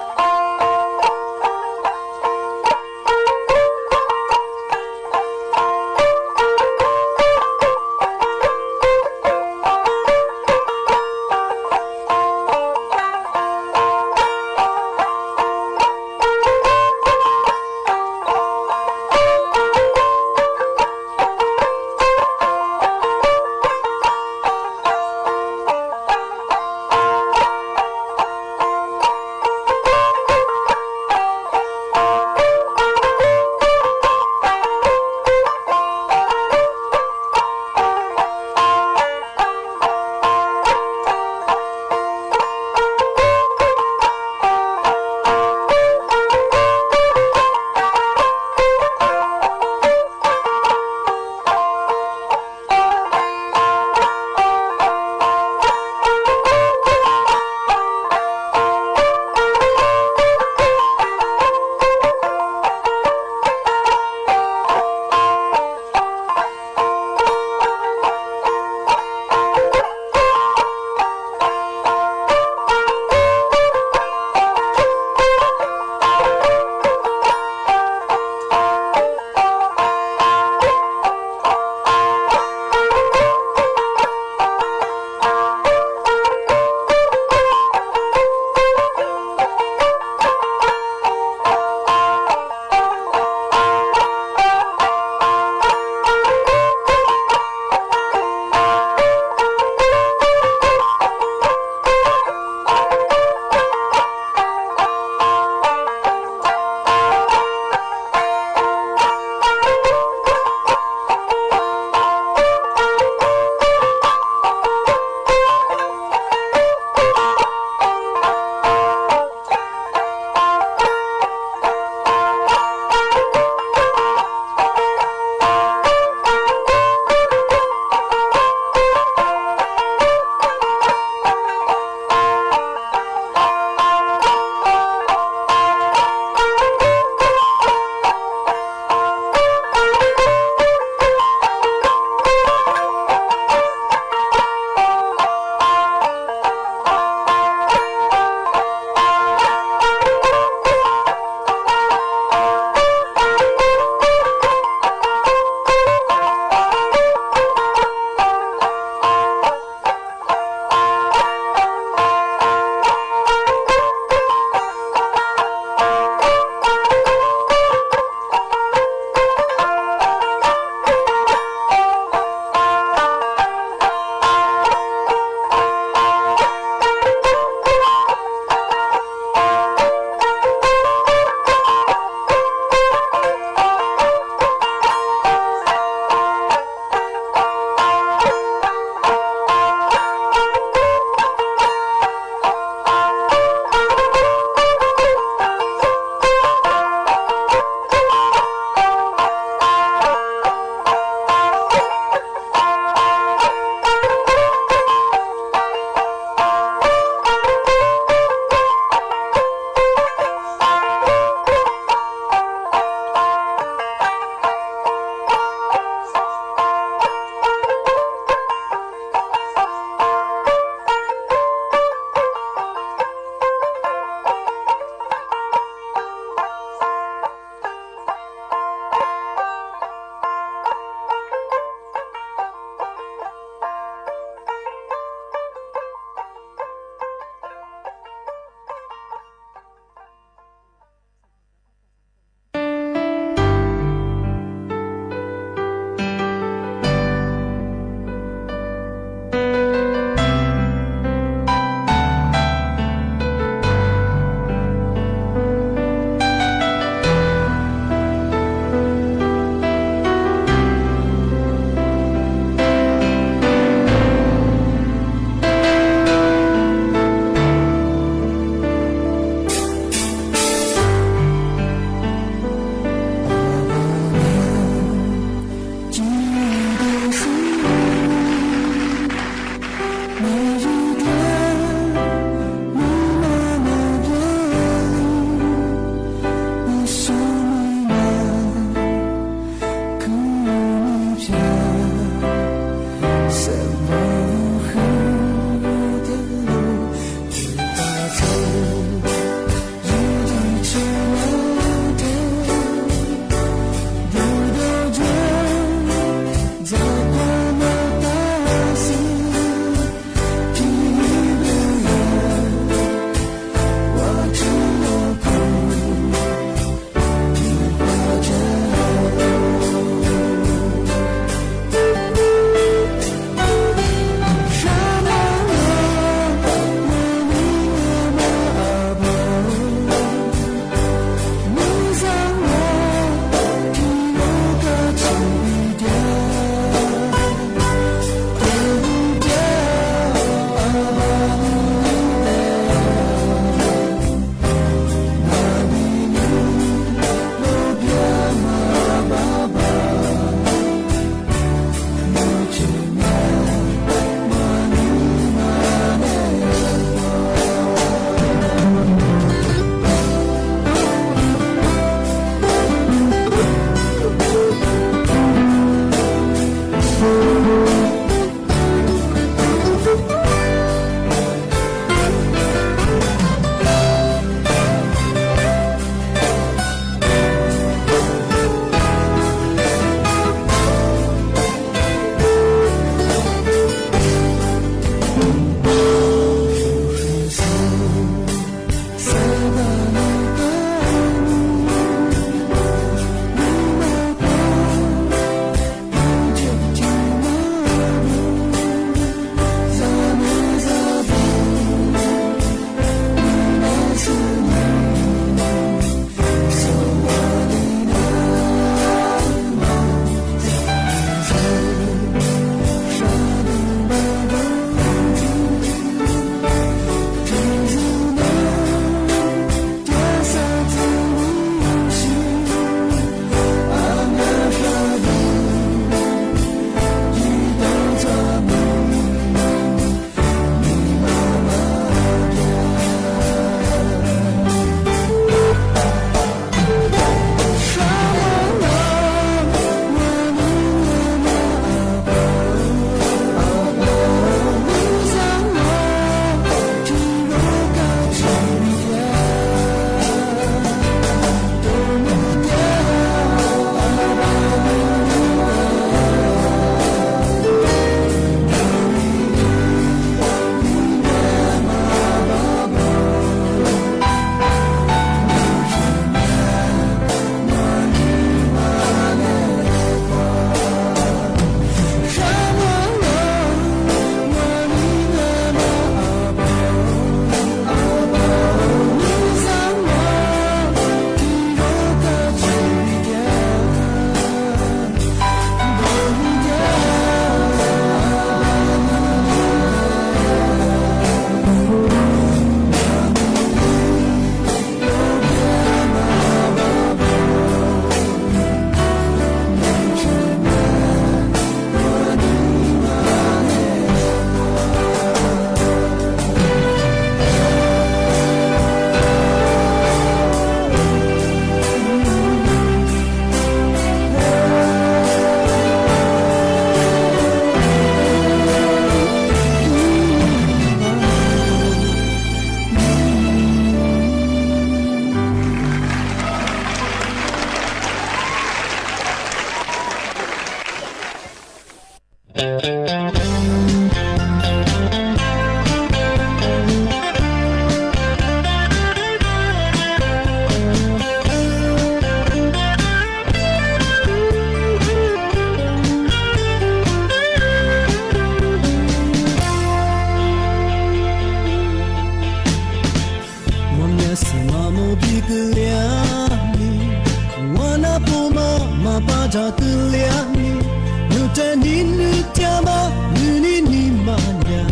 မၤပာ်တၢ်ကလၢနံၤ, နုၢ်တဲနံၤနုၢ်တၢ်မၤ, နုၢ်နံၤနံၤမၤညါ,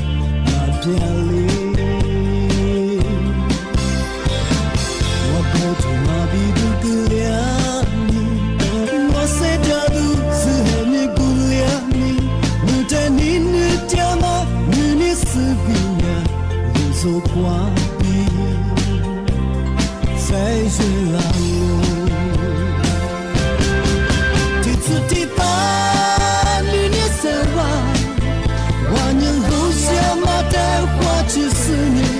မၤပျၢ်လံ. ဝၤဘီတမၤဘံဒုးကလၢနံၤ, ဝၤစဲတၢ်ဒုးစူၤဟဲမ့ၢ်ကလၢနံၤ, နုၢ်တဲနံၤနုၢ်တၢ်မၤ, နုၢ်နံၤစူၤဘံညါ, လီၤစိကွၢ်ဘံ စဲယွဲလၢငိၢ် တံၤဆူတံၤပၤ နုၢ်နံၤစဲဝါ, ဝၤညါလိဆှၢမၤတဲကွၢ်ထံဆူညါ,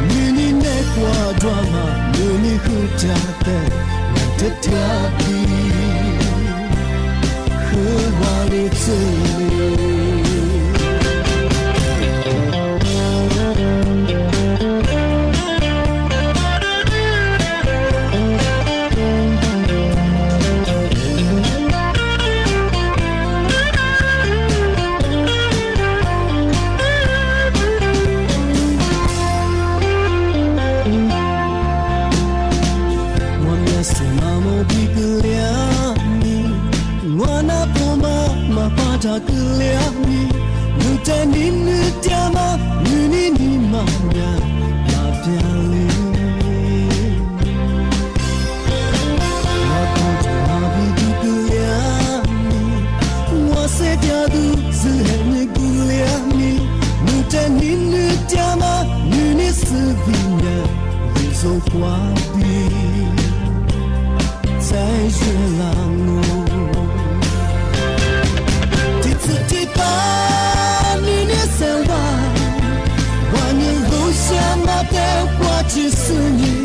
နုၢ်နံၤနဲကွၢ်ဒွးမး, နုၢ်နံၤဃုတၢ်ပဲာ်, နုၢ်တၢ်တၢ်ဘံ ဃုဝၤလၢ်တလ့ ဝၤမၠၣ်စ့ၣ်မၤမိၢ်ဘံကလၢနံၤ, ဝၤနၢ်ပိာ်မး မၤပာ်တၢ်ကလၢနံၤ, နုၢ်တဲနံၤနုၢ်တၢ်မၤ, နုၢ်နံၤနံၤမၤညါ, မၤပျၢ်လံ. ဝၤဘီတမၤဘံဒုးကလၢနံၤ, ဝၤစဲတၢ်ဒုးစူၤဟဲမ့ၢ်ကလၢနံၤ, နုၢ်တဲနံၤနုၢ်တၢ်မၤ, နုၢ်နံၤစူၤဘံညါ, လီၤစိကွၢ်ဘံ စဲယွဲလၢငိၢ် တံၤဆူတံၤပၤ နုၢ်နံၤစဲဝါ, ဝၤညါလိဆှၢမၤတဲကွၢ်ထံဆူညါ,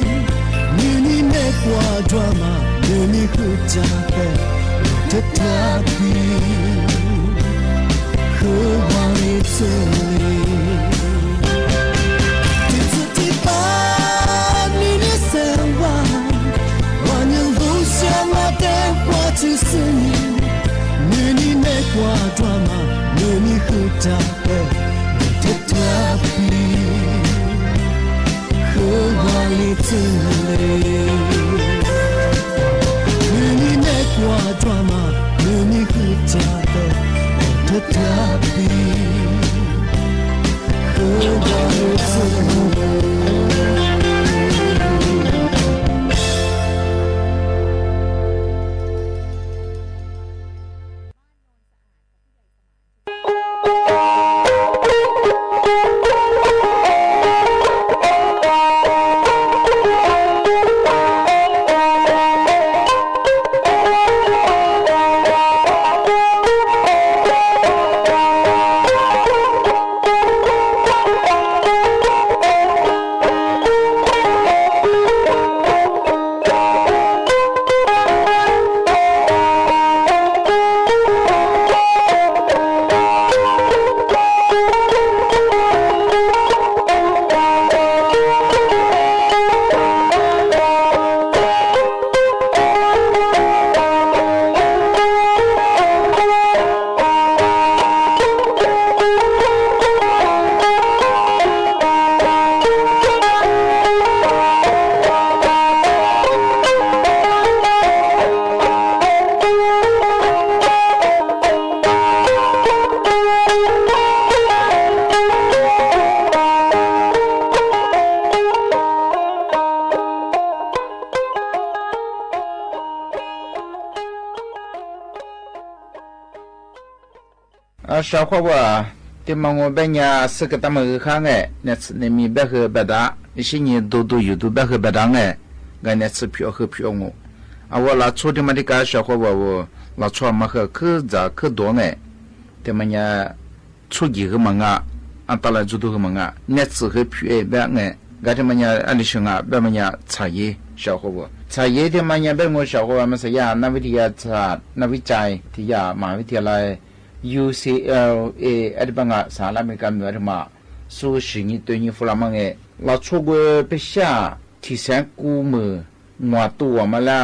နုၢ်နံၤနဲကွၢ်ဒွးမး, နုၢ်နံၤဃုတၢ်ပဲာ်, နုၢ်တၢ်တၢ်ဘံ ဃုဝၤလၢ်တလ့ တံၤဆူတံၤပၤ နုၢ်နံၤစဲဝါ, ဝၤညါလိဆှၢမၤတဲကွၢ်ထံဆူညါ, နုၢ်နံၤနဲကွၢ်ဒွးမး, နုၢ်နံၤဃုတၢ်ပဲာ်, နုၢ်တၢ်တၢ်ဘံ ဃုဝၤလၢ်တလ့ နုၢ်နံၤနဲကွၢ်ဒွးမး, နုၢ်နံၤဃုတၢ်ပဲာ်, နုၢ်တၢ်တၢ်ဘံ ဃုဝၤလၢ်တလ့ အစှၤဃီဝီၤ တမၤငိၢ်ဘဲညါ ဆၢကတီၢ်မုၢ်ဃၢ်ငဲၣ် နဲၣ်ဆၢန့ၣ်မံဘဲဃုာ်ဘဲဒၣ် ယရှဲညါဒိၣ်ဒိၣ်ယိာ်ဒိၣ်ဘဲဃုာ်ဘဲဒၣ်ငဲၣ် ဂၤနဲၣ်ဆၢဖၠိအဃုဖၠိအငိၣ် အဝဲလီၤဆီဒံးမးတကး စှၤဃီဝီၤဧၢ လီၤဆီမၤဃုာ်ခုၣ်စၢ်ခုၣ်ဒိၣ်ငဲၣ် တမၤညါ ဆိၣ်ယံၤဃုမၤငါ အတၢ်လၢယိာ်ဒိၣ်ဃုမၤငါ နဲၣ်ဆၢဃုဖၠိဘဲငဲၣ် ဂၤတမၤညါအလံၤဆှၢငါ ဘဲမၤညါ ဆၣ်ယ့ စှၤဃီဝီၤ ဆၣ်ယ့တမၤညါဘဲငိၢ် စှၤဃီဝီၤ မ့ၢ်စၢ်ယၤ นักวิทยาศาสตร์ นักวิจัย ထံၣ်ယၤ มหาวิทยาลัย ယူၣ်သီႇအၢၣ်လ်ဢေၣ် အဒံးဘၣ်ငါ စဟါလၢအမဲရကၤမုၢ်အဒံးမး ဆူၣ်ဆံနံၤတနံၤ ဖူလၢ်မးငဲၣ် လီၤဆီကွံာ်ပၠၣ် ထံၣ်ဆဲးကူမုၢ် ငွၤတူၢ်ဝဲမးလၢ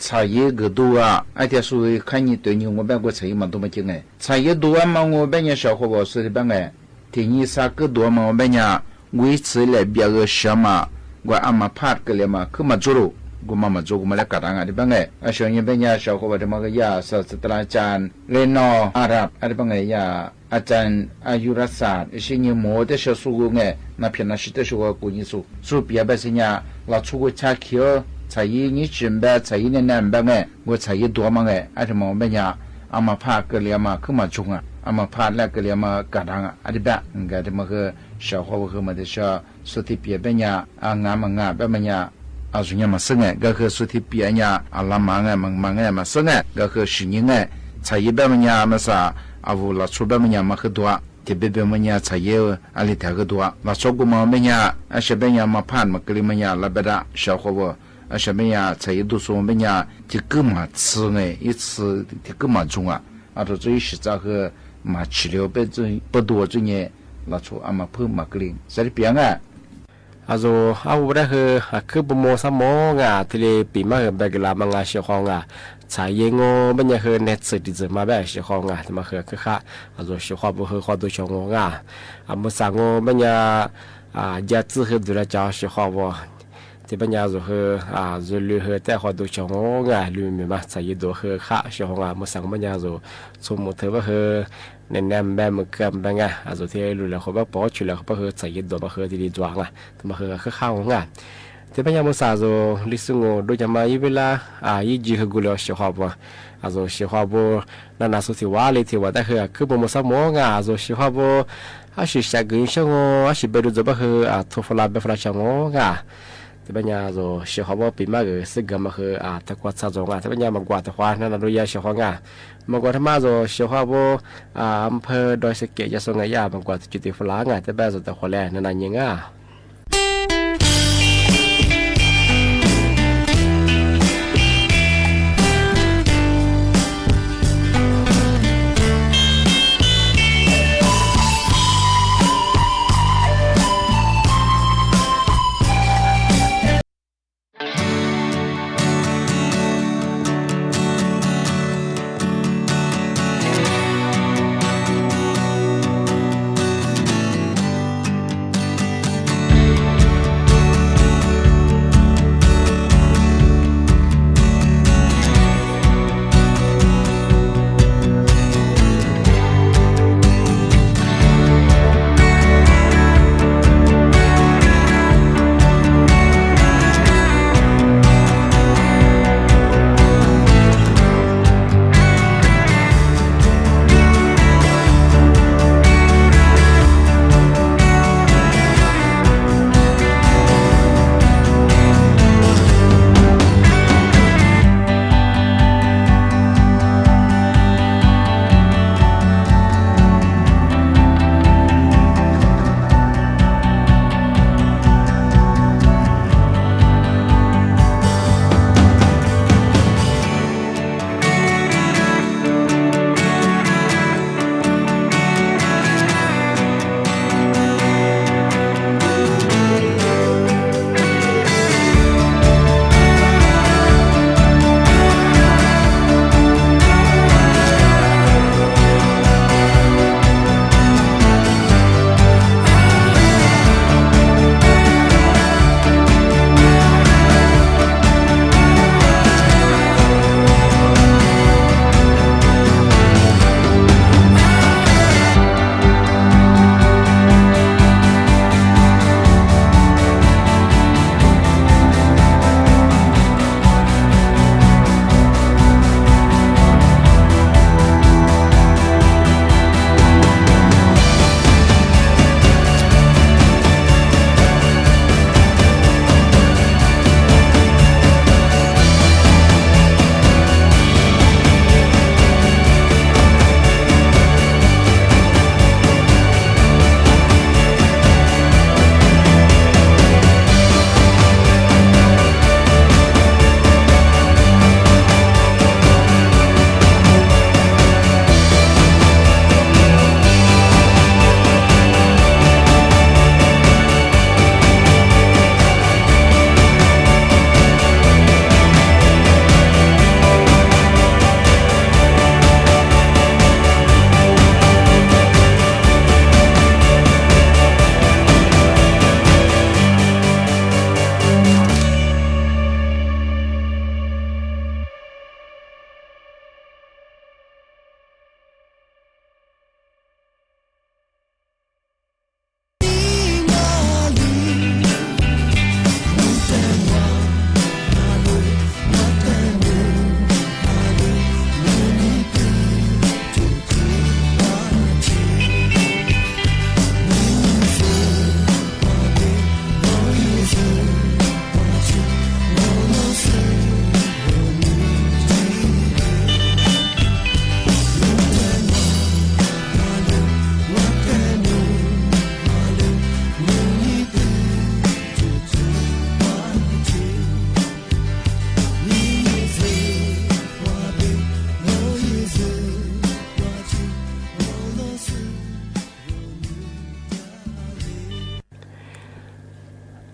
ဆၣ်ယ့ဂ့ၤဒိၣ်ဧါ အတၢ်ဆူၣ်ခါနံၤတနံၤ ငိၢ်ဘဲကွံာ်ဆၣ်ယ့မၤဒိၣ်မးက့ၤငဲၣ် ဆၣ်ယ့ဒိၣ်ဝဲမးငိၢ်ဘဲညါ စှၤဃီဝီၤ စံးဘဲငဲၣ် ထံၣ်နံၤဆါကုဒိၣ်ဝဲမးငိၢ်ဘဲညါ ဝံဆံးလဲၣ်ဘျးဂ့ၤစှၤမး ကွၢ်အါမးဖးကလဲာ်မး ခုမးယိာ်ဒိၣ် ကူမၤမၤကၠိ ကူမၤလၢကၤတၢ် အဒိဘၣ်ငဲၢ် အၡိုၣ်ယဲၢ်ဘၣ်ညါ စှီၤဃီၤဝဲဒၣ်မ့ၢ်ဂ့ၤ ယၤ ศาสตราจารย์ เรนอร์ อาหรับ အဒိဘၣ်ငဲၢ် ယၤ อาจารย์ อายุรศาสตร์ ရှ့ညံမူတဲဆှၢဆူဂုာ်ငဲၢ် နၢ်ဖျဲးနၢ်ဆှံတဲဆှၢဂုာ်ကူညီဆူ ဆူပျဲဘၣ်စ့ၢ်ညါ လီၤဆီဂုာ်ဆါခံဧၢ ဆၣ်ယဲၢ်နံၣ်ဆံဘၣ် ဆၣ်ယဲၢ်နံၣ်နၢဘၣ်ငဲၢ် ဂုာ်ဆၣ်ယဲၢ်ဒိၣ်မးငဲၢ် အဒိမ့ၢ်ဘၣ်ညါ အမၤဖးကလံၤအမၤခုမၤကၠိဧါ အမၤဖးလၢကလံၤအမၤကၤတၢ်ဧါ အဒိဘၣ် ကဲဒ်မ့ၢ်ဂ့ၤ စှီၤဃီၤဝဲဂ့ၤမးတဲဆှၢ စူထံပျဲဘၣ်ညါ အငါမၤငါဘၣ်မ့ၢ်ညါ အစူညါမၤစၢၤငဲၢ် ကဲဃုာ်စူထံပျဲညါ အလါမၤငဲၢ် မၤငဲၢ် မၤစၢၤငဲၢ် ကဲဃုာ်ဆံးညံငဲၢ် ဆၣ်ယဲၢ်ဘၣ်မ့ၢ်ညါ မ့ၢ်စ့ၢ် အဝဲလီၤဆီဘၣ်မ့ၢ်ညါ မၤဃုာ်ဒိၣ် တဘ့ၣ်ဘ့ၣ်မ့ၢ်ညါ ဆၣ်ယဲၢ် အလံာ်တၢ်ဃုာ်ဒိၣ် လီၤဆီဂုာ်မးမ့ၢ်ညါ အရှဲဘၣ်ညါ မၤဖးမၤကလံၤမ့ၢ်ညါ လၢဘၣ်ဒၣ် စှီၤဃီၤဝဲ အရှဲဘၣ်ညါ ဆၣ်ယဲၢ်ဒိၣ်စိမ့ၢ်ညါ တကုၢ်မၤဆၢငဲၢ် အံၤဆၢ တကုၢ်မၤကၠိဧါ အထိးကၠိအံၤ စံးစ့ၢ်ဃုာ် မၤဆံးလၢပဒိၣ်ကၠိညါ လီၤဆီအမၤဖုမၤကလံၤ စူထံပျဲငဲၢ် အဒိ အအိၣ်ဝဲဒၣ်ဃုာ် အခုၣ်ဘိမီစၢ်မီငါ တလ့ပံးမးဃုာ် ဘဲကလါမၤငါ စှီၤဃီၤငါ ဆၣ်ယဲၢ်ငိဘၣ်ညါဃုာ် နဲၣ်စၢးတံၤစၢးမးဘၣ် စှီၤဃီၤငါ တမၤဃုာ် ခဲခါ အဒိ စှီၤဃီၤဘိဃုာ် ဃီဒိၣ်ဆိမိၣ်ငါ အမုၢ်ဆၣ်ငိဘၣ်ညါ အ ယၤစုဃုာ်ဒုးလၢကၠီ စှီၤဃီၤဘိ တဘၣ်ညါအဒိဃုာ် အ ယလုၢ်ဃုာ်တဲဃီဒိၣ်ဆိမိၣ်ငါ လုၢ်မုာ်မး ဆၣ်ယဲၢ်ဒိၣ်ဃုာ်ခါ စှီၤဃီၤငါ မုၢ်ဆၣ်ငိဘၣ်ညါအဒိ ဆိမိၣ်ထၢၣ်ဘၣ်ဃုာ် နဲၣ်နဲၣ်ဘဲမုၢ်ကၢ်ဘၣ်ငါ အဒိ တလုၢ်လၢဃိဘၣ်ပိာ် ဆူၣ်လၢဃိဘၣ်ဃုာ် ဆၣ်ယဲၢ်ဒိၣ်ဘၣ်ဃုာ် တလံၤဒွးငါ တမၤဃုာ် ခဲခါအိၣ်ငါ တဘၣ်ညါ မုၢ်ဆၣ်အဒိ လံာ်စုငိၣ်ဒိၣ်ကမး ယံာ်ဝဲလၢ အ ယံာ်ယံာ်ဃုာ်ဂုာ်လၢ စှီၤဃီၤဘိ အဒိ စှီၤဃီၤဘိ နနၢ်စိသ့ဝါလံ တ့ဝဲတၢ်ဃုာ် အခုၣ်ဘိမီစၢ်မီငါ အဒိ စှီၤဃီၤဘိ အစံၣ်စှၤကုၢ်ယိဆၢမိၣ် အစံၣ်ဘဲဒိၣ်ဒိၣ်ဘၣ်ဃုာ် အထိၣ်ဖိလါဘဲဖိလါဆိမိၣ်ငါ တဘၣ်ညါအဒိ စှီၤဃီၤဘိပံးမးဃုာ် စ့ၢ်ကီးမၤဃုာ် အ တကွၢ်ဆၣ်ဒိၣ်ငါ တဘၣ်ညါ မကွၢ်တခွါ နနၢ်ဒိယါ စှီၤဃီၤငါ မကွၢ်တမးအဒိ စှီၤဃီၤဘိ အ အဖၢဒီစကဲး ယါဆိငါယါ မကွၢ်တကၠိတ့ၢ်ဖိလါငါ တဘၣ်အဒိတခွါလဲၣ် နနၢ်ညါငါ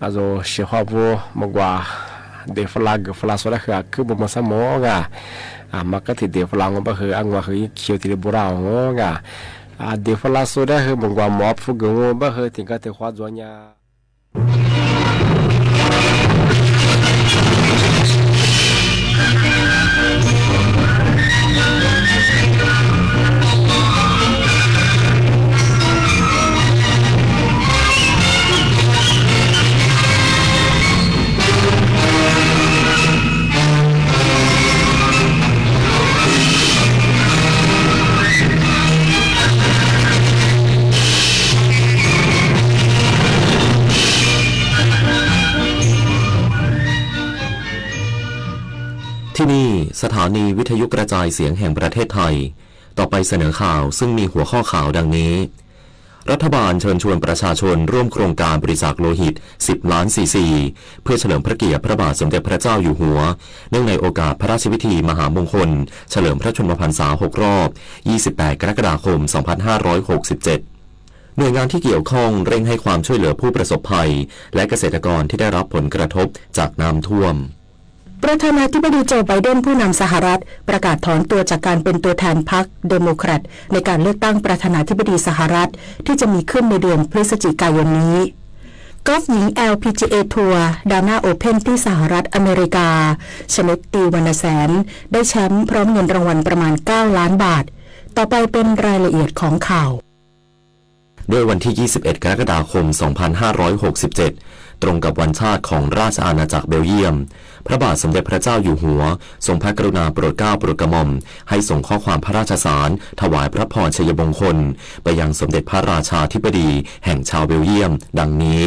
အဇို ရှေးဟော်ပူၤ မကွၢ် ဒ့ၣ်ဖျါ ဂုၢ်ဖျါ ဆိဒၣ်ဃုာ် အကုၢ် ဘိမုၢ်စၢ်မီၤဂၤ အမၤကထံၣ်ဒ့ၣ်ဖျါ ငိုဘၣ်ဃုာ် အငွေဃုာ် ခံဝတံၤလၢ ဘူရာ အီၤဂၤ အဒ့ၣ်ဖျါ ဆိဒၣ်ဃုာ် မကွၢ် မီၤဖုဂုၢ် ငိုဘၣ်ဃုာ် တံၢ်ကါတံၢ်ဃွါ ဒွဲၣ်ညါ ที่นี่ สถานีวิทยุกระจายเสียงแห่งประเทศไทย ต่อไปเสนอข่าวซึ่งมีหัวข้อข่าวดังนี้ รัฐบาลเชิญชวนประชาชนร่วมโครงการบริจาคโลหิต สิบล้านซีซี เพื่อเฉลิมพระเกียรติพระบาทสมเด็จพระเจ้าอยู่หัว เนื่องในโอกาสพระราชพิธีมหามงคล เฉลิมพระชนมพรรษา หก รอบ ยี่สิบแปด กรกฎาคม สองพันห้าร้อยหกสิบเจ็ด หน่วยงานที่เกี่ยวข้องเร่งให้ความช่วยเหลือผู้ประสบภัย และเกษตรกรที่ได้รับผลกระทบจากน้ำท่วม ประธานาธิบดีโจไบเดนผู้นำสหรัฐ ประกาศถอนตัวจากการเป็นตัวแทนพรรคเดโมแครต ในการเลือกตั้งประธานาธิบดีสหรัฐ ที่จะมีขึ้นในเดือนพฤศจิกายนนี้ กอล์ฟหญิง แอล พี จี เอ ทัวร์ ดานาโอเพ่น ที่สหรัฐอเมริกา ชเนตตี วรรณแสน ได้แชมป์พร้อมเงินรางวัลประมาณ เก้าล้านบาท ต่อไปเป็นรายละเอียดของข่าว ด้วยวันที่ ยี่สิบเอ็ด กรกฎาคม สองพันห้าร้อยหกสิบเจ็ด ตรงกับวันชาติของราชอาณาจักรเบลเยียม พระบาทสมเด็จพระเจ้าอยู่หัว ทรงพระกรุณาโปรดเกล้าโปรดกระหม่อม ให้ส่งข้อความพระราชสารถวายพระพรชัยมงคล ไปยังสมเด็จพระราชาธิบดีแห่งชาวเบลเยียม ดังนี้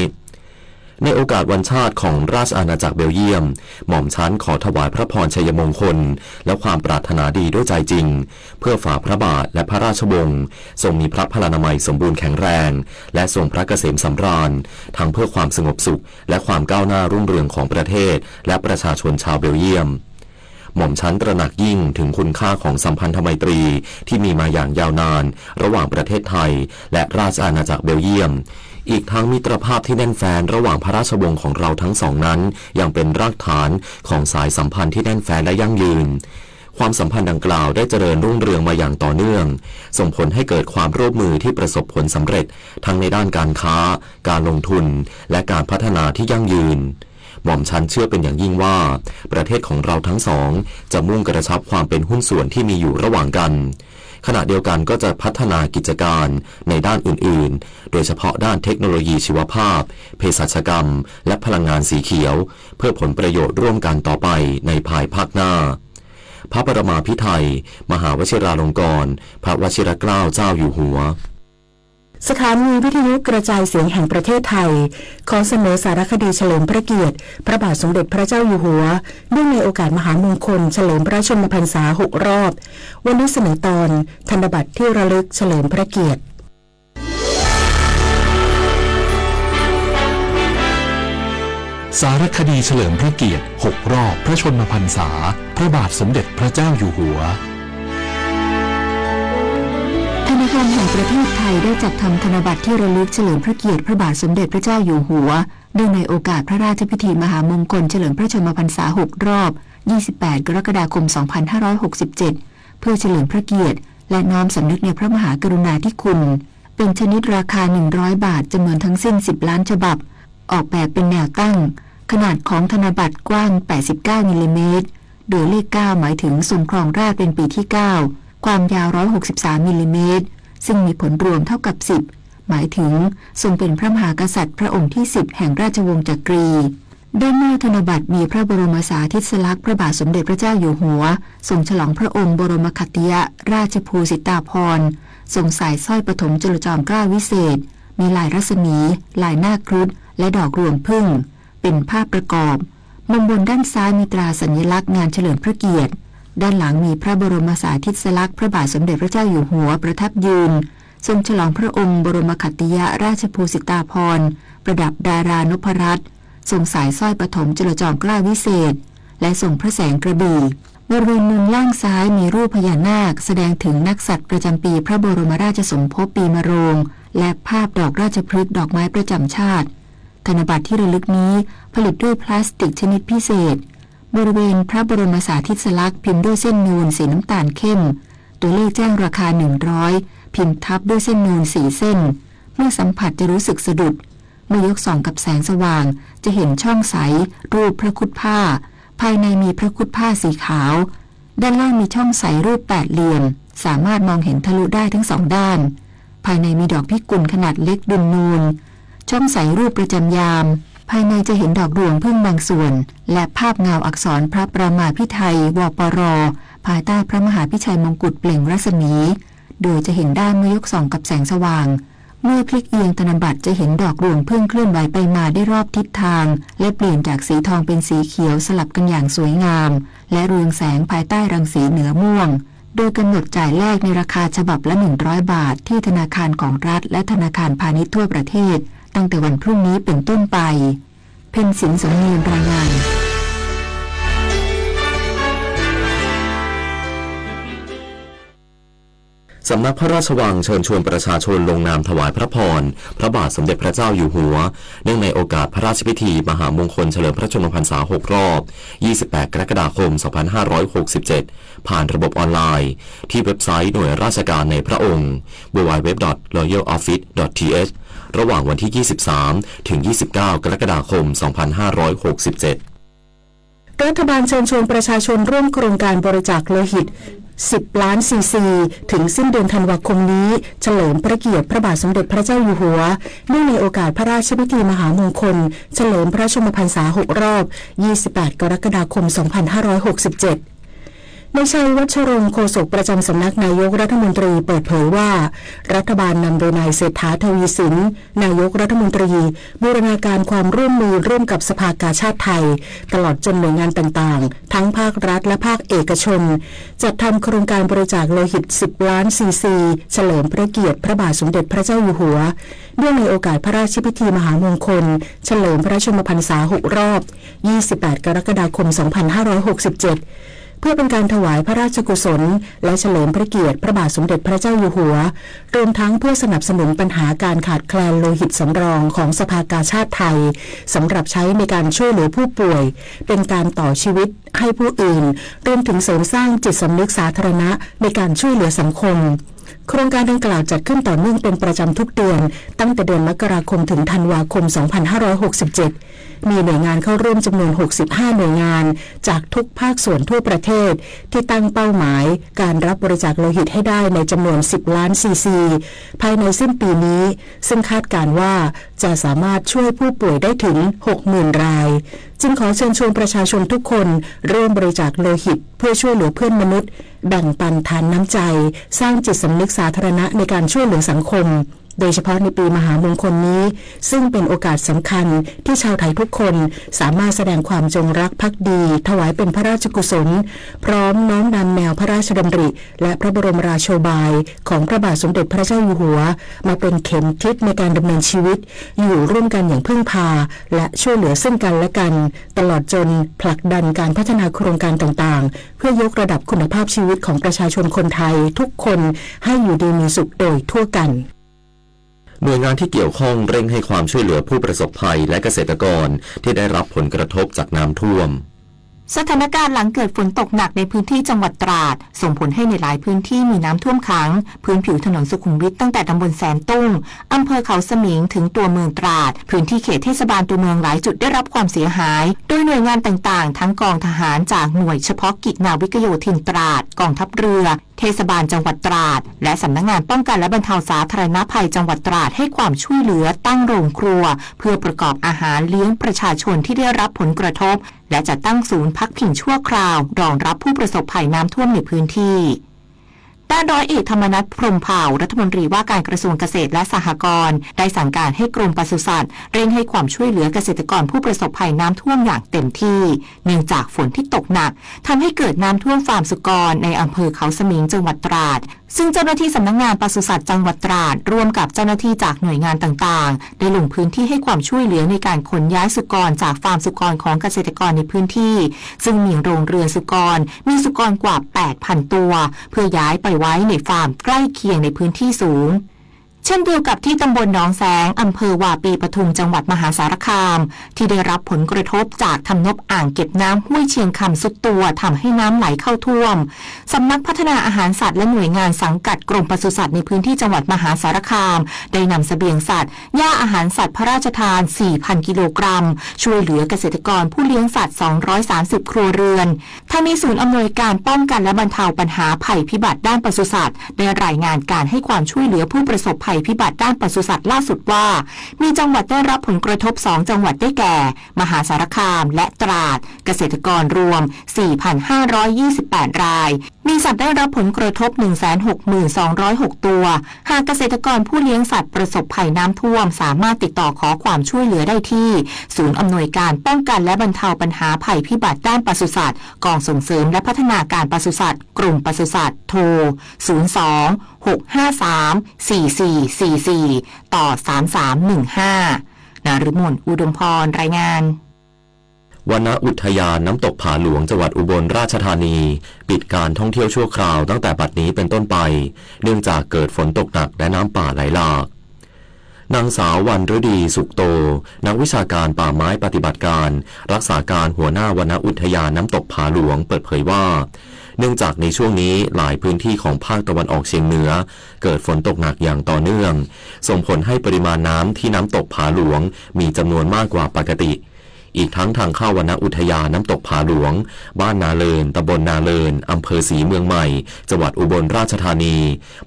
ในโอกาสวันชาติของราชอาณาจักรเบลเยียม หม่อมฉันขอถวายพระพรชัยมงคล และความปรารถนาดีด้วยใจจริง เพื่อฝ่าพระบาทและพระราชวงศ์ ทรงมีพระพลานามัยสมบูรณ์แข็งแรง และทรงพระเกษมสำราญ ทั้งเพื่อความสงบสุข และความก้าวหน้ารุ่งเรืองของประเทศ และประชาชนชาวเบลเยียม หม่อมฉันตระหนักยิ่งถึงคุณค่าของสัมพันธไมตรีที่มีมาอย่างยาวนานระหว่างประเทศไทยและราชอาณาจักรเบลเยียม อีกทั้งมิตรภาพที่แน่นแฟ้นระหว่างพระราชวงศ์ของเราทั้งสองนั้น ยังเป็นรากฐานของสายสัมพันธ์ที่แน่นแฟ้นและยั่งยืน ความสัมพันธ์ดังกล่าวได้เจริญรุ่งเรืองมาอย่างต่อเนื่อง ส่งผลให้เกิดความร่วมมือที่ประสบผลสำเร็จ ทั้งในด้านการค้า การลงทุน และการพัฒนาที่ยั่งยืน หม่อมฉันเชื่อเป็นอย่างยิ่งว่า ประเทศของเราทั้งสองจะมุ่งกระชับความเป็นหุ้นส่วนที่มีอยู่ระหว่างกัน ขณะเดียวกันก็จะพัฒนากิจการในด้านอื่นๆ โดยเฉพาะด้านเทคโนโลยีชีวภาพ เภสัชกรรม และพลังงานสีเขียว เพื่อผลประโยชน์ร่วมกันต่อไปในภายภาคหน้า พระประมาภิไธย มหาวชิราลงกรณ์ พระวชิรเกล้าเจ้าอยู่หัว สถานีวิทยุกระจายเสียงแห่งประเทศไทย ขอเสนอสารคดีเฉลิมพระเกียรติ พระบาทสมเด็จพระเจ้าอยู่หัว เนื่องในโอกาสมหามงคลเฉลิมพระชนมพรรษา หก รอบ วันนี้เสนอตอน ธนบัตรที่ระลึกเฉลิมพระเกียรติ สารคดีเฉลิมพระเกียรติ หก รอบพระชนมพรรษา พระบาทสมเด็จพระเจ้าอยู่หัว ธนาคารแห่งประเทศไทยได้จัดทำธนบัตรที่ระลึกเฉลิมพระเกียรติพระบาทสมเด็จพระเจ้าอยู่หัว เนื่องในโอกาสพระราชพิธีมหามงคลเฉลิมพระชนมพรรษา หก รอบ ยี่สิบแปด กรกฎาคม สองพันห้าร้อยหกสิบเจ็ด เพื่อเฉลิมพระเกียรติ และน้อมสำนึกในพระมหากรุณาธิคุณ เป็นชนิดราคา หนึ่งร้อย บาท จำนวนทั้งสิ้น สิบ ล้านฉบับ ออกแบบเป็นแนวตั้ง ขนาดของธนบัตรกว้าง แปดสิบเก้า มิลลิเมตร โดยเลข เก้า หมายถึงทรงครองราชย์เป็นปีที่ เก้า ความยาว ร้อยหกสิบสาม มิลลิเมตร ซึ่งมีผลรวมเท่ากับ สิบ หมายถึงทรงเป็นพระมหากษัตริย์พระองค์ที่ สิบ แห่งราชวงศ์จักรี ด้านหน้าธนบัตรมีพระบรมสาธิสลักษณ์พระบาทสมเด็จพระเจ้าอยู่หัว ทรงฉลองพระองค์บรมขัตติยราชภูสิตาภรณ์ ทรงสายสร้อยปฐมจุลจอมเกล้าวิเศษ มีลายรัศมี ลายนาคครุฑ และดอกรวงผึ้ง เป็นภาพประกอบ มุมบนด้านซ้ายมีตราสัญลักษณ์งานเฉลิมพระเกียรติ ด้านหลังมีพระบรมสาธิสลักษณ์พระบาทสมเด็จพระเจ้าอยู่หัวประทับยืน ทรงฉลองพระองค์บรมขัตติยราชภูสิตาภรณ์ ประดับดารานพรัตน์ ทรงสายสร้อยปฐมจุลจอมเกล้าวิเศษ และทรงพระแสงกระบี่ บริเวณมุมล่างซ้ายมีรูปพญานาคแสดงถึงนักษัตริย์ประจำปีพระบรมราชสมภพปีมะโรง และภาพดอกราชพฤกษ์ดอกไม้ประจำชาติ ธนบัตรที่ระลึกนี้ผลิตด้วยพลาสติกชนิดพิเศษ บริเวณพระบรมสาธิสลักษณ์พิมพ์ด้วยเส้นนูนสีน้ำตาลเข้ม ตัวเลขแจ้งราคา หนึ่งร้อย พิมพ์ทับด้วยเส้นนูนสี่เส้น เมื่อสัมผัสจะรู้สึกสะดุด เมื่อยกส่องกับแสงสว่าง จะเห็นช่องใสรูปพระครุฑพ่าห์ ภายในมีพระครุฑพ่าห์สีขาว ด้านล่างมีช่องใสรูปแปดเหลี่ยม สามารถมองเห็นทะลุได้ทั้งสองด้าน ภายในมีดอกพิกุลขนาดเล็กดุลนูน ช่องใสรูปประจำยาม ภายในจะเห็นดอกรวงผึ้งบางส่วน และภาพเงาอักษรพระประมาภิไธย วปร ภายใต้พระมหาภิชัยมงกุฎเปล่งรัศมี โดยจะเห็นได้เมื่อยกส่องกับแสงสว่าง เมื่อพลิกเอียงธนบัตรจะเห็นดอกรวงผึ้งเคลื่อนไหวไปมาได้รอบทิศทาง และเปลี่ยนจากสีทองเป็นสีเขียวสลับกันอย่างสวยงาม และเรืองแสงภายใต้รังสีเหนือม่วง โดยกำหนดจ่ายแลกในราคาฉบับละ หนึ่งร้อย บาท ที่ธนาคารของรัฐ และธนาคารพาณิชย์ทั่วประเทศ ตั้งแต่วันพรุ่งนี้เป็นต้นไป เพ็ญศิลป์ สำเนียงรายงาน สำนักพระราชวังเชิญชวนประชาชนลงนามถวายพระพร พระบาทสมเด็จพระเจ้าอยู่หัว เนื่องในโอกาสพระราชพิธีมหามงคลเฉลิมพระชนมพรรษาหกรอบ ยี่สิบแปด กรกฎาคม สองพันห้าร้อยหกสิบเจ็ด ผ่านระบบออนไลน์ ที่เว็บไซต์หน่วยราชการในพระองค์ ดับเบิลยู ดับเบิลยู ดับเบิลยู ดอท รอยัล ออฟฟิศ ดอท ที เอช ระหว่างวันที่ ยี่สิบสาม ถึง ยี่สิบเก้า กรกฎาคม สองพันห้าร้อยหกสิบเจ็ด รัฐบาลเชิญชวนประชาชนร่วมโครงการบริจาคโลหิต สิบ ล้านซีซี ถึงสิ้นเดือนธันวาคมนี้ เฉลิมพระเกียรติพระบาทสมเด็จพระเจ้าอยู่หัว เนื่องในโอกาสพระราชพิธีมหามงคล เฉลิมพระชนมพรรษาหกรอบ ยี่สิบแปด กรกฎาคม สองพันห้าร้อยหกสิบเจ็ด นายชัยวัชรงค์ โฆษกประจำสำนักนายกรัฐมนตรีเปิดเผยว่า รัฐบาลนำโดยนายเศรษฐา ทวีสิน นายกรัฐมนตรี บูรณาการความร่วมมือร่วมกับสภากาชาดไทย ตลอดจนหน่วยงานต่างๆ ทั้งภาครัฐและภาคเอกชน จัดทำโครงการบริจาคโลหิต สิบ ล้านซีซี เฉลิมพระเกียรติพระบาทสมเด็จพระเจ้าอยู่หัว เนื่องในโอกาสพระราชพิธีมหามงคล เฉลิมพระชนมพรรษาหกรอบ ยี่สิบแปด กรกฎาคม สองพันห้าร้อยหกสิบเจ็ด เพื่อเป็นการถวายพระราชกุศล และเฉลิมพระเกียรติพระบาทสมเด็จพระเจ้าอยู่หัว รวมทั้งเพื่อสนับสนุนปัญหาการขาดแคลนโลหิตสำรองของสภากาชาดไทย สำหรับใช้ในการช่วยเหลือผู้ป่วย เป็นการต่อชีวิตให้ผู้อื่น รวมถึงเสริมสร้างจิตสำนึกสาธารณะในการช่วยเหลือสังคม โครงการดังกล่าวจัดขึ้นต่อเนื่องเป็นประจำทุกเดือน ตั้งแต่เดือนมกราคมถึงธันวาคม สองพันห้าร้อยหกสิบเจ็ด มีหน่วยงานเข้าร่วมจำนวน หกสิบห้า หน่วยงาน จากทุกภาคส่วนทั่วประเทศ ที่ตั้งเป้าหมายการรับบริจาคโลหิตให้ได้ในจำนวน สิบ ล้านซีซี ภายในสิ้นปีนี้ ซึ่งคาดการณ์ว่าจะสามารถช่วยผู้ป่วยได้ถึง หกหมื่น ราย จึงขอเชิญชวนประชาชนทุกคนร่วมบริจาคโลหิต เพื่อช่วยเหลือเพื่อนมนุษย์ แบ่งปันทานน้ำใจ สร้างจิตสำนึกสาธารณะในการช่วยเหลือสังคม โดยเฉพาะในปีมหามงคลนี้ ซึ่งเป็นโอกาสสำคัญที่ชาวไทยทุกคนสามารถแสดงความจงรักภักดี ถวายเป็นพระราชกุศล พร้อมน้อมนำแนวพระราชดำริ และพระบรมราโชบายของพระบาทสมเด็จพระเจ้าอยู่หัว มาเป็นเข็มทิศในการดำเนินชีวิต อยู่ร่วมกันอย่างพึ่งพา และช่วยเหลือซึ่งกันและกัน ตลอดจนผลักดันการพัฒนาโครงการต่างๆ เพื่อยกระดับคุณภาพชีวิตของประชาชนคนไทยทุกคนให้อยู่ดีมีสุขโดยทั่วกัน หน่วยงานที่เกี่ยวข้องเร่งให้ความช่วยเหลือผู้ประสบภัยและเกษตรกรที่ได้รับผลกระทบจากน้ำท่วม สถานการณ์หลังเกิดฝนตกหนักในพื้นที่จังหวัดตราด ส่งผลให้ในหลายพื้นที่มีน้ำท่วมขัง พื้นผิวถนนสุขุมวิทตั้งแต่ตำบลแสนตุ้ง อำเภอเขาสมิง ถึงตัวเมืองตราด พื้นที่เขตเทศบาลตัวเมืองหลายจุดได้รับความเสียหาย โดยหน่วยงานต่างๆ ทั้งกองทหารจากหน่วยเฉพาะกิจนาวิกโยธินตราด กองทัพเรือ เทศบาลจังหวัดตราด และสำนักงานป้องกันและบรรเทาสาธารณภัยจังหวัดตราดให้ความช่วยเหลือตั้งโรงครัว เพื่อประกอบอาหารเลี้ยงประชาชนที่ได้รับผลกระทบ และจัดตั้งศูนย์พักพิงชั่วคราวรองรับผู้ประสบภัยน้ำท่วมในพื้นที่ ด้านร้อยเอกธรรมนัส พรหมเผ่า รัฐมนตรีว่าการกระทรวงเกษตรและสหกรณ์ ได้สั่งการให้กรมปศุสัตว์เร่งให้ความช่วยเหลือเกษตรกรผู้ประสบภัยน้ำท่วมอย่างเต็มที่ เนื่องจากฝนที่ตกหนักทำให้เกิดน้ำท่วมฟาร์มสุกรในอำเภอเขาสมิง จังหวัดตราด ซึ่งเจ้าหน้าที่สำนักงานปศุสัตว์จังหวัดตราด ร่วมกับเจ้าหน้าที่จากหน่วยงานต่างๆ ได้ลงพื้นที่ให้ความช่วยเหลือในการขนย้ายสุกรจากฟาร์มสุกรของเกษตรกรในพื้นที่ ซึ่งมีโรงเรือนสุกร มีสุกรกว่า แปดพัน ตัว เพื่อย้ายไปไว้ในฟาร์มใกล้เคียงในพื้นที่สูง เช่นเดียวกับที่ตำบลหนองแสง อำเภอวาปีปทุม จังหวัดมหาสารคาม ที่ได้รับผลกระทบจากทำนบอ่างเก็บน้ำห้วยเชียงคำทรุดตัว ทำให้น้ำไหลเข้าท่วม สำนักพัฒนาอาหารสัตว์และหน่วยงานสังกัดกรมปศุสัตว์ในพื้นที่จังหวัดมหาสารคาม ได้นำเสบียงสัตว์ หญ้าอาหารสัตว์พระราชทาน สี่พัน กิโลกรัม ช่วยเหลือเกษตรกรผู้เลี้ยงสัตว์ สองร้อยสามสิบ ครัวเรือน ทั้งนี้ศูนย์อำนวยการป้องกันและบรรเทาปัญหาภัยพิบัติด้านปศุสัตว์ ได้รายงานการให้ความช่วยเหลือผู้ประสบภัยพิบัติด้านปศุสัตว์ล่าสุดว่า มีจังหวัดได้รับผลกระทบ สอง จังหวัดได้แก่ มหาสารคาม และตราด เกษตรกรรวม สี่พันห้าร้อยยี่สิบแปด ราย มีสัตว์ได้รับผลกระทบ หนึ่งแสนหกหมื่นสองร้อยหก ตัว หากเกษตรกรผู้เลี้ยงสัตว์ประสบภัยน้ำท่วม สามารถติดต่อขอความช่วยเหลือได้ที่ ศูนย์อำนวยการป้องกันและบรรเทาปัญหาภัยพิบัติด้านปศุสัตว์ กองส่งเสริมและพัฒนาการปศุสัตว์ กรมปศุสัตว์ โทร ศูนย์สอง หกห้าสาม สี่สี่สี่สี่ ต่อ สามสามหนึ่งห้า นฤมล อุดมพร รายงาน วนอุทยานน้ำตกผาหลวง จังหวัดอุบลราชธานี ปิดการท่องเที่ยวชั่วคราวตั้งแต่บัดนี้เป็นต้นไป เนื่องจากเกิดฝนตกหนักและน้ำป่าไหลหลาก นางสาววรรณฤดี สุขโต นักวิชาการป่าไม้ปฏิบัติการ รักษาการหัวหน้าวนอุทยานน้ำตกผาหลวง เปิดเผยว่า เนื่องจากในช่วงนี้หลายพื้นที่ของภาคตะวันออกเฉียงเหนือ เกิดฝนตกหนักอย่างต่อเนื่อง ส่งผลให้ปริมาณน้ำที่น้ำตกผาหลวง มีจำนวนมากกว่าปกติ อีกทั้งทางเข้าวนอุทยานน้ำตกผาหลวง บ้านนาเลิน ตำบลนาเลิน อำเภอศรีเมืองใหม่ จังหวัดอุบลราชธานี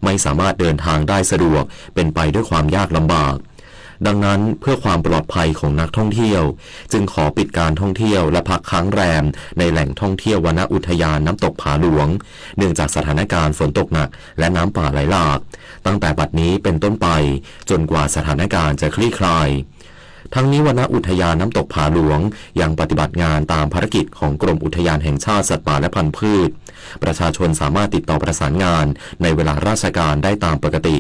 ไม่สามารถเดินทางได้สะดวก เป็นไปด้วยความยากลำบาก ดังนั้นเพื่อความปลอดภัยของนักท่องเที่ยว จึงขอปิดการท่องเที่ยวและพักค้างแรมในแหล่งท่องเที่ยววนอุทยานน้ำตกผาหลวง เนื่องจากสถานการณ์ฝนตกหนักและน้ำป่าไหลหลาก ตั้งแต่บัดนี้เป็นต้นไป จนกว่าสถานการณ์จะคลี่คลาย ทั้งนี้วนอุทยานน้ำตกผาหลวง ยังปฏิบัติงานตามภารกิจของกรมอุทยานแห่งชาติสัตว์ป่าและพันธุ์พืช ประชาชนสามารถติดต่อประสานงานในเวลาราชการได้ตามปกติ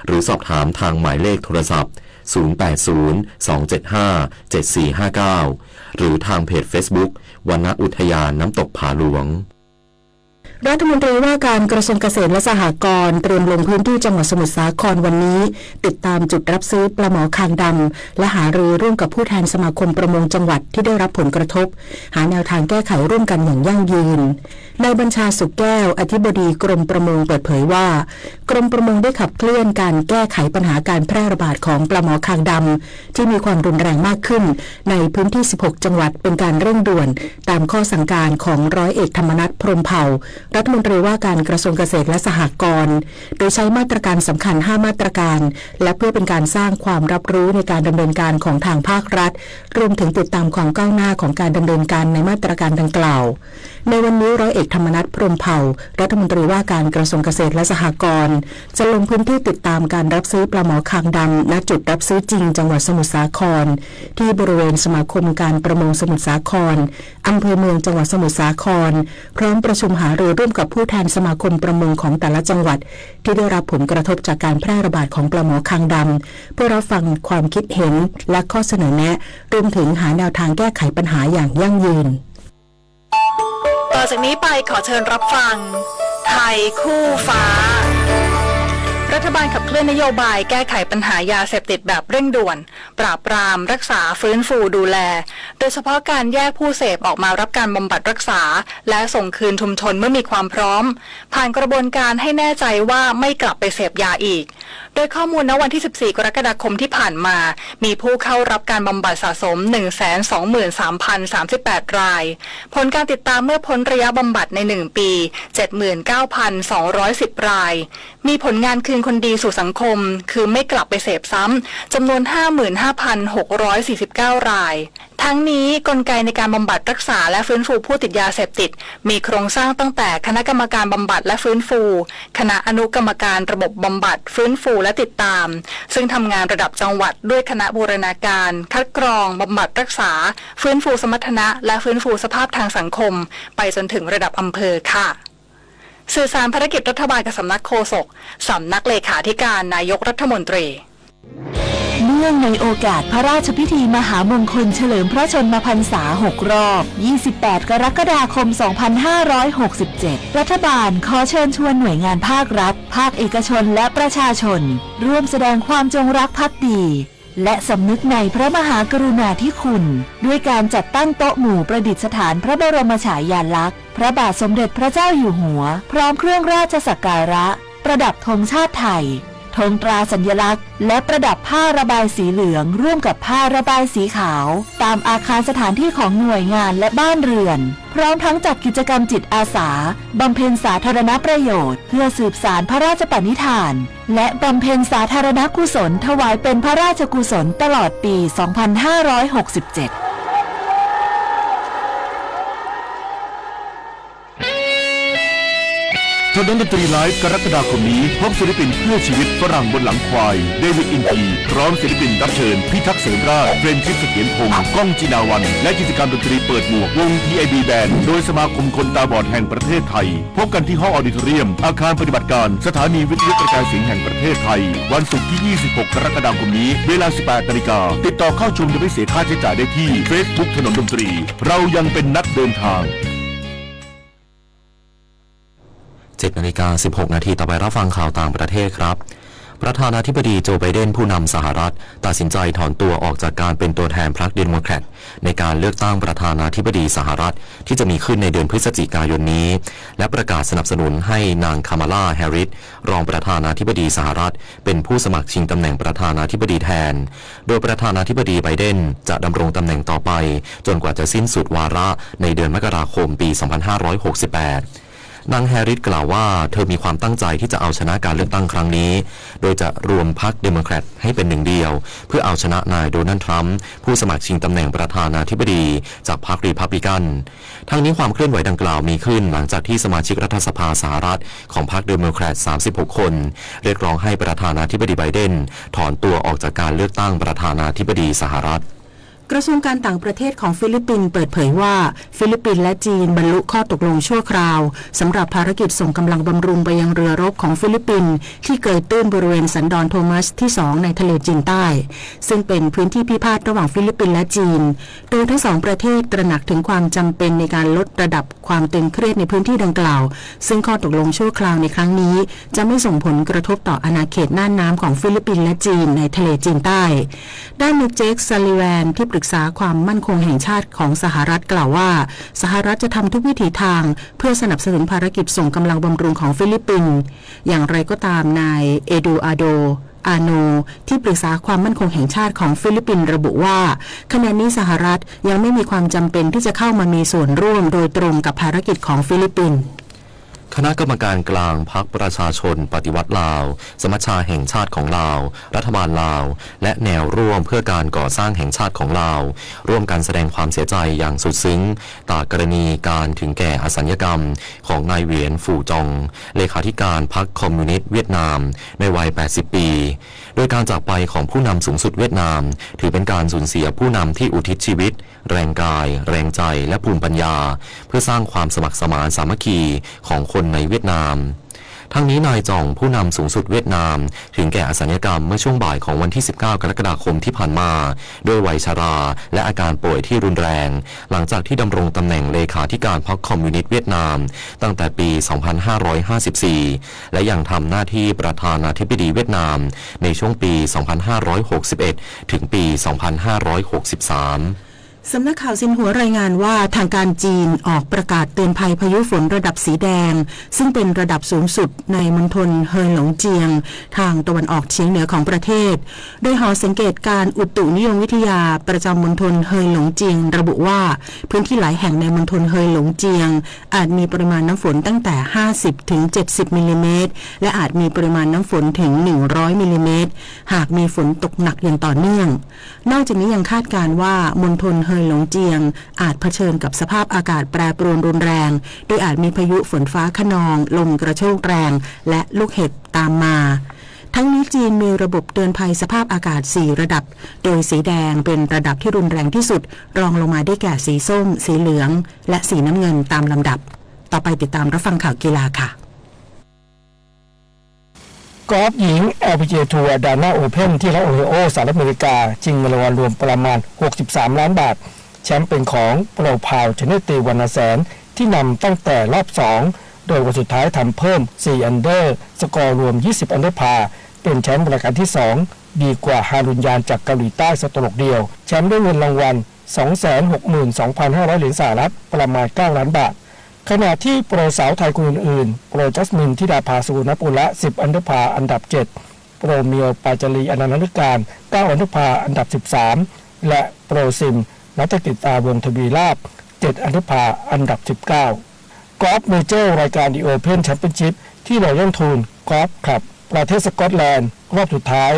หรือสอบถามทางหมายเลขโทรศัพท์ ศูนย์แปดศูนย์ สองเจ็ดห้า เจ็ดสี่ห้าเก้า หรือทางเพจเฟซบุ๊ก วนอุทยานน้ำตกผาหลวง รัฐมนตรีว่าการกระทรวงเกษตรและสหกรณ์เตรียมลงพื้นที่จังหวัดสมุทรสาครวันนี้ ติดตามจุดรับซื้อปลาหมอคางดำ และหารือร่วมกับผู้แทนสมาคมประมงจังหวัดที่ได้รับผลกระทบ หาแนวทางแก้ไขร่วมกันอย่างยั่งยืน นายบัญชา สุขแก้ว อธิบดีกรมประมงเปิดเผยว่า กรมประมงได้ขับเคลื่อนการแก้ไขปัญหาการแพร่ระบาดของปลาหมอคางดำ ที่มีความรุนแรงมากขึ้นในพื้นที่ สิบหก จังหวัดเป็นการเร่งด่วน ตามข้อสั่งการของร้อยเอกธรรมนัส พรหมเผ่า รัฐมนตรีว่าการกระทรวงเกษตรและสหกรณ์ โดยใช้มาตรการสำคัญ ห้า มาตรการ และเพื่อเป็นการสร้างความรับรู้ในการดำเนินการของทางภาครัฐ รวมถึงติดตามความก้าวหน้าของการดำเนินการในมาตรการดังกล่าว ในวันนี้ร้อยเอกธรรมนัส พรหมเผ่า รัฐมนตรีว่าการกระทรวงเกษตรและสหกรณ์ จะลงพื้นที่ติดตามการรับซื้อปลาหมอคางดำ ณ จุดรับซื้อจริงจังหวัดสมุทรสาคร ที่บริเวณสมาคมการประมงสมุทรสาคร อำเภอเมืองจังหวัดสมุทรสาคร พร้อมประชุมหารือร่วมกับผู้แทนสมาคมประมงของแต่ละจังหวัด ที่ได้รับผลกระทบจากการแพร่ระบาดของปลาหมอคางดำ เพื่อรับฟังความคิดเห็นและข้อเสนอแนะ รวมถึงหาแนวทางแก้ไขปัญหาอย่างยั่งยืน ต่อจากนี้ไปขอเชิญรับฟัง ไทยคู่ฟ้า รัฐบาลขับเคลื่อนนโยบายแก้ไขปัญหายาเสพติดแบบเร่งด่วน ปราบปราม รักษา ฟื้นฟู ดูแล โดยเฉพาะการแยกผู้เสพออกมารับการบำบัดรักษา และส่งคืนชุมชนเมื่อมีความพร้อม ผ่านกระบวนการให้แน่ใจว่าไม่กลับไปเสพยาอีก โดยข้อมูลณวันที่ สิบสี่ กรกฎาคมที่ผ่านมา มีผู้เข้ารับการบำบัดสะสม หนึ่งแสนสองหมื่นสามพันสามสิบแปด ราย ผลการติดตามเมื่อพ้นระยะบำบัดใน หนึ่ง ปี เจ็ดหมื่นเก้าพันสองร้อยสิบ ราย มีผลงานคืนคนดีสู่สังคม คือไม่กลับไปเสพซ้ำ จำนวน ห้าหมื่นห้าพันหกร้อยสี่สิบเก้า ราย ทั้งนี้กลไกในการบำบัดรักษาและฟื้นฟูผู้ติดยาเสพติด มีโครงสร้างตั้งแต่คณะกรรมการบำบัดและฟื้นฟู คณะอนุกรรมการระบบบำบัด ฟื้นฟูและติดตาม ซึ่งทำงานระดับจังหวัดด้วยคณะบูรณาการ คัดกรอง บำบัดรักษา ฟื้นฟูสมรรถนะ และฟื้นฟูสภาพทางสังคม ไปจนถึงระดับอำเภอค่ะ สื่อสารภารกิจรัฐบาลกับสำนักโฆษก สำนักเลขาธิการนายกรัฐมนตรี เนื่องในโอกาสพระราชพิธีมหามงคลเฉลิมพระชนมพรรษาหกรอบ ยี่สิบแปด กรกฎาคม สองพันห้าร้อยหกสิบเจ็ด รัฐบาลขอเชิญชวนหน่วยงานภาครัฐ ภาคเอกชน และประชาชน ร่วมแสดงความจงรักภักดี และสำนึกในพระมหากรุณาธิคุณ ด้วยการจัดตั้งโต๊ะหมู่ประดิษฐานพระบรมฉายาลักษณ์ พระบาทสมเด็จพระเจ้าอยู่หัว พร้อมเครื่องราชสักการะ ประดับธงชาติไทย ธงตราสัญลักษณ์ และประดับผ้าระบายสีเหลืองร่วมกับผ้าระบายสีขาว ตามอาคารสถานที่ของหน่วยงานและบ้านเรือน พร้อมทั้งจัดกิจกรรมจิตอาสา บำเพ็ญสาธารณประโยชน์ เพื่อสืบสานพระราชปณิธาน และบำเพ็ญสาธารณกุศลถวายเป็นพระราชกุศลตลอดปี สองพันห้าร้อยหกสิบเจ็ด ถนนดนตรีไลฟ์ กรกฎาคมนี้ พบศิลปินเพื่อชีวิตฝรั่งบนหลังควาย เดวิด อินที พร้อมศิลปินรับเชิญ พิทักษ์เสนราช เฟรนชิส เสถียรพงษ์ ก้อง จินาวัน และกิจกรรมดนตรีเปิดหมวก วง พีไอบี แบนด์ โดยสมาคมคนตาบอดแห่งประเทศไทย พบกันที่ห้องออดิโทเรียม อาคารปฏิบัติการ สถานีวิทยุกระจายเสียงแห่งประเทศไทย วันศุกร์ที่ ยี่สิบหก กรกฎาคมนี้ เวลา สิบแปดนาฬิกา ติดต่อเข้าชมโดยไม่เสียค่าใช้จ่ายได้ที่ เฟซบุ๊ก ถนนดนตรี เรายังเป็นนักเดินทาง เจ็ดนาฬิกาสิบหกนาที ต่อไปรับฟังข่าวต่างประเทศครับ ประธานาธิบดีโจ ไบเดน ผู้นำสหรัฐ ตัดสินใจถอนตัวออกจากการเป็นตัวแทนพรรคเดโมแครต ในการเลือกตั้งประธานาธิบดีสหรัฐ ที่จะมีขึ้นในเดือนพฤศจิกายนนี้ และประกาศสนับสนุนให้นาง คามาลา แฮร์ริส รองประธานาธิบดีสหรัฐ เป็นผู้สมัครชิงตำแหน่งประธานาธิบดีแทน โดยประธานาธิบดีไบเดนจะดำรงตำแหน่งต่อไป จนกว่าจะสิ้นสุดวาระในเดือนมกราคมปี สองพันห้าร้อยหกสิบแปด นางแฮร์ริสกล่าวว่าเธอมีความตั้งใจที่จะเอาชนะการเลือกตั้งครั้งนี้ โดยจะรวมพรรคเดโมแครตให้เป็นหนึ่งเดียว เพื่อเอาชนะนายโดนัลด์ทรัมป์ ผู้สมัครชิงตำแหน่งประธานาธิบดีจากพรรครีพับลิกัน ทั้งนี้ความเคลื่อนไหวดังกล่าวมีขึ้นหลังจากที่สมาชิกรัฐสภาสหรัฐของพรรคเดโมแครต สามสิบหกคน เรียกร้องให้ประธานาธิบดีไบเดนถอนตัวออกจากการเลือกตั้งประธานาธิบดีสหรัฐ กระทรวงการต่างประเทศของฟิลิปปินส์เปิดเผยว่า ฟิลิปปินส์และจีนบรรลุข้อตกลงชั่วคราว สำหรับภารกิจส่งกำลังบำรุงไปยังเรือรบของฟิลิปปินส์ ที่เกยตื้นบริเวณสันดอนโทมัสที่สองในทะเลจีนใต้ ซึ่งเป็นพื้นที่พิพาทระหว่างฟิลิปปินส์และจีน โดยทั้งสองประเทศตระหนักถึงความจำเป็นในการลดระดับความตึงเครียดในพื้นที่ดังกล่าว ซึ่งข้อตกลงชั่วคราวในครั้งนี้ จะไม่ส่งผลกระทบต่ออาณาเขตน่านน้ำของฟิลิปปินส์และจีนในทะเลจีนใต้ ด้านนายเจค ซัลลิแวน ที่ปรึกษาความมั่นคงแห่งชาติของสหรัฐกล่าวว่า สหรัฐจะทำทุกวิถีทางเพื่อสนับสนุนภารกิจส่งกำลังบำรุงของฟิลิปปินส์ อย่างไรก็ตาม นาย เอดูอาร์โด อาโน ที่ปรึกษาความมั่นคงแห่งชาติของฟิลิปปินส์ระบุว่า ขณะนี้สหรัฐยังไม่มีความจำเป็นที่จะเข้ามามีส่วนร่วมโดยตรงกับภารกิจของฟิลิปปินส์ คณะกรรมการกลางพรรคประชาชนปฏิวัติลาว สมัชชาแห่งชาติของลาว รัฐบาลลาว และแนวร่วมเพื่อการก่อสร้างแห่งชาติของลาว ร่วมกันแสดงความเสียใจอย่างสุดซึ้ง ต่อกรณีการถึงแก่อสัญญกรรมของนายเหวียนฝู่จอง เลขาธิการพรรคคอมมิวนิสต์เวียดนาม ในวัย แปดสิบปี โดยการจากไปของผู้นำสูงสุดเวียดนาม ถือเป็นการสูญเสียผู้นำที่อุทิศชีวิต แรงกาย แรงใจ และภูมิปัญญา เพื่อสร้างความสมัครสมานสามัคคีของคนในเวียดนาม ทั้งนี้นายจ่องผู้นำสูงสุดเวียดนาม ถึงแก่อสัญญกรรมเมื่อช่วงบ่ายของวันที่ สิบเก้า กรกฎาคมที่ผ่านมา ด้วยวัยชรา และอาการป่วยที่รุนแรง หลังจากที่ดำรงตำแหน่งเลขาธิการพรรคคอมมิวนิสต์เวียดนาม ตั้งแต่ปี สองพันห้าร้อยห้าสิบสี่ และยังทำหน้าที่ประธานาธิบดีเวียดนาม ในช่วงปี สองพันห้าร้อยหกสิบเอ็ด ถึงปี สองพันห้าร้อยหกสิบสาม สำนักข่าวซินหัวรายงานว่าทางการจีนออกประกาศเตือนภัยพายุฝนระดับสีแดง ซึ่งเป็นระดับสูงสุดในมณฑลเฮยหลงเจียง ทางตะวันออกเฉียงเหนือของประเทศ โดยหอสังเกตการณ์อุตุนิยมวิทยาประจำมณฑลเฮยหลงเจียงระบุว่า พื้นที่หลายแห่งในมณฑลเฮยหลงเจียง อาจมีปริมาณน้ำฝนตั้งแต่ ห้าสิบ ถึง เจ็ดสิบ มิลลิเมตร และอาจมีปริมาณน้ำฝนถึง หนึ่งร้อย มิลลิเมตร หากมีฝนตกหนักอย่างต่อเนื่อง นอกจากนี้ยังคาดการณ์ว่ามณฑลเฮยหลงเจียง อาจเผชิญกับสภาพอากาศแปรปรวนรุนแรง โดยอาจมีพายุฝนฟ้าคะนอง ลมกระโชกแรง และลูกเห็บตามมา ทั้งนี้จีนมีระบบเตือนภัยสภาพอากาศ สี่ ระดับ โดยสีแดงเป็นระดับที่รุนแรงที่สุด รองลงมาได้แก่สีส้ม สีเหลือง และสีน้ำเงินตามลำดับ ต่อไปติดตามรับฟังข่าวกีฬาค่ะ กอล์ฟหญิง แอล พี จี เอ ทัวร์ ดานา โอเพ่น ที่รัฐโอไฮโอ สหรัฐอเมริกา ชิงเงินรางวัลรวมประมาณ หกสิบสามล้านบาท แชมป์เป็นของโปรพาว ชเนตตี วรรณแสน ที่นำตั้งแต่รอบสอง โดยวันสุดท้ายทำเพิ่ม สี่อันเดอร์ สกอร์รวม ยี่สิบอันเดอร์พาร์ เป็นแชมป์รายการที่สอง ดีกว่าฮารุนยานจากเกาหลีใต้สโตรกเดียว แชมป์ด้วยเงินรางวัล สองแสนหกหมื่นสองพันห้าร้อยเหรียญสหรัฐ ประมาณ เก้าล้านบาท ขณะที่โปรสาวไทยคนอื่นๆ โปรจัสมิน ธิดาภา สุวรรณปุระ สิบอันเดอร์พาร์ อันดับเจ็ด โปรเมียว ปาจารี อนันทฤการ เก้าอันเดอร์พาร์ อันดับสิบสาม และโปรซิม ณัฐกิตตา วงศ์ทวีราช เจ็ดอันเดอร์พาร์ อันดับสิบเก้า กอล์ฟเมเจอร์รายการ The Open Championship ที่ Royal Troon Golf Club ประเทศสกอตแลนด์ รอบสุดท้าย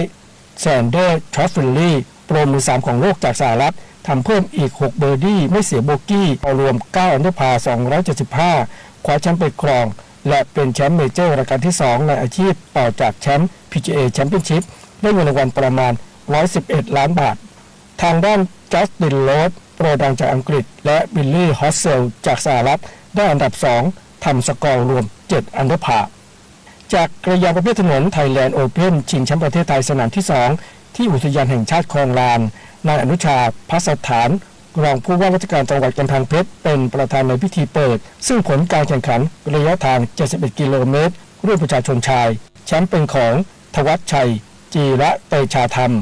แซนเดอร์ ทรัฟเฟลลี โปรมือสามของโลกจากสหรัฐ ทำเพิ่มอีกหกเบอร์ดี้ ไม่เสียโบกี้ เอารวมเก้าอันเดอร์พาร์ สองร้อยเจ็ดสิบห้า คว้าแชมป์ไปครอง และเป็นแชมป์เมเจอร์รายการที่สองในอาชีพ ต่อจากแชมป์ พีจีเอ Championship ได้เงินรางวัลประมาณ ร้อยสิบเอ็ดล้านบาท ทางด้านจัสติน โรด โปรดังจากอังกฤษ และบิลลี่ ฮอสเซล จากสหรัฐ ได้อันดับสอง ทำสกอร์รวม เจ็ดอันเดอร์พาร์ จักรยานประเภทถนน ไทยแลนด์โอเพ่น ชิงแชมป์ประเทศไทยสนามที่สอง ที่อุทยานแห่งชาติคลองลาน นายอนุชา ภัสสถาน รองผู้ว่าราชการจังหวัดกำแพงเพชร เป็นประธานในพิธีเปิด ซึ่งผลการแข่งขันระยะทาง เจ็ดสิบเอ็ดกิโลเมตร รุ่นประชาชนชาย แชมป์เป็นของ ธวัชชัย จีระเตชาธรรม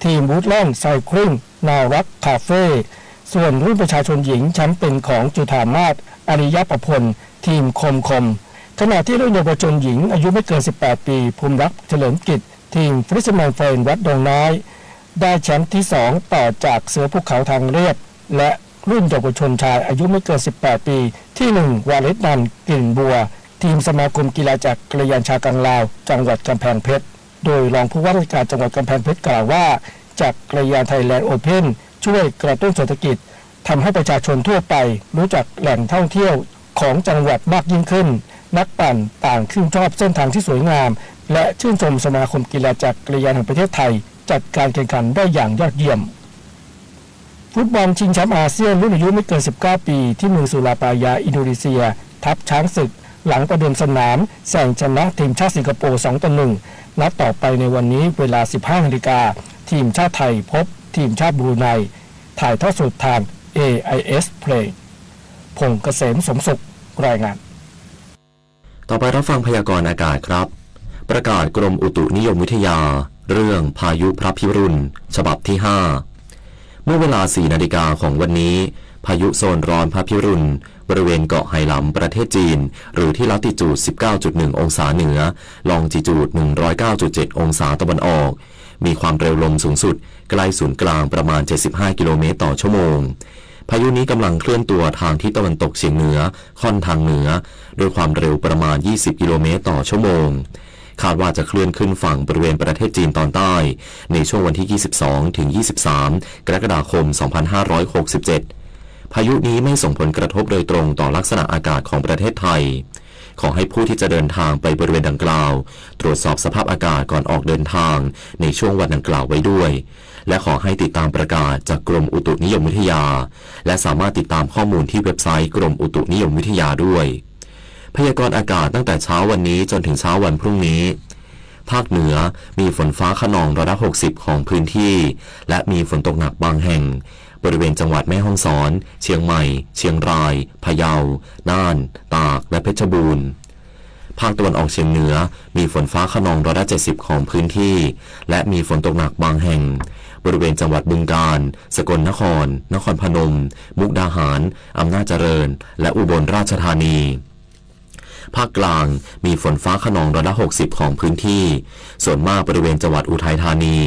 ทีม Woodland Cycling นารักคาเฟ่ ส่วนรุ่นประชาชนหญิง แชมป์เป็นของจุฑามาศ อริยประพล ทีมคมคม ขณะที่รุ่นเยาวชนหญิง อายุไม่เกิน สิบแปดปี ภูมิรักษ์ เฉลิมกิจ ทีม Fisherman Friend วัดดงน้อย ได้แชมป์ที่สอง ต่อจากเสือภูเขาทางเรียบ และรุ่นเยาวชนชาย อายุไม่เกิน สิบแปดปี ที่หนึ่ง วาเลสนันท์ กลิ่นบัว ทีมสมาคมกีฬาจักรยานชาวกังลาว จังหวัดกำแพงเพชร โดยรองผู้ว่าราชการจังหวัดกำแพงเพชรกล่าวว่า จักรยานไทยแลนด์โอเพ่น ช่วยกระตุ้นเศรษฐกิจ ทำให้ประชาชนทั่วไปรู้จักแหล่งท่องเที่ยวของจังหวัดมากยิ่งขึ้น นักปั่นต่างชื่นชอบเส้นทางที่สวยงาม และชื่นชมสมาคมกีฬาจักรยานแห่งประเทศไทย จัดการแข่งขันได้อย่างยอดเยี่ยม ฟุตบอลชิงแชมป์อาเซียนรุ่นอายุไม่เกิน สิบเก้าปี ที่เมืองสุราปายา อินโดนีเซีย ทัพช้างศึก หลังประเดิมสนามแซงชนะทีมชาติสิงคโปร์ สองต่อหนึ่ง นัดต่อไปในวันนี้เวลา สิบห้านาฬิกา ทีมชาติไทยพบทีมชาติบรูไน ถ่ายทอดสดทาง เอไอเอส Play พงษ์เกษม สมสุข รายงาน ต่อไปรับฟังพยากรณ์อากาศครับ ประกาศกรมอุตุนิยมวิทยา เรื่องพายุพระพิรุณ ฉบับที่ห้า เมื่อเวลา สี่นาฬิกาของวันนี้ พายุโซนร้อนพระพิรุณ บริเวณเกาะไหหลำประเทศจีน หรือที่ลัติจูด สิบเก้าจุดหนึ่ง องศาเหนือ ลองจิจูด หนึ่งร้อยเก้าจุดเจ็ด องศาตะวันออก มีความเร็วลมสูงสุดใกล้ศูนย์กลางประมาณ เจ็ดสิบห้ากิโลเมตรต่อชั่วโมง พายุนี้กำลังเคลื่อนตัวทางทิศตะวันตกเฉียงเหนือ ค่อนทางเหนือ ด้วยความเร็วประมาณ ยี่สิบกิโลเมตรต่อชั่วโมง คาดว่าจะเคลื่อนขึ้นฝั่งบริเวณประเทศจีนตอนใต้ ในช่วงวันที่ ยี่สิบสองถึงยี่สิบสาม กรกฎาคม สองพันห้าร้อยหกสิบเจ็ด พายุนี้ไม่ส่งผลกระทบโดยตรงต่อลักษณะอากาศของประเทศไทย ขอให้ผู้ที่จะเดินทางไปบริเวณดังกล่าว ตรวจสอบสภาพอากาศก่อนออกเดินทางในช่วงวันดังกล่าวไว้ด้วย และขอให้ติดตามประกาศจากกรมอุตุนิยมวิทยา และสามารถติดตามข้อมูลที่เว็บไซต์กรมอุตุนิยมวิทยาด้วย พยากรณ์อากาศตั้งแต่เช้าวันนี้จนถึงเช้าวันพรุ่งนี้ ภาคเหนือมีฝนฟ้าคะนองร้อยละ หกสิบ ของพื้นที่ และมีฝนตกหนักบางแห่ง บริเวณจังหวัดแม่ฮ่องสอน เชียงใหม่ เชียงราย พะเยา น่าน ตาก และเพชรบูรณ์ ภาคตะวันออกเฉียงเหนือมีฝนฟ้าคะนองร้อยละ เจ็ดสิบ ของพื้นที่ และมีฝนตกหนักบางแห่ง บริเวณจังหวัดบึงกาฬ สกลนคร นครพนม มุกดาหาร อำนาจเจริญ และอุบลราชธานี ภาคกลางมีฝนฟ้าคะนองร้อยละ หกสิบ ของพื้นที่ ส่วนมากบริเวณจังหวัดอุทัยธานี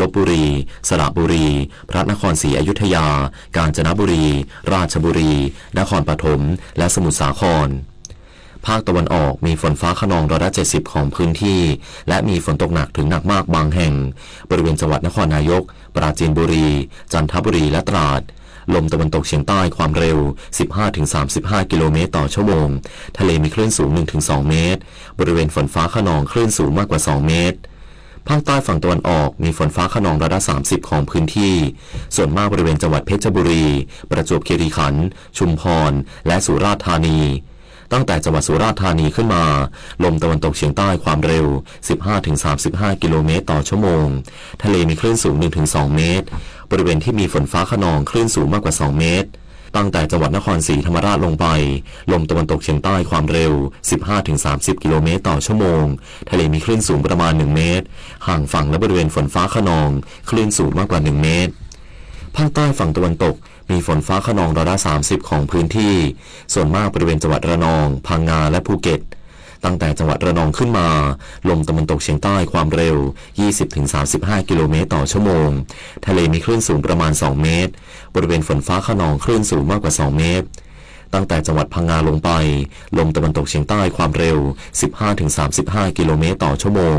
ลพบุรี สระบุรี พระนครศรีอยุธยา กาญจนบุรี ราชบุรี นครปฐม และสมุทรสาคร ภาคตะวันออกมีฝนฟ้าคะนองร้อยละ เจ็ดสิบ ของพื้นที่ และมีฝนตกหนักถึงหนักมากบางแห่ง บริเวณจังหวัดนครนายก ปราจีนบุรี จันทบุรี และตราด ลมตะวันตกเฉียงใต้ความเร็ว สิบห้าถึงสามสิบห้ากิโลเมตรต่อชั่วโมง ทะเลมีคลื่นสูง หนึ่งถึงสองเมตร บริเวณฝนฟ้าคะนองคลื่นสูงมากกว่า สองเมตร ภาคใต้ฝั่งตะวันออกมีฝนฟ้าคะนองร้อยละ สามสิบ ของพื้นที่ ส่วนมากบริเวณจังหวัดเพชรบุรี ประจวบคีรีขันธ์ ชุมพร และสุราษฎร์ธานี ตั้งแต่จังหวัดสุราษฎร์ธานีขึ้นมา ลมตะวันตกเฉียงใต้ความเร็ว สิบห้าถึงสามสิบห้า กิโลเมตรต่อชั่วโมง ทะเลมีคลื่นสูง หนึ่งถึงสอง เมตร บริเวณที่มีฝนฟ้าคะนองคลื่นสูงมากกว่า สอง เมตร ตั้งแต่จังหวัดนครศรีธรรมราชลงไป ลมตะวันตกเฉียงใต้ความเร็ว สิบห้าถึงสามสิบ กิโลเมตรต่อชั่วโมง ทะเลมีคลื่นสูงประมาณ หนึ่ง เมตร ห่างฝั่งและบริเวณฝนฟ้าคะนองคลื่นสูงมากกว่า หนึ่ง เมตร ภาคใต้ฝั่งตะวันตกมีฝนฟ้าคะนองร้อยละ สามสิบ ของพื้นที่ ส่วนมากบริเวณจังหวัดระนอง พังงา และภูเก็ต ตั้งแต่จังหวัดระนองขึ้นมา ลมตะวันตกเฉียงใต้ความเร็ว ยี่สิบถึงสามสิบห้า กิโลเมตรต่อชั่วโมง ทะเลมีคลื่นสูงประมาณ สอง เมตร บริเวณฝนฟ้าคะนองคลื่นสูงมากกว่า สอง เมตร ตั้งแต่จังหวัดพังงาลงไป ลมตะวันตกเฉียงใต้ความเร็ว สิบห้าถึงสามสิบห้า กิโลเมตรต่อชั่วโมง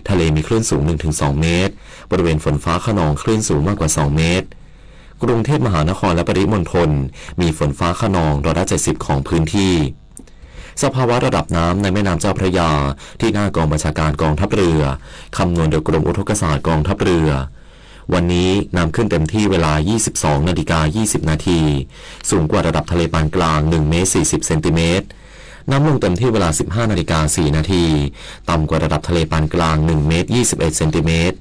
ทะเลมีคลื่นสูง หนึ่งถึงสอง เมตร บริเวณฝนฟ้าคะนองคลื่นสูงมากกว่า สอง เมตร กรุงเทพมหานครและปริมณฑลมีฝนฟ้าคะนองร้อยละ เจ็ดสิบ ของพื้นที่ สภาวะระดับน้ำในแม่น้ำเจ้าพระยา ที่หน้ากองบัญชาการกองทัพเรือ คำนวณโดยกรมอุทกศาสตร์กองทัพเรือ วันนี้น้ำขึ้นเต็มที่เวลา ยี่สิบสองนาฬิกา ยี่สิบนาที สูงกว่าระดับทะเลปานกลาง หนึ่ง เมตร สี่สิบ เซนติเมตร น้ำลงเต็มที่เวลา สิบห้านาฬิกา สี่นาที ต่ำกว่าระดับทะเลปานกลาง หนึ่ง เมตร ยี่สิบเอ็ด เซนติเมตร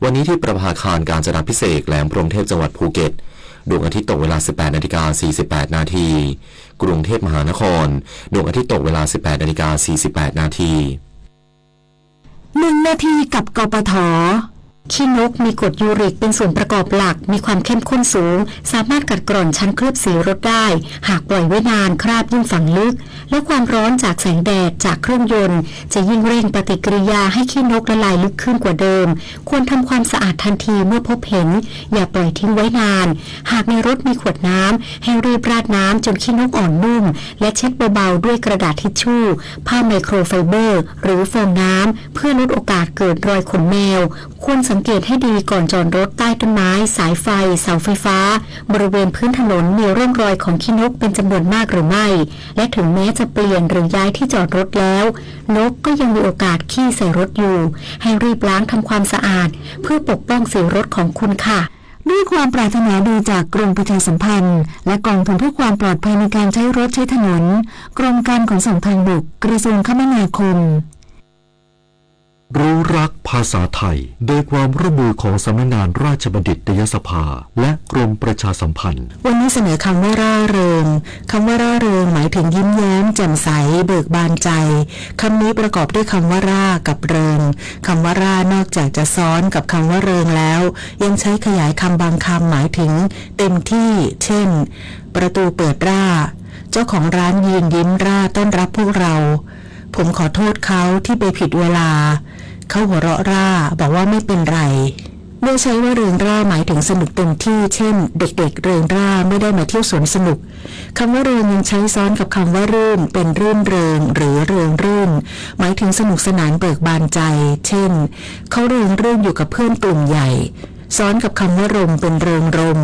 วันนี้ที่ประภาคารกาญจนาภิเษกแหลมพรหมเทพจังหวัดภูเก็ต ดวงอาทิตย์ตกเวลา สิบแปดนาฬิกา สี่สิบแปดนาที กรุงเทพมหานคร ดวงอาทิตย์ตกเวลา สิบแปดนาฬิกา สี่สิบแปดนาที หนึ่งนาทีกับ กปท. ขี้นกมีกรดยูริกเป็นส่วนประกอบหลัก มีความเข้มข้นสูง สามารถกัดกร่อนชั้นเคลือบสีรถได้ หากปล่อยไว้นาน คราบยิ่งฝังลึก และความร้อนจากแสงแดดจากเครื่องยนต์ จะยิ่งเร่งปฏิกิริยาให้ขี้นกละลายลึกขึ้นกว่าเดิม ควรทำความสะอาดทันทีเมื่อพบเห็น อย่าปล่อยทิ้งไว้นาน หากในรถมีขวดน้ำ ให้รีบราดน้ำจนขี้นกอ่อนนุ่ม และเช็ดเบาๆด้วยกระดาษทิชชู่ ผ้าไมโครไฟเบอร์ หรือฟองน้ำ เพื่อลดโอกาสเกิดรอยขนแมว ควรสังเกตให้ดีก่อนจอดรถใต้ต้นไม้ สายไฟ เสาไฟฟ้า บริเวณพื้นถนนมีร่องรอยของขี้นกเป็นจำนวนมากหรือไม่ และถึงแม้จะเปลี่ยนหรือย้ายที่จอดรถแล้ว นกก็ยังมีโอกาสขี้ใส่รถอยู่ ให้รีบล้างทำความสะอาด เพื่อปกป้องสีรถของคุณค่ะ ด้วยความปรารถนาดีจากกรมประชาสัมพันธ์ และกองทุนเพื่อความปลอดภัยในการใช้รถใช้ถนน กรมการขนส่งทางบก กระทรวงคมนาคม รู้รักภาษาไทย โดยความร่วมมือของสำนักงานราชบัณฑิตยสภา และกรมประชาสัมพันธ์ วันนี้เสนอคำว่าร่าเริง คำว่าร่าเริงหมายถึงยิ้มแย้มแจ่มใส เบิกบานใจ คำนี้ประกอบด้วยคำว่าร่ากับเริง คำว่าร่านอกจากจะซ้อนกับคำว่าเริงแล้ว ยังใช้ขยายคำบางคำหมายถึงเต็มที่ เช่น ประตูเปิดร่า เจ้าของร้านยืนยิ้มร่าต้อนรับพวกเรา ผมขอโทษเขาที่ไปผิดเวลา เขาหัวเราะร่า บอกว่าไม่เป็นไร เมื่อใช้ว่าเริงร่าหมายถึงสนุกเต็มที่ เช่น เด็กๆ เริงร่าเมื่อได้มาเที่ยวสวนสนุก คำว่าเริงยังใช้ซ้อนกับคำว่ารื่น เป็นรื่นเริง หรือเริงรื่น หมายถึงสนุกสนานเบิกบานใจ เช่น เขาเริงรื่นอยู่กับเพื่อนกลุ่มใหญ่ ซ้อนกับคำว่ารม เป็นเริงรม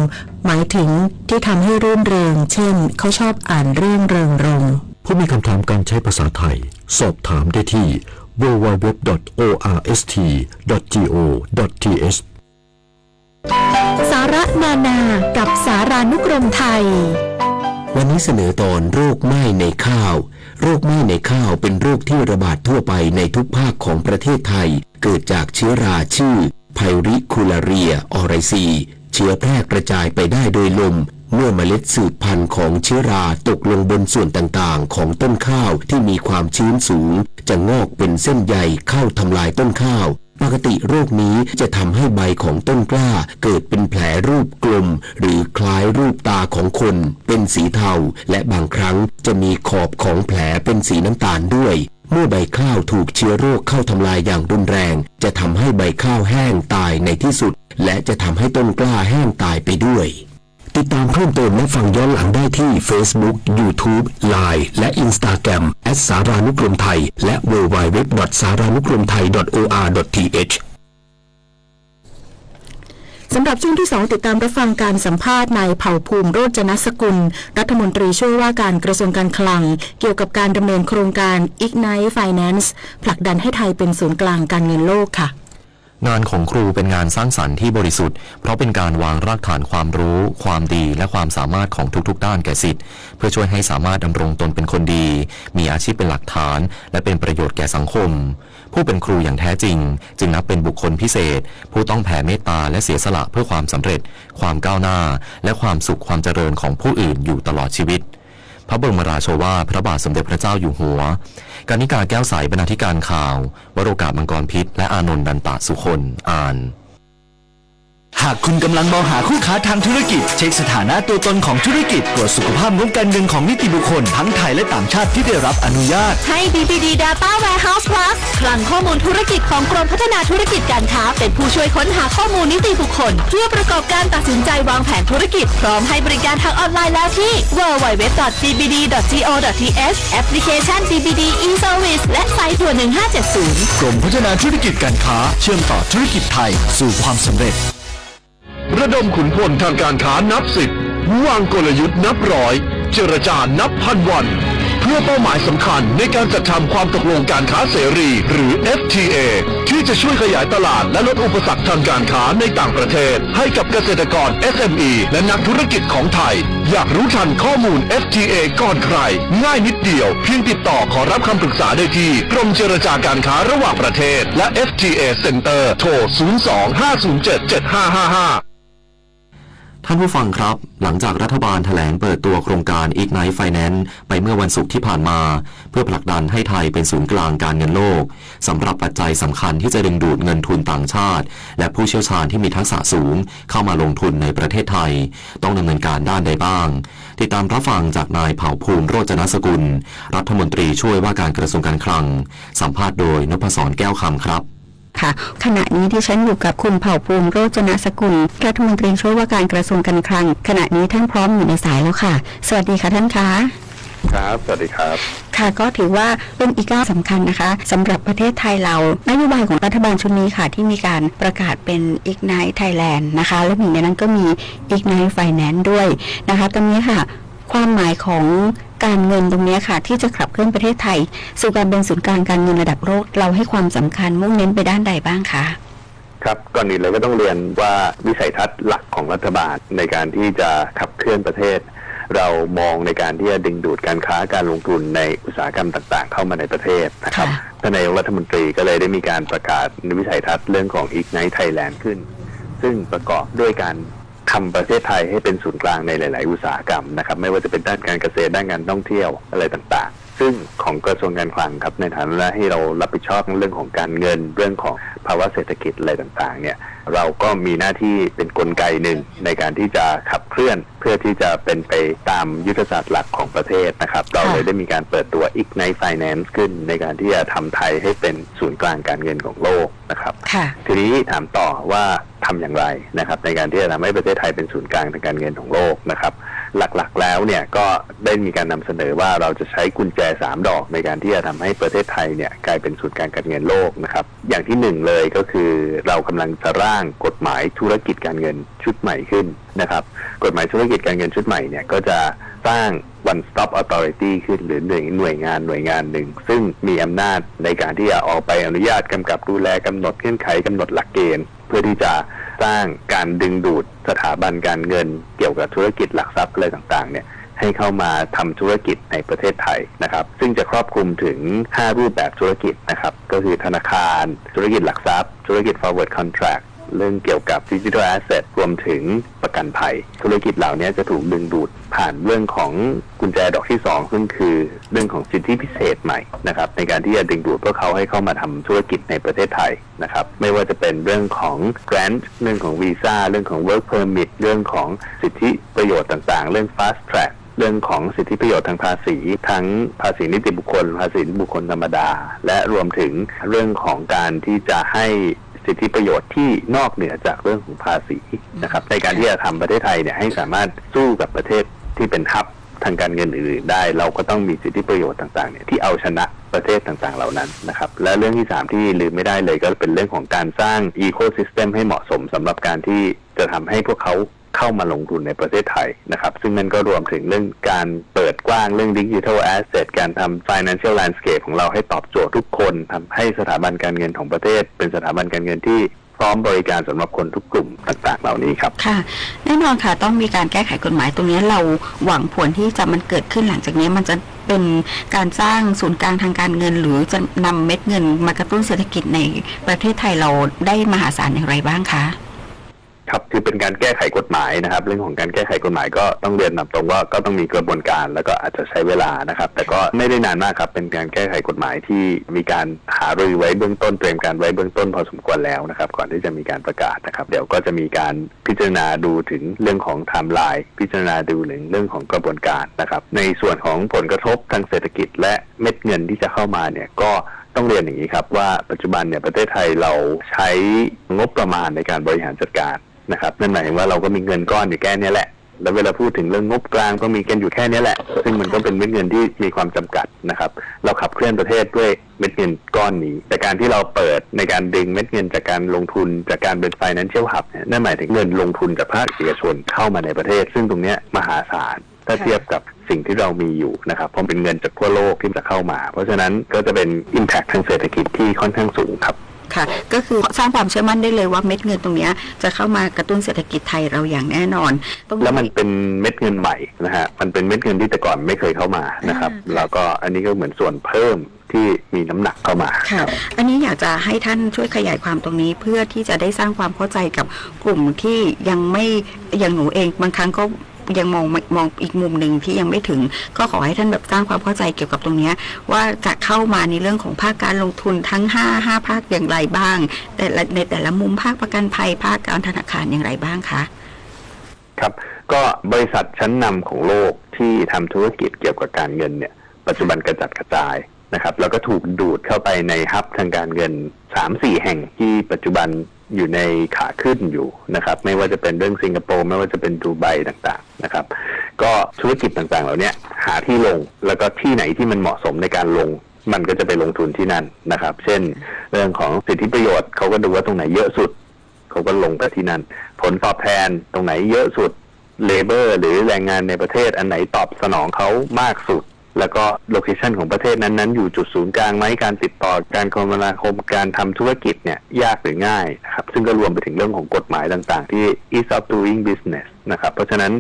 หมายถึงที่ทำให้รื่นเริง เช่น เขาชอบอ่านเรื่องเริงรมย์ ผู้มีคำถามการใช้ภาษาไทย สอบถามได้ที่ ดับเบิลยู ดับเบิลยู ดับเบิลยู ดอท โอ อาร์ เอส ที ดอท จี โอ ดอท ที เอช สาระนานากับสารานุกรมไทย วันนี้เสนอตอนโรคไหม้ในข้าว โรคไหม้ในข้าวเป็นโรคที่ระบาดทั่วไปในทุกภาคของประเทศไทย เกิดจากเชื้อราชื่อ ไพริคูลาเรีย ออไรซี เชื้อแพร่กระจายไปได้โดยลม เมื่อเมล็ดสืบพันธุ์ของเชื้อราตกลงบนส่วนต่างๆ ของต้นข้าวที่มีความชื้นสูง จะงอกเป็นเส้นใยเข้าทำลายต้นข้าว ปกติโรคนี้จะทำให้ใบของต้นกล้าเกิดเป็นแผลรูปกลม หรือคล้ายรูปตาของคน เป็นสีเทา และบางครั้งจะมีขอบของแผลเป็นสีน้ำตาลด้วย เมื่อใบข้าวถูกเชื้อโรคเข้าทำลายอย่างรุนแรง จะทำให้ใบข้าวแห้งตายในที่สุด และจะทำให้ต้นกล้าแห้งตายไปด้วย ติดตามเพิ่มเติมและฟังย้อนหลังได้ที่ Facebook YouTube Line และ Instagram แอท สารานุกรมไทย และ ดับเบิลยู ดับเบิลยู ดับเบิลยู ดอท สารานุกรมไทย ดอท โอ อาร์ ดอท ที เอช สำหรับช่วงที่สอง ติดตามรับฟังการสัมภาษณ์นายเผ่าภูมิ โรจนสกุล รัฐมนตรีช่วยว่าการกระทรวงการคลัง เกี่ยวกับการดำเนินโครงการ Ignite Finance ผลักดันให้ไทยเป็นศูนย์กลางการเงินโลกค่ะ งานของครูเป็นงานสร้างสรรค์ที่บริสุทธิ์ เพราะเป็นการวางรากฐานความรู้ ความดี และความสามารถของทุกๆด้านแก่ศิษย์ เพื่อช่วยให้สามารถดำรงตนเป็นคนดี มีอาชีพเป็นหลักฐาน และเป็นประโยชน์แก่สังคม ผู้เป็นครูอย่างแท้จริง จึงนับเป็นบุคคลพิเศษ ผู้ต้องแผ่เมตตาและเสียสละเพื่อความสำเร็จ ความก้าวหน้า และความสุขความเจริญของผู้อื่นอยู่ตลอดชีวิต พระบรมราโชวาทพระบาทสมเด็จพระเจ้าอยู่หัว กนิกา แก้วใส บรรณาธิการข่าว วโรกาส มังกรพิษ และอานนท์ ดันตะสุคน อ่าน หากคุณกำลังมองหาคู่ค้าทางธุรกิจ เช็คสถานะตัวตนของธุรกิจ ตรวจสุขภาพงบการเงินของนิติบุคคลทั้งไทยและต่างชาติที่ได้รับอนุญาต ให้ ดีบีดี Data Warehouse Plus คลังข้อมูลธุรกิจของกรมพัฒนาธุรกิจการค้า เป็นผู้ช่วยค้นหาข้อมูลนิติบุคคล เพื่อประกอบการตัดสินใจวางแผนธุรกิจ พร้อมให้บริการทางออนไลน์แล้วที่ ดับเบิลยู ดับเบิลยู ดับเบิลยู ดอท ดีบีดี ดอท จี โอ ดอท ที เอช แอปพลิเคชัน ดีบีดี อี-Service และสายด่วน หนึ่งห้าเจ็ดศูนย์ กรมพัฒนาธุรกิจการค้า เชื่อมต่อธุรกิจไทยสู่ความสำเร็จ ระดมขุนพลทางการค้านับสิบ วางกลยุทธ์นับร้อย เจรจานับพันวัน เพื่อเป้าหมายสำคัญในการจัดทำความตกลงการค้าเสรี หรือ เอฟทีเอ ที่จะช่วยขยายตลาดและลดอุปสรรคทางการค้าในต่างประเทศ ให้กับเกษตรกร เอสเอ็มอี และนักธุรกิจของไทย อยากรู้ทันข้อมูล เอฟทีเอ ก่อนใคร ง่ายนิดเดียว เพียงติดต่อขอรับคำปรึกษาได้ที่กรมเจรจาการค้าระหว่างประเทศ และ เอฟทีเอ Center โทร ศูนย์สอง ห้าศูนย์เจ็ด เจ็ดห้าห้าห้า ท่านผู้ฟังครับ หลังจากรัฐบาลแถลงเปิดตัวโครงการ Ignite Finance ไปเมื่อวันศุกร์ที่ผ่านมา เพื่อผลักดันให้ไทยเป็นศูนย์กลางการเงินโลก สำหรับปัจจัยสำคัญที่จะดึงดูดเงินทุนต่างชาติ และผู้เชี่ยวชาญที่มีทักษะสูงเข้ามาลงทุนในประเทศไทย ต้องดำเนินการด้านใดบ้าง ติดตามรับฟังจากนายเผ่าภูมิ โรจนสกุล รัฐมนตรีช่วยว่าการกระทรวงการคลัง สัมภาษณ์โดยนพศร แก้วคำครับ ค่ะ ขณะนี้ดิฉันอยู่กับคุณเผ่าภูมิ โรจนสกุล รัฐมนตรีช่วยว่าการกระทรวงการคลัง ขณะนี้ท่านพร้อมอยู่ในสายแล้วค่ะ สวัสดีค่ะท่านคะ ครับ สวัสดีครับ ค่ะ ก็ถือว่าเป็นอีกก้าวสำคัญนะคะ สำหรับประเทศไทยเรา นโยบายของรัฐบาลชุดนี้ค่ะ ที่มีการประกาศเป็น Ignite Thailand นะคะ และหนึ่งในนั้นก็มี Ignite Finance ด้วยนะคะ ตรงนี้ค่ะ ความหมายของการเงินตรงเนี้ยค่ะ ที่จะขับเคลื่อนประเทศไทย สู่การเป็นศูนย์กลางการเงินระดับโลก เราให้ความสำคัญมุ่งเน้นไปด้านใดบ้างคะ ครับ ก่อนอื่นเลยก็ต้องเรียนว่าวิสัยทัศน์หลักของรัฐบาลในการที่จะขับเคลื่อนประเทศ เรามองในการที่จะดึงดูดการค้าการลงทุนในอุตสาหกรรมต่างๆ เข้ามาในประเทศนะครับ ค่ะ ท่านนายกรัฐมนตรีก็เลยได้มีการประกาศวิสัยทัศน์เรื่องของ Ignite Thailand ขึ้น ซึ่งประกอบด้วยการ ทำประเทศไทยให้เป็นศูนย์กลางในหลายๆอุตสาหกรรมนะครับ ไม่ว่าจะเป็นด้านการเกษตร ด้านการท่องเที่ยว อะไรต่างๆ ซึ่งของกระทรวงการคลังครับ ในฐานะที่เรารับผิดชอบเรื่องของการเงิน เรื่องของภาวะเศรษฐกิจอะไรต่างๆเนี่ย เราก็มีหน้าที่เป็นกลไกหนึ่งในการที่จะขับเคลื่อน เพื่อที่จะเป็นไปตามยุทธศาสตร์หลักของประเทศนะครับ เราเลยได้มีการเปิดตัว Ignite Finance ขึ้น ในการที่จะทำไทยให้เป็นศูนย์กลางการเงินของโลกนะครับ ค่ะ ทีนี้ถามต่อว่าทำอย่างไรนะครับ ในการที่จะทำให้ประเทศไทยเป็นศูนย์กลางทางการเงินของโลกนะครับ หลักๆแล้วเนี่ยก็ได้มีการนำเสนอว่าเราจะใช้กุญแจสามดอกในการที่จะทำให้ประเทศไทยเนี่ยกลายเป็นศูนย์กลางการเงินโลกนะครับ อย่างที่หนึ่งเลยก็คือเรากำลังจะร่างกฎหมายธุรกิจการเงินชุดใหม่ขึ้นนะครับ กฎหมายธุรกิจการเงินชุดใหม่เนี่ยก็จะสร้าง One Stop Authority ขึ้น หรือหน่วย หน่วยงานหน่วยงานหนึ่ง ซึ่งมีอำนาจในการที่จะออกใบอนุญาต กำกับดูแล กำหนดเงื่อนไข กำหนดหลักเกณฑ์ เพื่อที่จะสร้างการดึงดูดสถาบันการเงินเกี่ยวกับธุรกิจหลักทรัพย์อะไรต่างๆเนี่ย ให้เข้ามาทำธุรกิจในประเทศไทยนะครับ ซึ่งจะครอบคลุมถึงห้ารูปแบบธุรกิจนะครับ ก็คือธนาคาร ธุรกิจหลักทรัพย์ ธุรกิจ forward contract เรื่องเกี่ยวกับ digital asset รวมถึงประกันภัย ธุรกิจเหล่านี้จะถูกดึงดูดผ่านเรื่องของกุญแจดอกที่สอง ซึ่งคือเรื่องของสิทธิพิเศษใหม่นะครับ ในการที่จะดึงดูดพวกเขาให้เข้ามาทำธุรกิจในประเทศไทยนะครับ ไม่ว่าจะเป็นเรื่องของ grant เรื่องของวีซ่า เรื่องของ work permit เรื่องของสิทธิประโยชน์ต่างๆ เรื่อง fast track เรื่องของสิทธิประโยชน์ทางภาษี ทั้งภาษีนิติบุคคล ภาษีบุคคลธรรมดา และรวมถึงเรื่องของการที่จะให้สิทธิประโยชน์ที่นอกเหนือจากเรื่องของภาษีนะครับ ในการที่จะทำประเทศไทยเนี่ยให้สามารถสู้กับประเทศที่เป็น hub ทางการเงินอื่นๆได้ เราก็ต้องมีสิทธิประโยชน์ต่างๆเนี่ยที่เอาชนะประเทศต่างๆเหล่านั้นนะครับ และเรื่องที่สามที่ลืมไม่ได้เลยก็เป็นเรื่องของการสร้าง ecosystem ให้เหมาะสมสำหรับการที่จะทำให้พวกเขา เข้ามาลงทุนในประเทศไทยนะครับ ซึ่งนั่นก็รวมถึงเรื่องการเปิดกว้างเรื่อง digital asset การทำ financial landscape ของเราให้ตอบโจทย์ทุกคน ทำให้สถาบันการเงินของประเทศเป็นสถาบันการเงินที่ พร้อมบริการสำหรับคนทุกกลุ่มต่างๆ เหล่านี้ครับ ค่ะ แน่นอนค่ะ ต้องมีการแก้ไขกฎหมายตรงนี้ เราหวังผลที่จะมันเกิดขึ้นหลังจากนี้ มันจะเป็นการสร้างศูนย์กลางทางการเงิน หรือจะนำเม็ดเงินมากระตุ้นเศรษฐกิจในประเทศไทยเราได้มหาศาลอย่างไรบ้างคะ ครับ คือเป็นการแก้ไขกฎหมายนะครับ เรื่องของการแก้ไขกฎหมายก็ต้องเรียนตามตรงว่าก็ต้องมีกระบวนการ แล้วก็อาจจะใช้เวลานะครับ แต่ก็ไม่ได้นานมากครับ เป็นการแก้ไขกฎหมายที่มีการหารือไว้เบื้องต้น เตรียมการไว้เบื้องต้นพอสมควรแล้วนะครับ ก่อนที่จะมีการประกาศนะครับ เดี๋ยวก็จะมีการพิจารณาดูถึงเรื่องของไทม์ไลน์ พิจารณาดูถึงเรื่องของกระบวนการนะครับ ในส่วนของผลกระทบทางเศรษฐกิจและเม็ดเงินที่จะเข้ามาเนี่ย ก็ต้องเรียนอย่างนี้ครับว่าปัจจุบันเนี่ยประเทศไทยเราใช้งบประมาณในการบริหารจัดการ นะครับ นั่นหมายถึงว่าเราก็มีเงินก้อนอยู่แค่เนี้ยแหละ แล้วเวลาพูดถึงเรื่องงบกลางก็มีกันอยู่แค่เนี้ยแหละ ซึ่งมันก็เป็นเม็ดเงินที่มีความจำกัดนะครับ เราขับเคลื่อนประเทศด้วยเม็ดเงินก้อนนี้ แต่การที่เราเปิดในการดึงเม็ดเงินจากการลงทุน จากการเป็น financial hub เนี่ย นั่นหมายถึงเงินลงทุนจากภาคเอกชนเข้ามาในประเทศ ซึ่งตรงเนี้ยมหาศาล ถ้า ค่ะ เทียบกับสิ่งที่เรามีอยู่นะครับ เพราะเป็นเงินจากทั่วโลกที่จะเข้ามา เพราะฉะนั้นก็จะเป็น impact ทางเศรษฐกิจที่ค่อนข้างสูงครับ ค่ะ ก็คือสร้างความเชื่อมั่นได้เลยว่าเม็ดเงินตรงเนี้ยจะเข้ามากระตุ้นเศรษฐกิจไทยเราอย่างแน่นอน ตรงนี้ แล้วมันเป็นเม็ดเงินใหม่นะฮะ มันเป็นเม็ดเงินที่แต่ก่อนไม่เคยเข้ามานะครับ อ่า ค่ะ แล้วก็อันนี้ก็เหมือนส่วนเพิ่มที่มีน้ำหนักเข้ามา ค่ะ ครับ อันนี้อยากจะให้ท่านช่วยขยายความตรงนี้ เพื่อที่จะได้สร้างความเข้าใจกับกลุ่มที่ยังไม่ อย่างหนูเองบางครั้งก็ ยังมอง มองอีกมุมหนึ่งที่ยังไม่ถึง ก็ขอให้ท่านแบบสร้างความเข้าใจเกี่ยวกับตรงเนี้ย ว่าจะเข้ามาในเรื่องของภาคการลงทุนทั้งห้า ห้าภาคอย่างไรบ้าง แต่ละ ในแต่ละมุม ภาคประกันภัย ภาคการธนาคารอย่างไรบ้างคะ ครับ ก็บริษัทชั้นนำของโลกที่ทำธุรกิจเกี่ยวกับการเงินเนี่ย ปัจจุบันกระจัดกระจายนะครับ แล้วก็ถูกดูดเข้าไปใน hub ทางการเงินสามสี่แห่งที่ปัจจุบันอยู่ในขาขึ้นอยู่นะครับ ไม่ว่าจะเป็นเรื่องสิงคโปร์ ไม่ว่าจะเป็นดูไบต่างๆนะครับ ก็ธุรกิจต่างๆเหล่าเนี้ยหาที่ลง แล้วก็ที่ไหนที่มันเหมาะสมในการลง มันก็จะไปลงทุนที่นั่นนะครับ เช่น เรื่องของสิทธิประโยชน์ เขาก็ดูว่าตรงไหนเยอะสุด เขาก็ลงไปที่นั่น ผลตอบแทนตรงไหนเยอะสุด labor หรือแรงงานในประเทศอันไหนตอบสนองเขามากสุด แล้วก็ location ของประเทศนั้นๆ อยู่จุดศูนย์กลางไหม การติดต่อ การคมนาคม การทำธุรกิจเนี่ยยากหรือง่ายนะครับ ซึ่งก็รวมไปถึงเรื่องของกฎหมายต่างๆ ที่ ease of doing business นะครับ เพราะฉะนั้น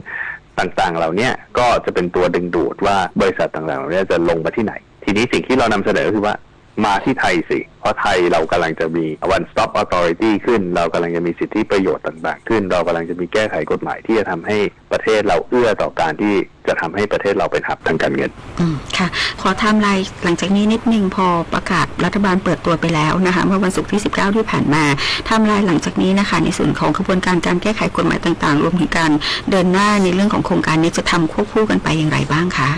ต่างๆเหล่าเนี้ยก็จะเป็นตัวดึงดูดว่าบริษัทต่างๆเหล่าเนี้ยจะลงมาที่ไหน ทีนี้สิ่งที่เรานำเสนอก็คือว่า มาที่ไทยสิ เพราะไทยเรากำลังจะมี one stop authority ขึ้น เรากำลังจะมีสิทธิประโยชน์ต่างๆขึ้น เรากำลังจะมีแก้ไขกฎหมายที่จะทำให้ประเทศเราเอื้อต่อการที่จะทำให้ประเทศเราเป็น hub ทางการเงิน อืม ค่ะ ขอ timeline หลังจากนี้นิดนึง พอประกาศรัฐบาลเปิดตัวไปแล้วนะคะ เมื่อวันศุกร์ที่สิบเก้าที่ผ่านมา timeline หลังจากนี้นะคะ ในส่วนของขบวนการการแก้ไขกฎหมายต่างๆ รวมถึงการเดินหน้าในเรื่องของโครงการนี้จะทำควบคู่กันไปอย่างไรบ้างคะ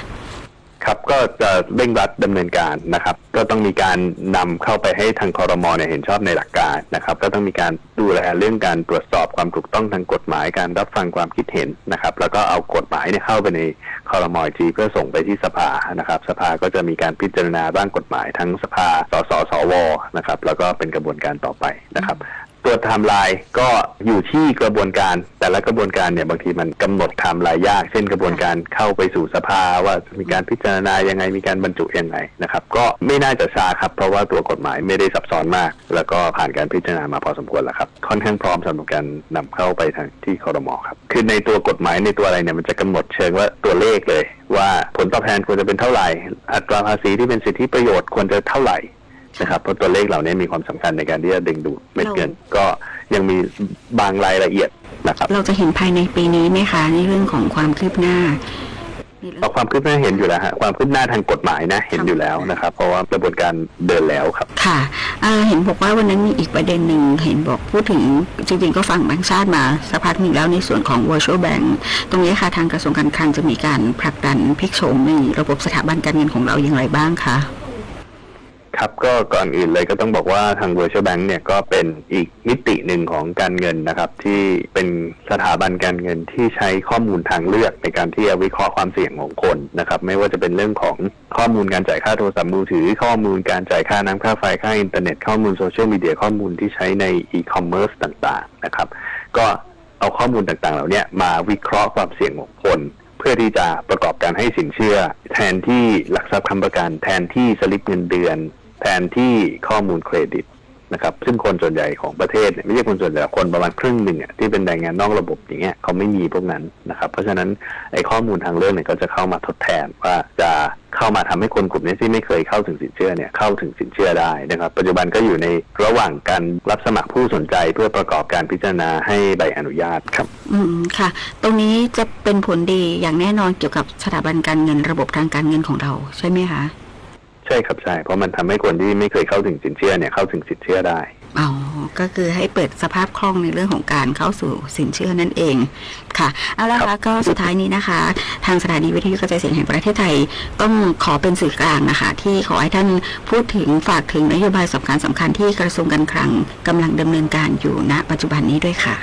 ครับ ก็จะเร่งรัดดำเนินการนะครับ ก็ต้องมีการนำเข้าไปให้ทาง ครม. เนี่ยเห็นชอบในหลักการนะครับ ก็ต้องมีการดูแลเรื่องการตรวจสอบความถูกต้องทางกฎหมาย การรับฟังความคิดเห็นนะครับ แล้วก็เอากฎหมายเนี่ยเข้าไปใน ครม. อีกที เพื่อส่งไปที่สภานะครับ สภาก็จะมีการพิจารณาร่างกฎหมายทั้งสภา สส สว นะครับ แล้วก็เป็นกระบวนการต่อไปนะครับ ตัว timeline ก็อยู่ที่กระบวนการ แต่ละกระบวนการเนี่ยบางทีมันกำหนด timeline ยาก เช่นกระบวนการเข้าไปสู่สภาว่าจะมีการพิจารณายังไง มีการบรรจุยังไงนะครับ ก็ไม่น่าจะช้าครับ เพราะว่าตัวกฎหมายไม่ได้ซับซ้อนมาก แล้วก็ผ่านการพิจารณามาพอสมควรแล้วครับ ค่อนข้างพร้อมสำหรับการนำเข้าไปทางที่ ครม. ครับ คือในตัวกฎหมายในตัวอะไรเนี่ยมันจะกำหนดเชิงว่าตัวเลขเลย ว่าผลตอบแทนควรจะเป็นเท่าไหร่ อัตราภาษีที่เป็นสิทธิประโยชน์ควรจะเท่าไหร่ นะครับ เพราะตัวเลขเหล่านี้มีความสำคัญในการที่จะดึงดูดเม็ดเงิน เรา ก็ยังมีบางรายละเอียดนะครับ เราจะเห็นภายในปีนี้ไหมคะ ในเรื่องของความคืบหน้า ในเรื่อง เอาความคืบหน้าเห็นอยู่แล้วฮะ ความคืบหน้าทางกฎหมายนะ เห็นอยู่แล้วนะครับ เพราะว่ากระบวนการเดินแล้วครับ ค่ะ อ่า เห็นบอกว่าวันนั้นมีอีกประเด็นหนึ่ง เห็นบอกพูดถึง จริงๆ ก็ฟังแบงก์ชาติมาสักพักหนึ่งแล้ว ในส่วนของ virtual bank ตรงนี้ค่ะ ทางกระทรวงการคลังจะมีการผลักดันพลิกโฉมในระบบสถาบันการเงินของเราอย่างไรบ้างคะ ครับ ก็ก่อนอื่นเลยก็ต้องบอกว่าทาง virtual bank เนี่ยก็เป็นอีกมิติหนึ่งของการเงินนะครับ ที่เป็นสถาบันการเงินที่ใช้ข้อมูลทางเลือกในการที่จะวิเคราะห์ความเสี่ยงของคนนะครับ ไม่ว่าจะเป็นเรื่องของข้อมูลการจ่ายค่าโทรศัพท์มือถือ ข้อมูลการจ่ายค่าน้ำค่าไฟ ค่าอินเทอร์เน็ต ข้อมูลโซเชียลมีเดีย ข้อมูลที่ใช้ใน e-commerce ต่างๆนะครับ ก็เอาข้อมูลต่างๆเหล่านี้มาวิเคราะห์ความเสี่ยงของคน เพื่อที่จะประกอบการให้สินเชื่อ แทนที่หลักทรัพย์ค้ำประกัน แทนที่สลิปเงินเดือน แทนที่ข้อมูลเครดิต นะครับ ซึ่งคนส่วนใหญ่ของประเทศเนี่ย ไม่ใช่คนส่วนใหญ่ คนประมาณครึ่งหนึ่งอะ ที่เป็นแรงงานนอกระบบอย่างเงี้ย เขาไม่มีพวกนั้นนะครับ เพราะฉะนั้นไอ้ข้อมูลทางเลือกเนี่ยก็จะเข้ามาทดแทนว่าจะเข้ามาทำให้คนกลุ่มนี้ที่ไม่เคยเข้าถึงสินเชื่อเนี่ย เข้าถึงสินเชื่อได้นะครับ ปัจจุบันก็อยู่ในระหว่างการรับสมัครผู้สนใจเพื่อประกอบการพิจารณาให้ใบอนุญาตครับ อืม ค่ะ ตรงนี้จะเป็นผลดีอย่างแน่นอนเกี่ยวกับสถาบันการเงิน ระบบทางการเงินของเรา ใช่ไหมคะ ใช่ครับ ใช่ เพราะมันทำให้คนที่ไม่เคยเข้าถึงสินเชื่อเนี่ย เข้าถึงสินเชื่อได้ อ๋อ ก็คือให้เปิดสภาพคล่องในเรื่องของการเข้าสู่สินเชื่อนั่นเอง ค่ะ เอาละ ครับ ค่ะ ก็สุดท้ายนี้นะคะ ทางสถานีวิทยุกระจายเสียงแห่งประเทศไทย ต้องขอเป็นสื่อกลางนะคะ ที่ขอให้ท่านพูดถึง ฝากถึงนโยบายสำคัญๆ ที่กระทรวงการคลังกำลังดำเนินการอยู่ ณ ปัจจุบันนี้ด้วยค่ะ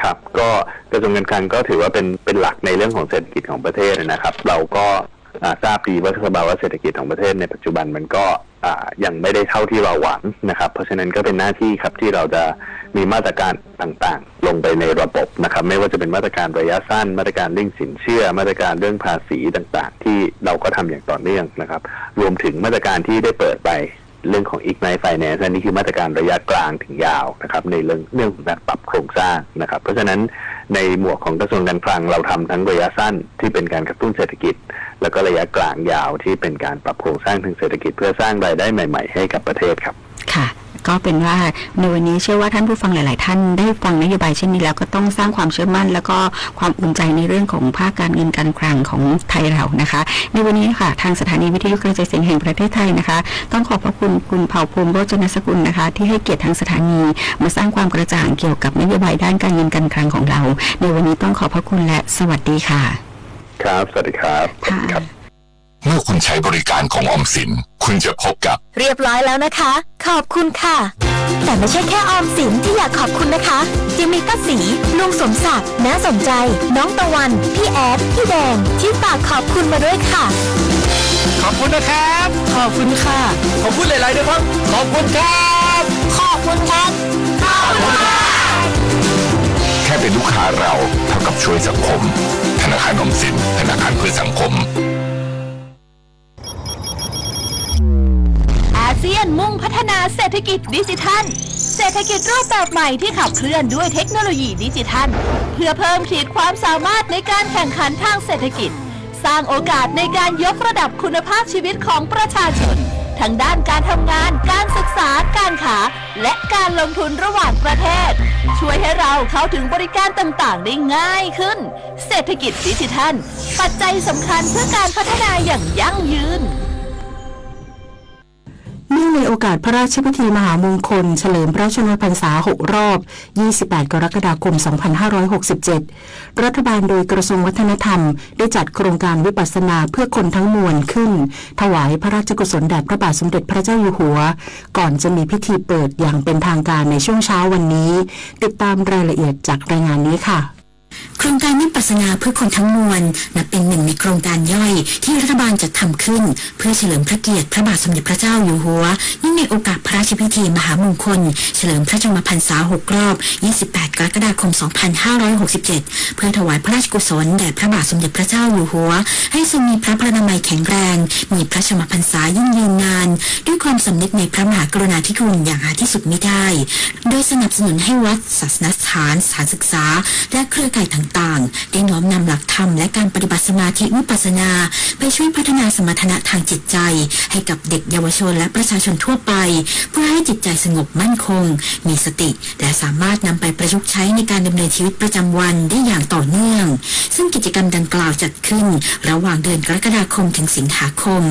ครับ ก็กระทรวงการคลังก็ถือว่าเป็น เป็นหลักในเรื่องของเศรษฐกิจของประเทศนะครับ เราก็ อ่า ทราบดีว่าสภาวะเศรษฐกิจของประเทศในปัจจุบันมันก็ อ่า ยังไม่ได้เท่าที่เราหวังนะครับ เพราะฉะนั้นก็เป็นหน้าที่ครับที่เราจะมีมาตรการต่างๆ ลงไปในระบบนะครับ ไม่ว่าจะเป็นมาตรการระยะสั้น มาตรการเรื่องสินเชื่อ มาตรการเรื่องภาษีต่างๆ ที่เราก็ทำอย่างต่อเนื่องนะครับ รวมถึงมาตรการที่ได้เปิดไป เรื่องของ Ignite Finance อันนี้คือมาตรการระยะกลางถึงยาวนะครับ ในเรื่อง เรื่องของการปรับโครงสร้างนะครับ เพราะฉะนั้นในหมวกของกระทรวงการคลัง เราทำทั้งระยะสั้นที่เป็นการกระตุ้นเศรษฐกิจ แล้วก็ระยะกลางยาวที่เป็นการปรับโครงสร้างทางเศรษฐกิจ เพื่อสร้างรายได้ใหม่ๆ ให้กับประเทศครับ ค่ะ ก็เป็นว่าในวันนี้เชื่อว่าท่านผู้ฟังหลายๆ ท่านได้ฟังนโยบายเช่นนี้แล้ว ก็ต้องสร้างความเชื่อมั่น แล้วก็ความอุ่นใจในเรื่องของภาคการเงินการคลังของไทยเรานะคะ ในวันนี้ค่ะ ทางสถานีวิทยุกระจายเสียงแห่งประเทศไทยนะคะ ต้องขอบพระคุณคุณเผ่าภูมิ โรจนสกุลนะคะ ที่ให้เกียรติทางสถานีมาสร้างความกระจ่างเกี่ยวกับนโยบายด้านการเงินการคลังของเรา ในวันนี้ต้องขอบพระคุณและสวัสดีค่ะ ครับ สวัสดีครับ ค่ะ ขอบคุณครับ เมื่อคุณใช้บริการของออมสิน คุณจะพบกับ เรียบร้อยแล้วนะคะ ขอบคุณค่ะ แต่ไม่ใช่แค่ออมสินที่อยากขอบคุณนะคะ ยังมีป้าศรี ลุงสมศักดิ์ น้าสมใจ น้องตะวัน พี่แอด พี่แดง ที่ฝากขอบคุณมาด้วยค่ะ ขอบคุณนะครับ ขอบคุณค่ะ ขอบคุณหลายๆ ด้วยครับ ขอบคุณครับ ขอบคุณครับ ขอบคุณครับ แค่เป็นลูกค้าเราเท่ากับช่วยสังคม ธนาคารออมสิน ธนาคารเพื่อสังคม อาเซียนมุ่งพัฒนาเศรษฐกิจดิจิทัล เศรษฐกิจรูปแบบใหม่ที่ขับเคลื่อนด้วยเทคโนโลยีดิจิทัล เพื่อเพิ่มขีดความสามารถในการแข่งขันทางเศรษฐกิจ สร้างโอกาสในการยกระดับคุณภาพชีวิตของประชาชน ทั้งด้านการทำงาน การศึกษา การค้า และการลงทุนระหว่างประเทศ ช่วยให้เราเข้าถึงบริการต่างๆ ได้ง่ายขึ้น เศรษฐกิจดิจิทัล ปัจจัยสำคัญเพื่อการพัฒนาอย่างยั่งยืน เนื่องในโอกาสพระราชพิธีมหามงคลเฉลิมพระชนมพรรษาหกรอบ ยี่สิบแปด กรกฎาคม สองพันห้าร้อยหกสิบเจ็ด รัฐบาลโดยกระทรวงวัฒนธรรมได้จัดโครงการวิปัสสนาเพื่อคนทั้งมวลขึ้น ถวายพระราชกุศลแด่พระบาทสมเด็จพระเจ้าอยู่หัว ก่อนจะมีพิธีเปิดอย่างเป็นทางการในช่วงเช้าวันนี้ ติดตามรายละเอียดจากรายงานนี้ค่ะ โครงการวิปัสสนาเพื่อคนทั้งมวล นับเป็นหนึ่งในโครงการย่อยที่รัฐบาลจัดทำขึ้น เพื่อเฉลิมพระเกียรติพระบาทสมเด็จพระเจ้าอยู่หัว เนื่องในโอกาสพระราชพิธีมหามงคล เฉลิมพระชนมพรรษาหกรอบ ยี่สิบแปด กรกฎาคม สองพันห้าร้อยหกสิบเจ็ด เพื่อถวายพระราชกุศลแด่พระบาทสมเด็จพระเจ้าอยู่หัว ให้ทรงมีพระพลานามัยแข็งแรง มีพระชนมพรรษายิ่งยืนนาน ด้วยความสำนึกในพระมหากรุณาธิคุณอย่างหาที่สุดมิได้ โดยสนับสนุนให้วัด ศาสนสถาน สถานศึกษา และเครือข่ายต่างๆ ได้น้อมนำหลักธรรมและการปฏิบัติสมาธิวิปัสสนา ไปช่วยพัฒนาสมรรถนะทางจิตใจ ให้กับเด็กเยาวชนและประชาชนทั่วไป เพื่อให้จิตใจสงบมั่นคง มีสติ และสามารถนำไปประยุกต์ใช้ในการดำเนินชีวิตประจำวันได้อย่างต่อเนื่อง ซึ่งกิจกรรมดังกล่าวจัดขึ้นระหว่างเดือนกรกฎาคมถึงสิงหาคม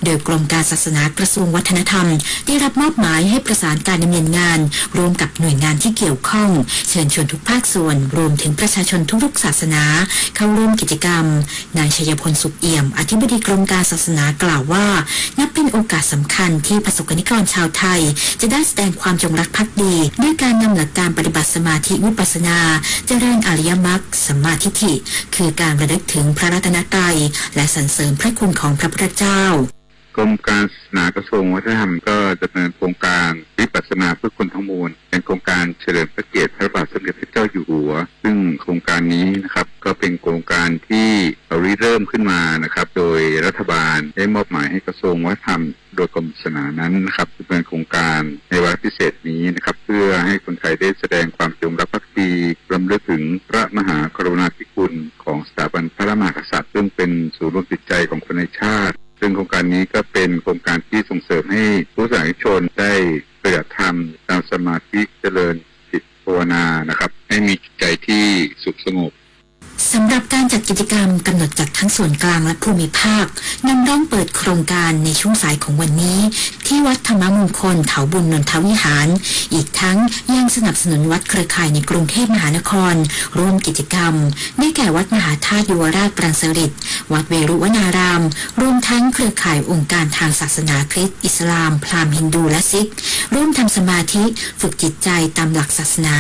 โดยกรมการศาสนากระทรวงวัฒนธรรม ได้รับมอบหมายให้ประสานการดำเนินงาน ร่วมกับหน่วยงานที่เกี่ยวข้อง เชิญชวนทุกภาคส่วน รวมถึงประชาชนทุกๆศาสนา เข้าร่วมกิจกรรม นายชัยพล สุขเอี่ยม อธิบดีกรมการศาสนากล่าวว่า นับเป็นโอกาสสำคัญที่ประสบกรณิกรชาวไทย จะได้แสดงความจงรักภักดี ด้วยการนำหลักการปฏิบัติสมาธิวิปัสสนา เจริญอริยมรรค สัมมาทิฏฐิ คือการระลึกถึงพระรัตนตรัย และสรรเสริญพระคุณของพระพุทธเจ้า กรมการศาสนากระทรวงวัฒนธรรมก็ดำเนินโครงการวิปัสสนาเพื่อคนทั้งมวล เป็นโครงการเฉลิมพระเกียรติพระบาทสมเด็จพระเจ้าอยู่หัว ซึ่งโครงการนี้นะครับ ก็เป็นโครงการที่เราริเริ่มขึ้นมานะครับ โดยรัฐบาลได้มอบหมายให้กระทรวงวัฒนธรรม โดยกรมศาสนานั้นนะครับ ดำเนินโครงการในวาระพิเศษนี้นะครับ เพื่อให้คนไทยได้แสดงความจงรักภักดี รำลึกถึงพระมหากรุณาธิคุณของสถาบันพระมหากษัตริย์ ซึ่งเป็นศูนย์รวมจิตใจของคนในชาติ ซึ่งโครงการนี้ก็เป็นโครงการที่ส่งเสริมให้พุทธศาสนิกชนได้ปฏิบัติธรรม ทำสมาธิ เจริญจิตภาวนานะครับ ให้มีจิตใจที่สุขสงบ สำหรับการจัดกิจกรรมกำหนดจัดทั้งส่วนกลางและภูมิภาค นำร่องเปิดโครงการในช่วงสายของวันนี้ ที่วัดธรรมมงคลเถาบุญนนทวิหาร อีกทั้งยังสนับสนุนวัดเครือข่ายในกรุงเทพมหานคร ร่วมกิจกรรม ได้แก่วัดมหาธาตุยุวราชรังสฤษฎ์ วัดเวรุวนาราม รวมทั้งเครือข่ายองค์การทางศาสนาคริสต์ อิสลาม พราหมณ์ ฮินดู และซิก ร่วมทำสมาธิ ฝึกจิตใจตามหลักศาสนา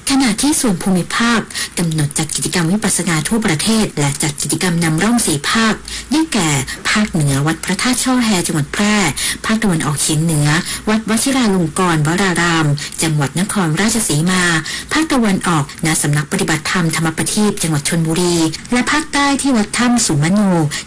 ขณะที่ส่วนภูมิภาคกำหนดจัดกิจกรรมวิปัสสนาทั่วประเทศ และจัดกิจกรรมนำร่องสี่ภาค ได้แก่ ภาคเหนือ วัดพระธาตุช่อแฮ จังหวัดแพร่ ภาคตะวันออกเฉียงเหนือ วัดวชิราลงกรณ์วราราม จังหวัดนครราชสีมา ภาคตะวันออก ณ สำนักปฏิบัติธรรมธรรมประทีป จังหวัดชลบุรี และภาคใต้ที่วัดถ้ำสุมโน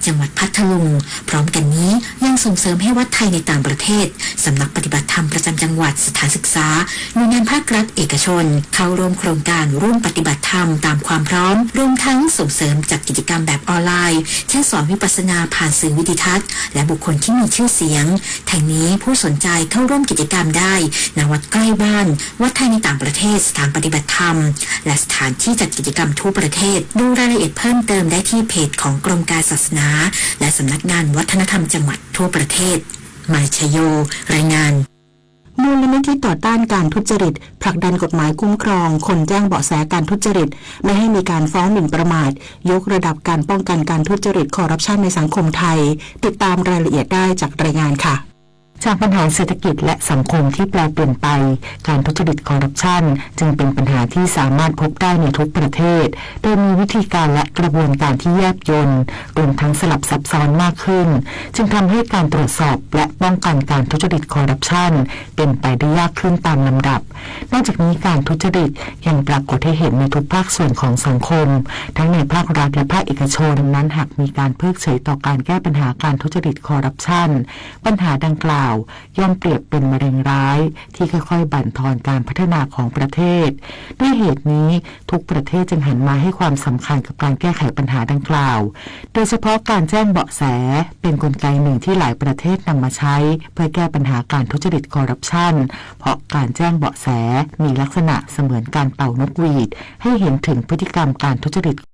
จังหวัดพัทลุง พร้อมกันนี้ยังส่งเสริมให้วัดไทยในต่างประเทศ สำนักปฏิบัติธรรมประจำจังหวัด สถานศึกษา หน่วยงานภาครัฐเอกชน เข้าร่วมโครงการร่วมปฏิบัติธรรมตามความพร้อม รวมทั้งส่งเสริมจัดกิจกรรมแบบออนไลน์ เช่นสอนวิปัสสนาผ่านสื่อวิดีทัศน์ และบุคคลที่มีชื่อเสียง ทั้งนี้ผู้สนใจเข้าร่วมกิจกรรมได้ ณ วัดใกล้บ้าน วัดไทยในต่างประเทศ สถานปฏิบัติธรรม และสถานที่จัดกิจกรรมทั่วประเทศ ดูรายละเอียดเพิ่มเติมได้ที่เพจของกรมการศาสนา และสำนักงานวัฒนธรรมจังหวัดทั่วประเทศ มายชโย รายงาน มูลนิธิต่อต้านการทุจริต ผลักดันกฎหมายคุ้มครองคนแจ้งเบาะแสการทุจริต ไม่ให้มีการฟ้องหมิ่นประมาท ยกระดับการป้องกันการทุจริตคอร์รัปชันในสังคมไทย ติดตามรายละเอียดได้จากรายงานค่ะ จากปัญหาเศรษฐกิจและสังคมที่แปรเปลี่ยนไป การทุจริตคอร์รัปชันจึงเป็นปัญหาที่สามารถพบได้ในทุกประเทศ โดยมีวิธีการและกระบวนการที่แยบยล รวมทั้งสลับซับซ้อนมากขึ้น จึงทำให้การตรวจสอบและป้องกันการทุจริตคอร์รัปชันเป็นไปได้ยากขึ้นตามลำดับ นอกจากนี้การทุจริตยังปรากฏให้เห็นในทุกภาคส่วนของสังคม ทั้งในภาครัฐและภาคเอกชน ดังนั้นหากมีการเพิกเฉยต่อการแก้ปัญหาการทุจริตคอร์รัปชัน ปัญหาดังกล่าวย่อมเปรียบเป็นมะเร็งร้ายที่ค่อยๆบั่นทอนการพัฒนาของประเทศ ด้วยเหตุนี้ทุกประเทศจึงหันมาให้ความสำคัญกับการแก้ไขปัญหาดังกล่าว โดยเฉพาะการแจ้งเบาะแสเป็นกลไกหนึ่งที่หลายประเทศนำมาใช้เพื่อแก้ปัญหาการทุจริตคอร์รัปชัน เพราะการแจ้งเบาะแสมีลักษณะเสมือนการเป่านกหวีดให้เห็นถึงพฤติกรรมการทุจริต